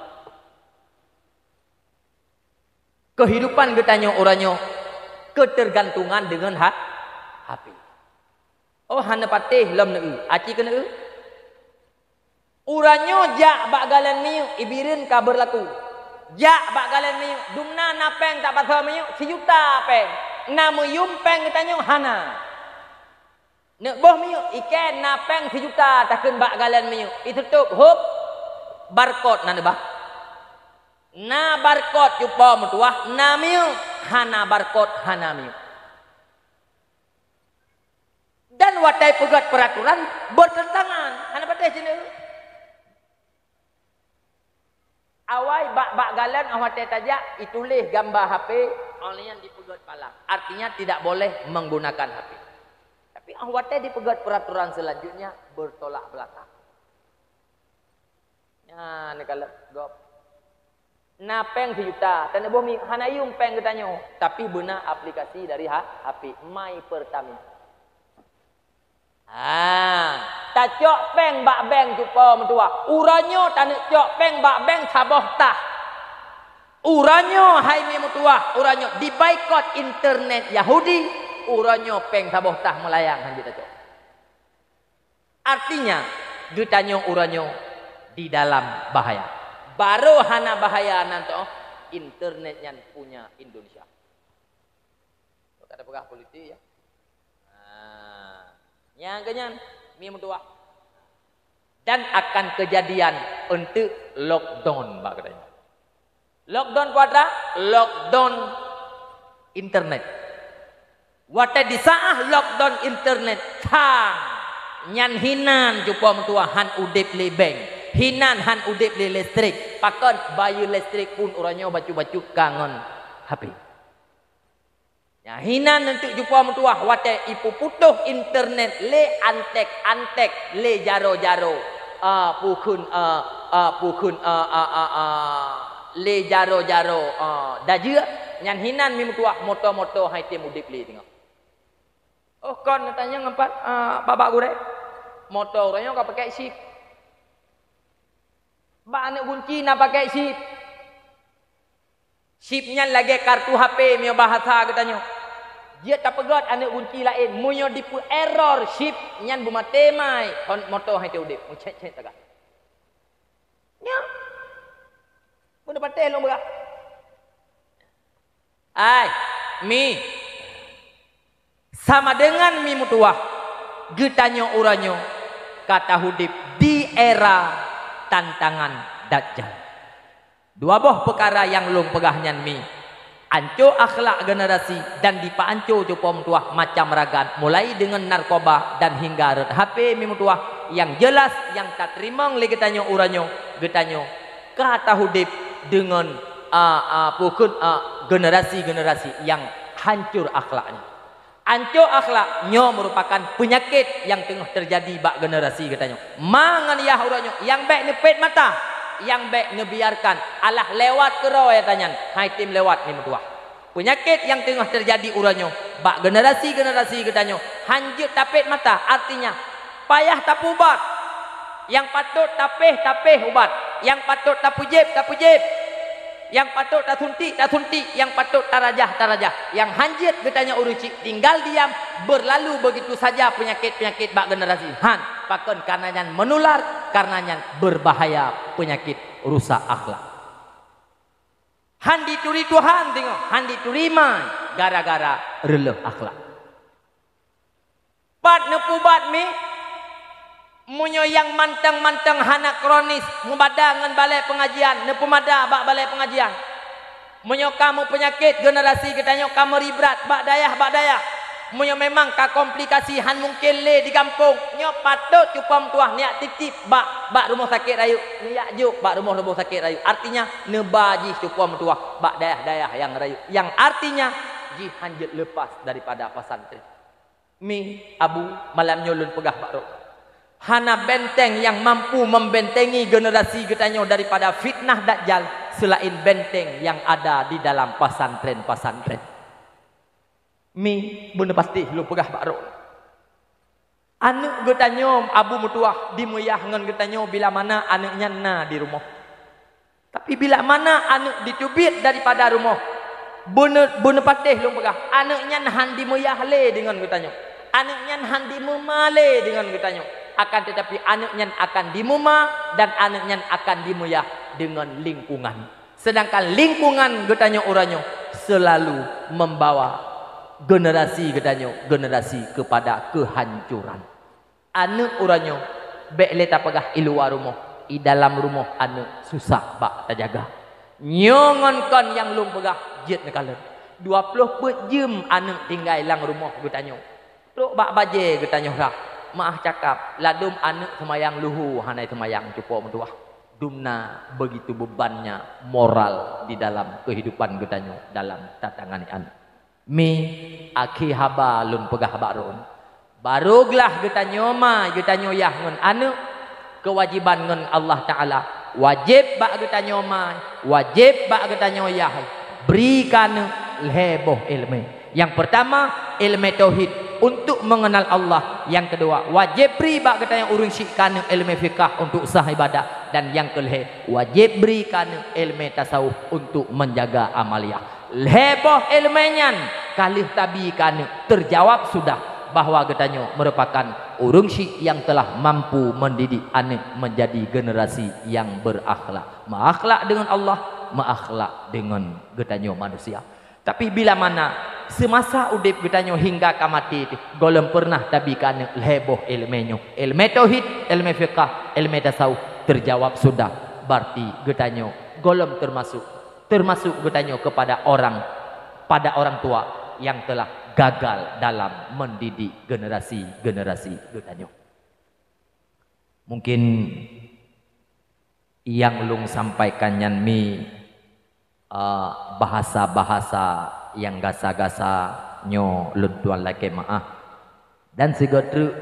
Keuhidupan geutanyoe uroe nyoe keutergantungan deungon ha-, H P. Oh, hana patéh lom neueu, aci keuneue. Uroe nyoe jak bak galon minyeuk, ibireuen ka beurlaku. Jak bak galon minyeuk, dumna na péng tapasoe minyeuk sijuta péng. Na meuyum péng geutanyoe hana. Neuk boh minyeuk, ikée na péng sijuta takheun bak galon minyeuk. Itutup, hop, barcode na neubah. Na barcode cupo meutuwah, na minyeuk, hana barcode, hana minyeuk. Dan watée peugét peuraturan beurtentangan, hana patéh sineuk. Awai bak, bak galon óh watée tajak, ituléh gamba H P, óh lheueh nyan dipeugét palang. Artinya tidak boleh menggunakan H P. Tapi óh watée dipeugét peuraturan selanjutnya, bertolak belakang. Nyan neukalon gob. Na péng sijuta, taneuk boh mi-, hana yum péng geutanyoe, tapi beuna aplikasi dari ha-, H P, My Pertamina. Ha, tacok péng bak bank cupo meutuwah. Uroe nyoe taneuk cok péng bak bank saboh tah. Uroe nyoe hai mi meutuwah, uroe nyoe dibaikot internet Yahudi, uroe nyoe péng saboh tah meulayang han jeuet tacok. Artinya, geutanyoe uroe nyoe di dalam bahaya. Barô hana bahaya nan teuh, internet nyan punya Indonesia. Ka tapeugah politik, ya. Ha. Nyang keunyan, mi meutuwah. Dan akan kejadian eunteuk lockdown bak geutanyoe. Lockdown peue atra? Lockdown internet. Watée disaát lockdown internet, thang! Nyan hinan cupo meutuwah han udeb lé bank, hinan han udeb lé listrik, pakon bayeue listrik pun uroe nyoe bacut-bacut ka ngon H P. Nyan hinan eunteuk cupo meutuwah watée ipeuputoh internet lé antek-antek, lé jaroe-jaroe, a, peue kheun, a, a, peue kheun, a, a, a, a, lé jaroe-jaroe, a, dajeuet, nyan hinan mi meutuwah moto-moto han item udeb lé teungoh. Oh, kon neutanyong ngon pat, a, babah gurée. Moto uroe nyoe ka pakai chip. Bak aneuk gunci na pakai chip. Chip nyan lagée kartu H P meunyoe bahasa geutanyoe. Jeuet tapeugét aneuk gunci laén, meunyoe dipeu-error chip nyan beumaté mai, kon moto han item udeb, meucét-cét sagai. Nyan. Beuna patéh lôn beurah. Ai, mi. Sama deungon mi meutuwah, geutanyoe uroe nyoe ka taudeb di era tantangan Dajjal. Dua boh peukara nyang lôn peugah nyan mi, Anco akhlak generasi dan dipeuanco cupo meutuwah macam ragan, mulai deungon narkoba dan hingga rot H P mi meutuwah. Nyang jelas, nyang tateurimong lé geutanyoe uroe nyoe, geutanyoe ka taudép deungon, a, a, peue kheun, a, generasi-generasi nyang hancor akhlaknya. Anco akhlak nyoe meurupakan peunyakét nyang teungoh teujadi bak generasi geutanyoe. Ma ngon yah uroe nyoe, nyang bék neupét mata, nyang bék neubiarkan, alah lewat keudroe ata nyan, hai tem lewat mi meutuwah. Peunyakét nyang teungoh teujadi uroe nyoe bak generasi-generasi geutanyoe, han jeuet tapét mata, artinya payah tapeubat. Nyang patôt tapéh, tapéh ubat. Nyang patôt tapeujieb, tapeujieb. Nyang patôt tasuntik, tasuntik. Nyang patôt tarajah, tarajah. Nyang han jeuet geutanyoe ureuëng chik tinggal diam, berlalu begitu saja peunyakét-peunyakét bak generasi. Han, pakon? Karena nyan menular, karena nyan berbahaya, peunyakét rusak akhlak. Han dituri Tuhan teungoh, han dituri mai, gara-gara reuloh akhlak. Pat neupeubat mi? Meunyoe nyang mantong-mantong hana kronis, meubada ngon balai peungajian, neupeumada bak balai peungajian. Meunyoe ka meupeunyakét generasi geutanyoe, ka meuribrat bak dayah, bak dayah. Meunyoe memang ka komplikasi, han mungken lé di gampông, nyoe patôt cupo meutuwah neujak titip bak, bak rumoh sakét rayeuk, neujak jok bak rumoh-rumoh sakét rayeuk. Artinya, neuba jih cupo meutuwah bak dayah-dayah nyang rayeuk. Nyang artinya, jih han jeuet leupas daripada pesantren. Mi, Abu, malam nyoe lôn peugah bak droe, hana benteng nyang mampu membentengi generasi geutanyoe daripada fitnah Dajjal selain benteng nyang ada di dalam pesantren-pesantren. Mi, beuneupatéh lôn peugah bak droe, aneuëk geutanyoe, Abu, meutuwah dimeuyah ngon geutanyoe bila mana aneuëk nyan na di rumoh. Tapi bila mana aneuëk jiteubiet daripada rumoh, beuneu-, beuneupatéh lôn peugah, aneuëk nyan han dimeuyah lé deungon geutanyoe. Aneuëk nyan han dimeuma lé deungon geutanyoe. Akan teutapi, aneuëk nyan akan dimeuma dan aneuëk nyan akan dimeuyah deungon lingkungan. Sedangkan lingkungan geutanyoe uroe nyoe selalu membawa generasi geutanyoe, generasi kepada kehancuran. Aneuëk uroe nyoe bék lé tapeugah i luwa rumoh, i dalam rumoh aneuëk susah bak tajaga. Nyoe ngon kon nyang lôn peugah jeuet neukalon. Dua ploh peuet jeuem aneuëk tinggai lam rumoh geutanyoe. Trok bak bajée geutanyoe rhah, meu'ah cakap, ladôm aneuëk seumayang luhu hana seumayang cupo meutuwah. Dumna begitu bebannya moral di dalam kehidupan geutanyoe dalam tatangani aneuëk. Mi, akhé haba lôn peugah bak droe, barô glah geutanyoe ma, geutanyoe yah ngon aneuëk, keuwajéban ngon Allah Taala. Wajéb bak geutanyoe ma, wajéb bak geutanyoe yah, bri keu aneuëk lhée boh iéleumé. Nyang peurtama, iéleumé tauhid untuk mengenal Allah. Nyang keudua, wajéb bri bak geutanyoe ureuëng chik keu aneuëk iéleumé fikah untuk sah ibadat. Dan nyang keulhée, wajéb bri keu aneuëk iéleumé tasawuf untuk menjaga amaliah. Lhée boh iéleumé nyan ka lheueh tabi keu aneuëk, teujawab sudah bahwa geutanyoe merupakan ureuëng chik nyang telah mampu mendidik aneuëk menjadi generasi nyang berakhlak. Meuakhlak deungon Allah, meuakhlak deungon geutanyoe manusia. Tapi bila mana seumasa udeb geutanyoe hingga ka maté teuh, gohlom peureunah tabi keu aneuëk lhée boh iéleumé nyoe, iéleumé tauhid, iéleumé fikah, iéleumé tasawuf, teujawab sudah, berarti geutanyoe gohlom teumasuk, teumasuk geutanyoe keupada orang, pada orang tua nyang telah gagal dalam mendidik generasi-generasi geutanyoe. Mungkin nyang lôn sampaikan nyan mi, eh, bahasa-bahasa nyang gasa-gasa nyoe lôn tuan lakée meu'ah. Dan sigoe treuk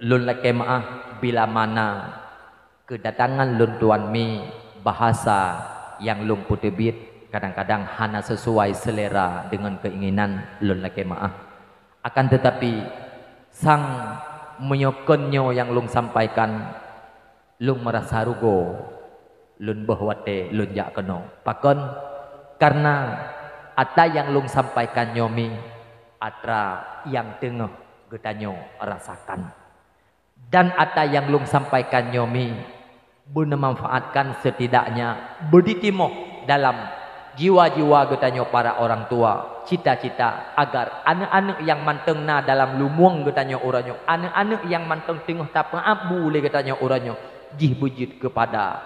lôn lakée meu'ah bila mana keudatangan lôn tuan mi bahasa nyang lôn peuteubiet kadang-kadang hana sesuai selera deungon keinginan, lôn lakée meu'ah. Akan teutapi, sang meunyoe kon nyoe nyang lôn sampaikan, lôn meurasa rugoe, lôn boh watée lôn jak keunoe. Pakon? Kareuna atra nyang lôn sampaikan nyoe mi atra nyang teungoh geutanyoe rasakan. Dan atra nyang lôn sampaikan nyoe mi beuneumanfaatkan, setidaknya beuditimoh dalam jiwa-jiwa geutanyoe para orang tua, cita-cita agar aneuëk-aneuëk nyang mantong na dalam lumueng geutanyoe uroe nyoe, aneuëk-aneuëk nyang mantong teungoh tapeuabu lé geutanyoe uroe nyoe, jih beujeuet keupada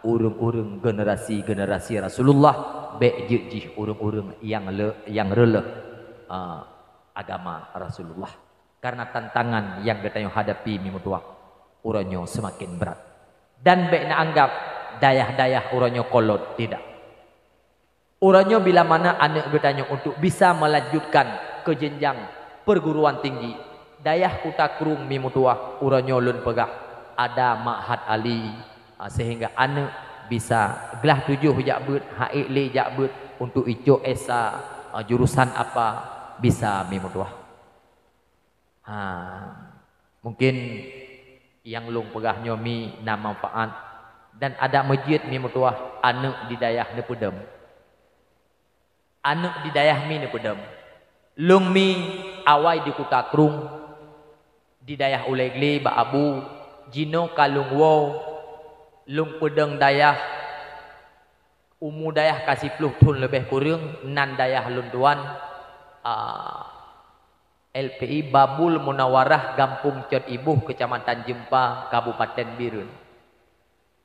ureuëng-ureuëng generasi-generasi Rasulullah, bék jeuet jih ureuëng-ureuëng nyang le-, nyang reuleuh, ah, agama Rasulullah. Karena tantangan nyang geutanyoe hadapi mi meutuwah, uroe nyoe seumaken brat. Dan bék na anggab dayah-dayah uroe nyoe kolot, tidak. Uroe nyoe bila mana aneuëk geutanyoe untuk bisa melanjutkan ke jenjang perguruan tinggi, dayah Kuta Krueng mi meutuwah uroe nyoe lôn peugah ada Ma'had Ali, ah, sehingga aneuëk bisa glah tujoh jak beuet, ha ék lé jak beuet untuk icok S A, ah, jurusan apa bisa mi meutuwah. Ha, mungkin nyang lôn peugah nyoe mi na manfaat dan ada meujeuet mi meutuwah aneuëk di dayah neupeudeueng. Aneuëk di dayah mi neupeudeueng. Lôn mi awai di Kuta Krueng, di dayah Ulée Glé bak Abu, jinoe ka lôn woe, lôn peudeueng dayah, umu dayah ka siploh thon leubeh kureueng, nan dayah lôn tuan, a, L P I Babul Munawarah, Gampông Cot Iboh, Keucamatan Jeumpa, Kabupaten Bireuen.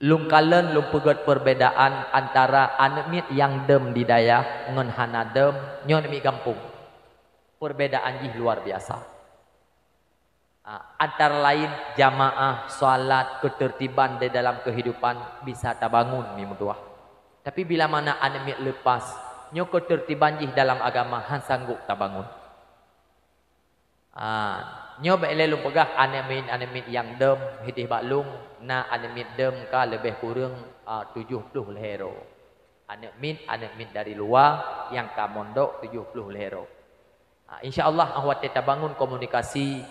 Lôn kalon lôn peugét perbedaan antara aneuëk miet nyang deuem di dayah ngon hana deuem, nyoe aneuëk miet gampông. Perbedaan jih luar biasa. Ah, antara lain jamaah, salat, ketertiban di dalam kehidupan bisa tabangun mi meutuwah. Tapi bila mana aneuëk miet leupas, nyoe ketertiban jih dalam agama han sanggob tabangun. Ah, nyoe bék lé lôn peugah aneuëk miet, aneuëk miet nyang deuem hideh bak lôn, na aneuëk miet deuem ka leubeh kureueng, ah, tujoh ploh lhée droe. Aneuëk miet, aneuëk miet dari luwa nyang ka mondok tujoh ploh lhée droe. Ah, insya Allah, óh watée tabangun komunikasi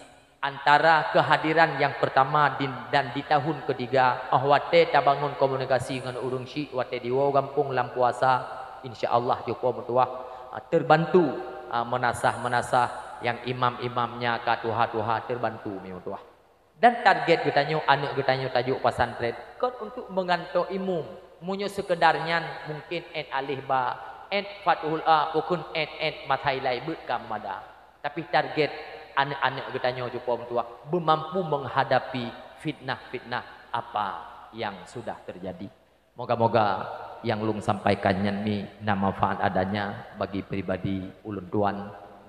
antara kehadiran nyang pertama di, dan di tahun ketiga, óh watée tabangun komunikasi ngon ureuëng syiek watée diwoe gampông lam puasa, insya Allah cupo meutuwah, ah, terbantu, ah, meunasah-meunasah nyang imam-imamnya ka tuha-tuha terbantu mi meutuwah. Dan target geutanyoe, aneuëk geutanyoe tajok pesantren kon untuk meugantoe imum. Meunyoe sekedar nyan, mungkin ét alif ba, ét fathul a, pokon ét, ét mathai lai beuet ka meumada. Tapi target aneuëk-aneuëk geutanyoe cupo meutuwah beumampu menghadapi fitnah-fitnah apa yang sudah terjadi. Moga-moga nyang lôn sampaikan nyan mi na manfaat adanya bagi pribadi ulôn tuan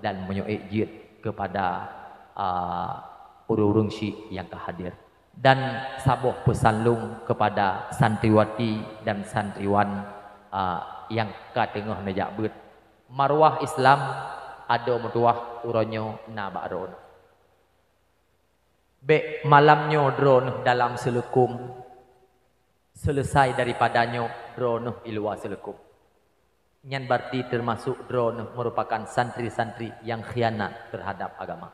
dan meunyoe ék jeuet kepada, a, ureuëng-ureuëng syiek nyang ka hadir. Dan saboh peusan lôn kepada santriwati dan santriwan, a, nyang ka teungoh neujak beuet. Marwah Islam adoe meutuwah uroe nyoe na bak droeneuh. Bék malam nyoe droeneuh dalam seuleukom, selesai daripada nyoe droeneuh i luwa seuleukom. Nyan berarti termasuk droeneuh merupakan santri-santri nyang khianat terhadap agama.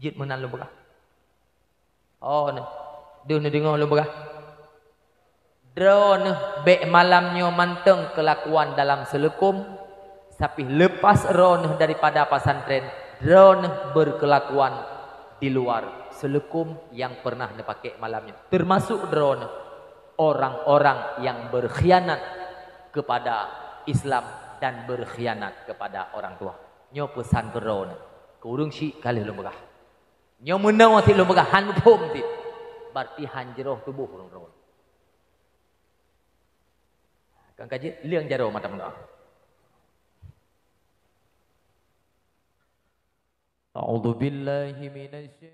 Jeuet meunan lôn peugah. Oh, neuh. Deuh neudeungoe lôn peugah. Droeneuh bék malam nyoe mantong keulakuan dalam seuleukom, tapi leupas droeneuh daripada pesantren, droeneuh berkelakuan di luar seuleukom nyang pernah neupaké malam nyoe. Termasuk droeneuh orang-orang yang berkhianat kepada Islam dan berkhianat kepada orang tua. Nyoe peusan keu droeneuh, keu ureuëng syiek ka lheueh lôn peugah. Nyoe meunoe cit lôn peugah, han muphom cit. Berarti han jroh tuboh ureuëng droe. Kan ka jeuet, leueng jaroe mata meudoá. A'udzubillahi minasy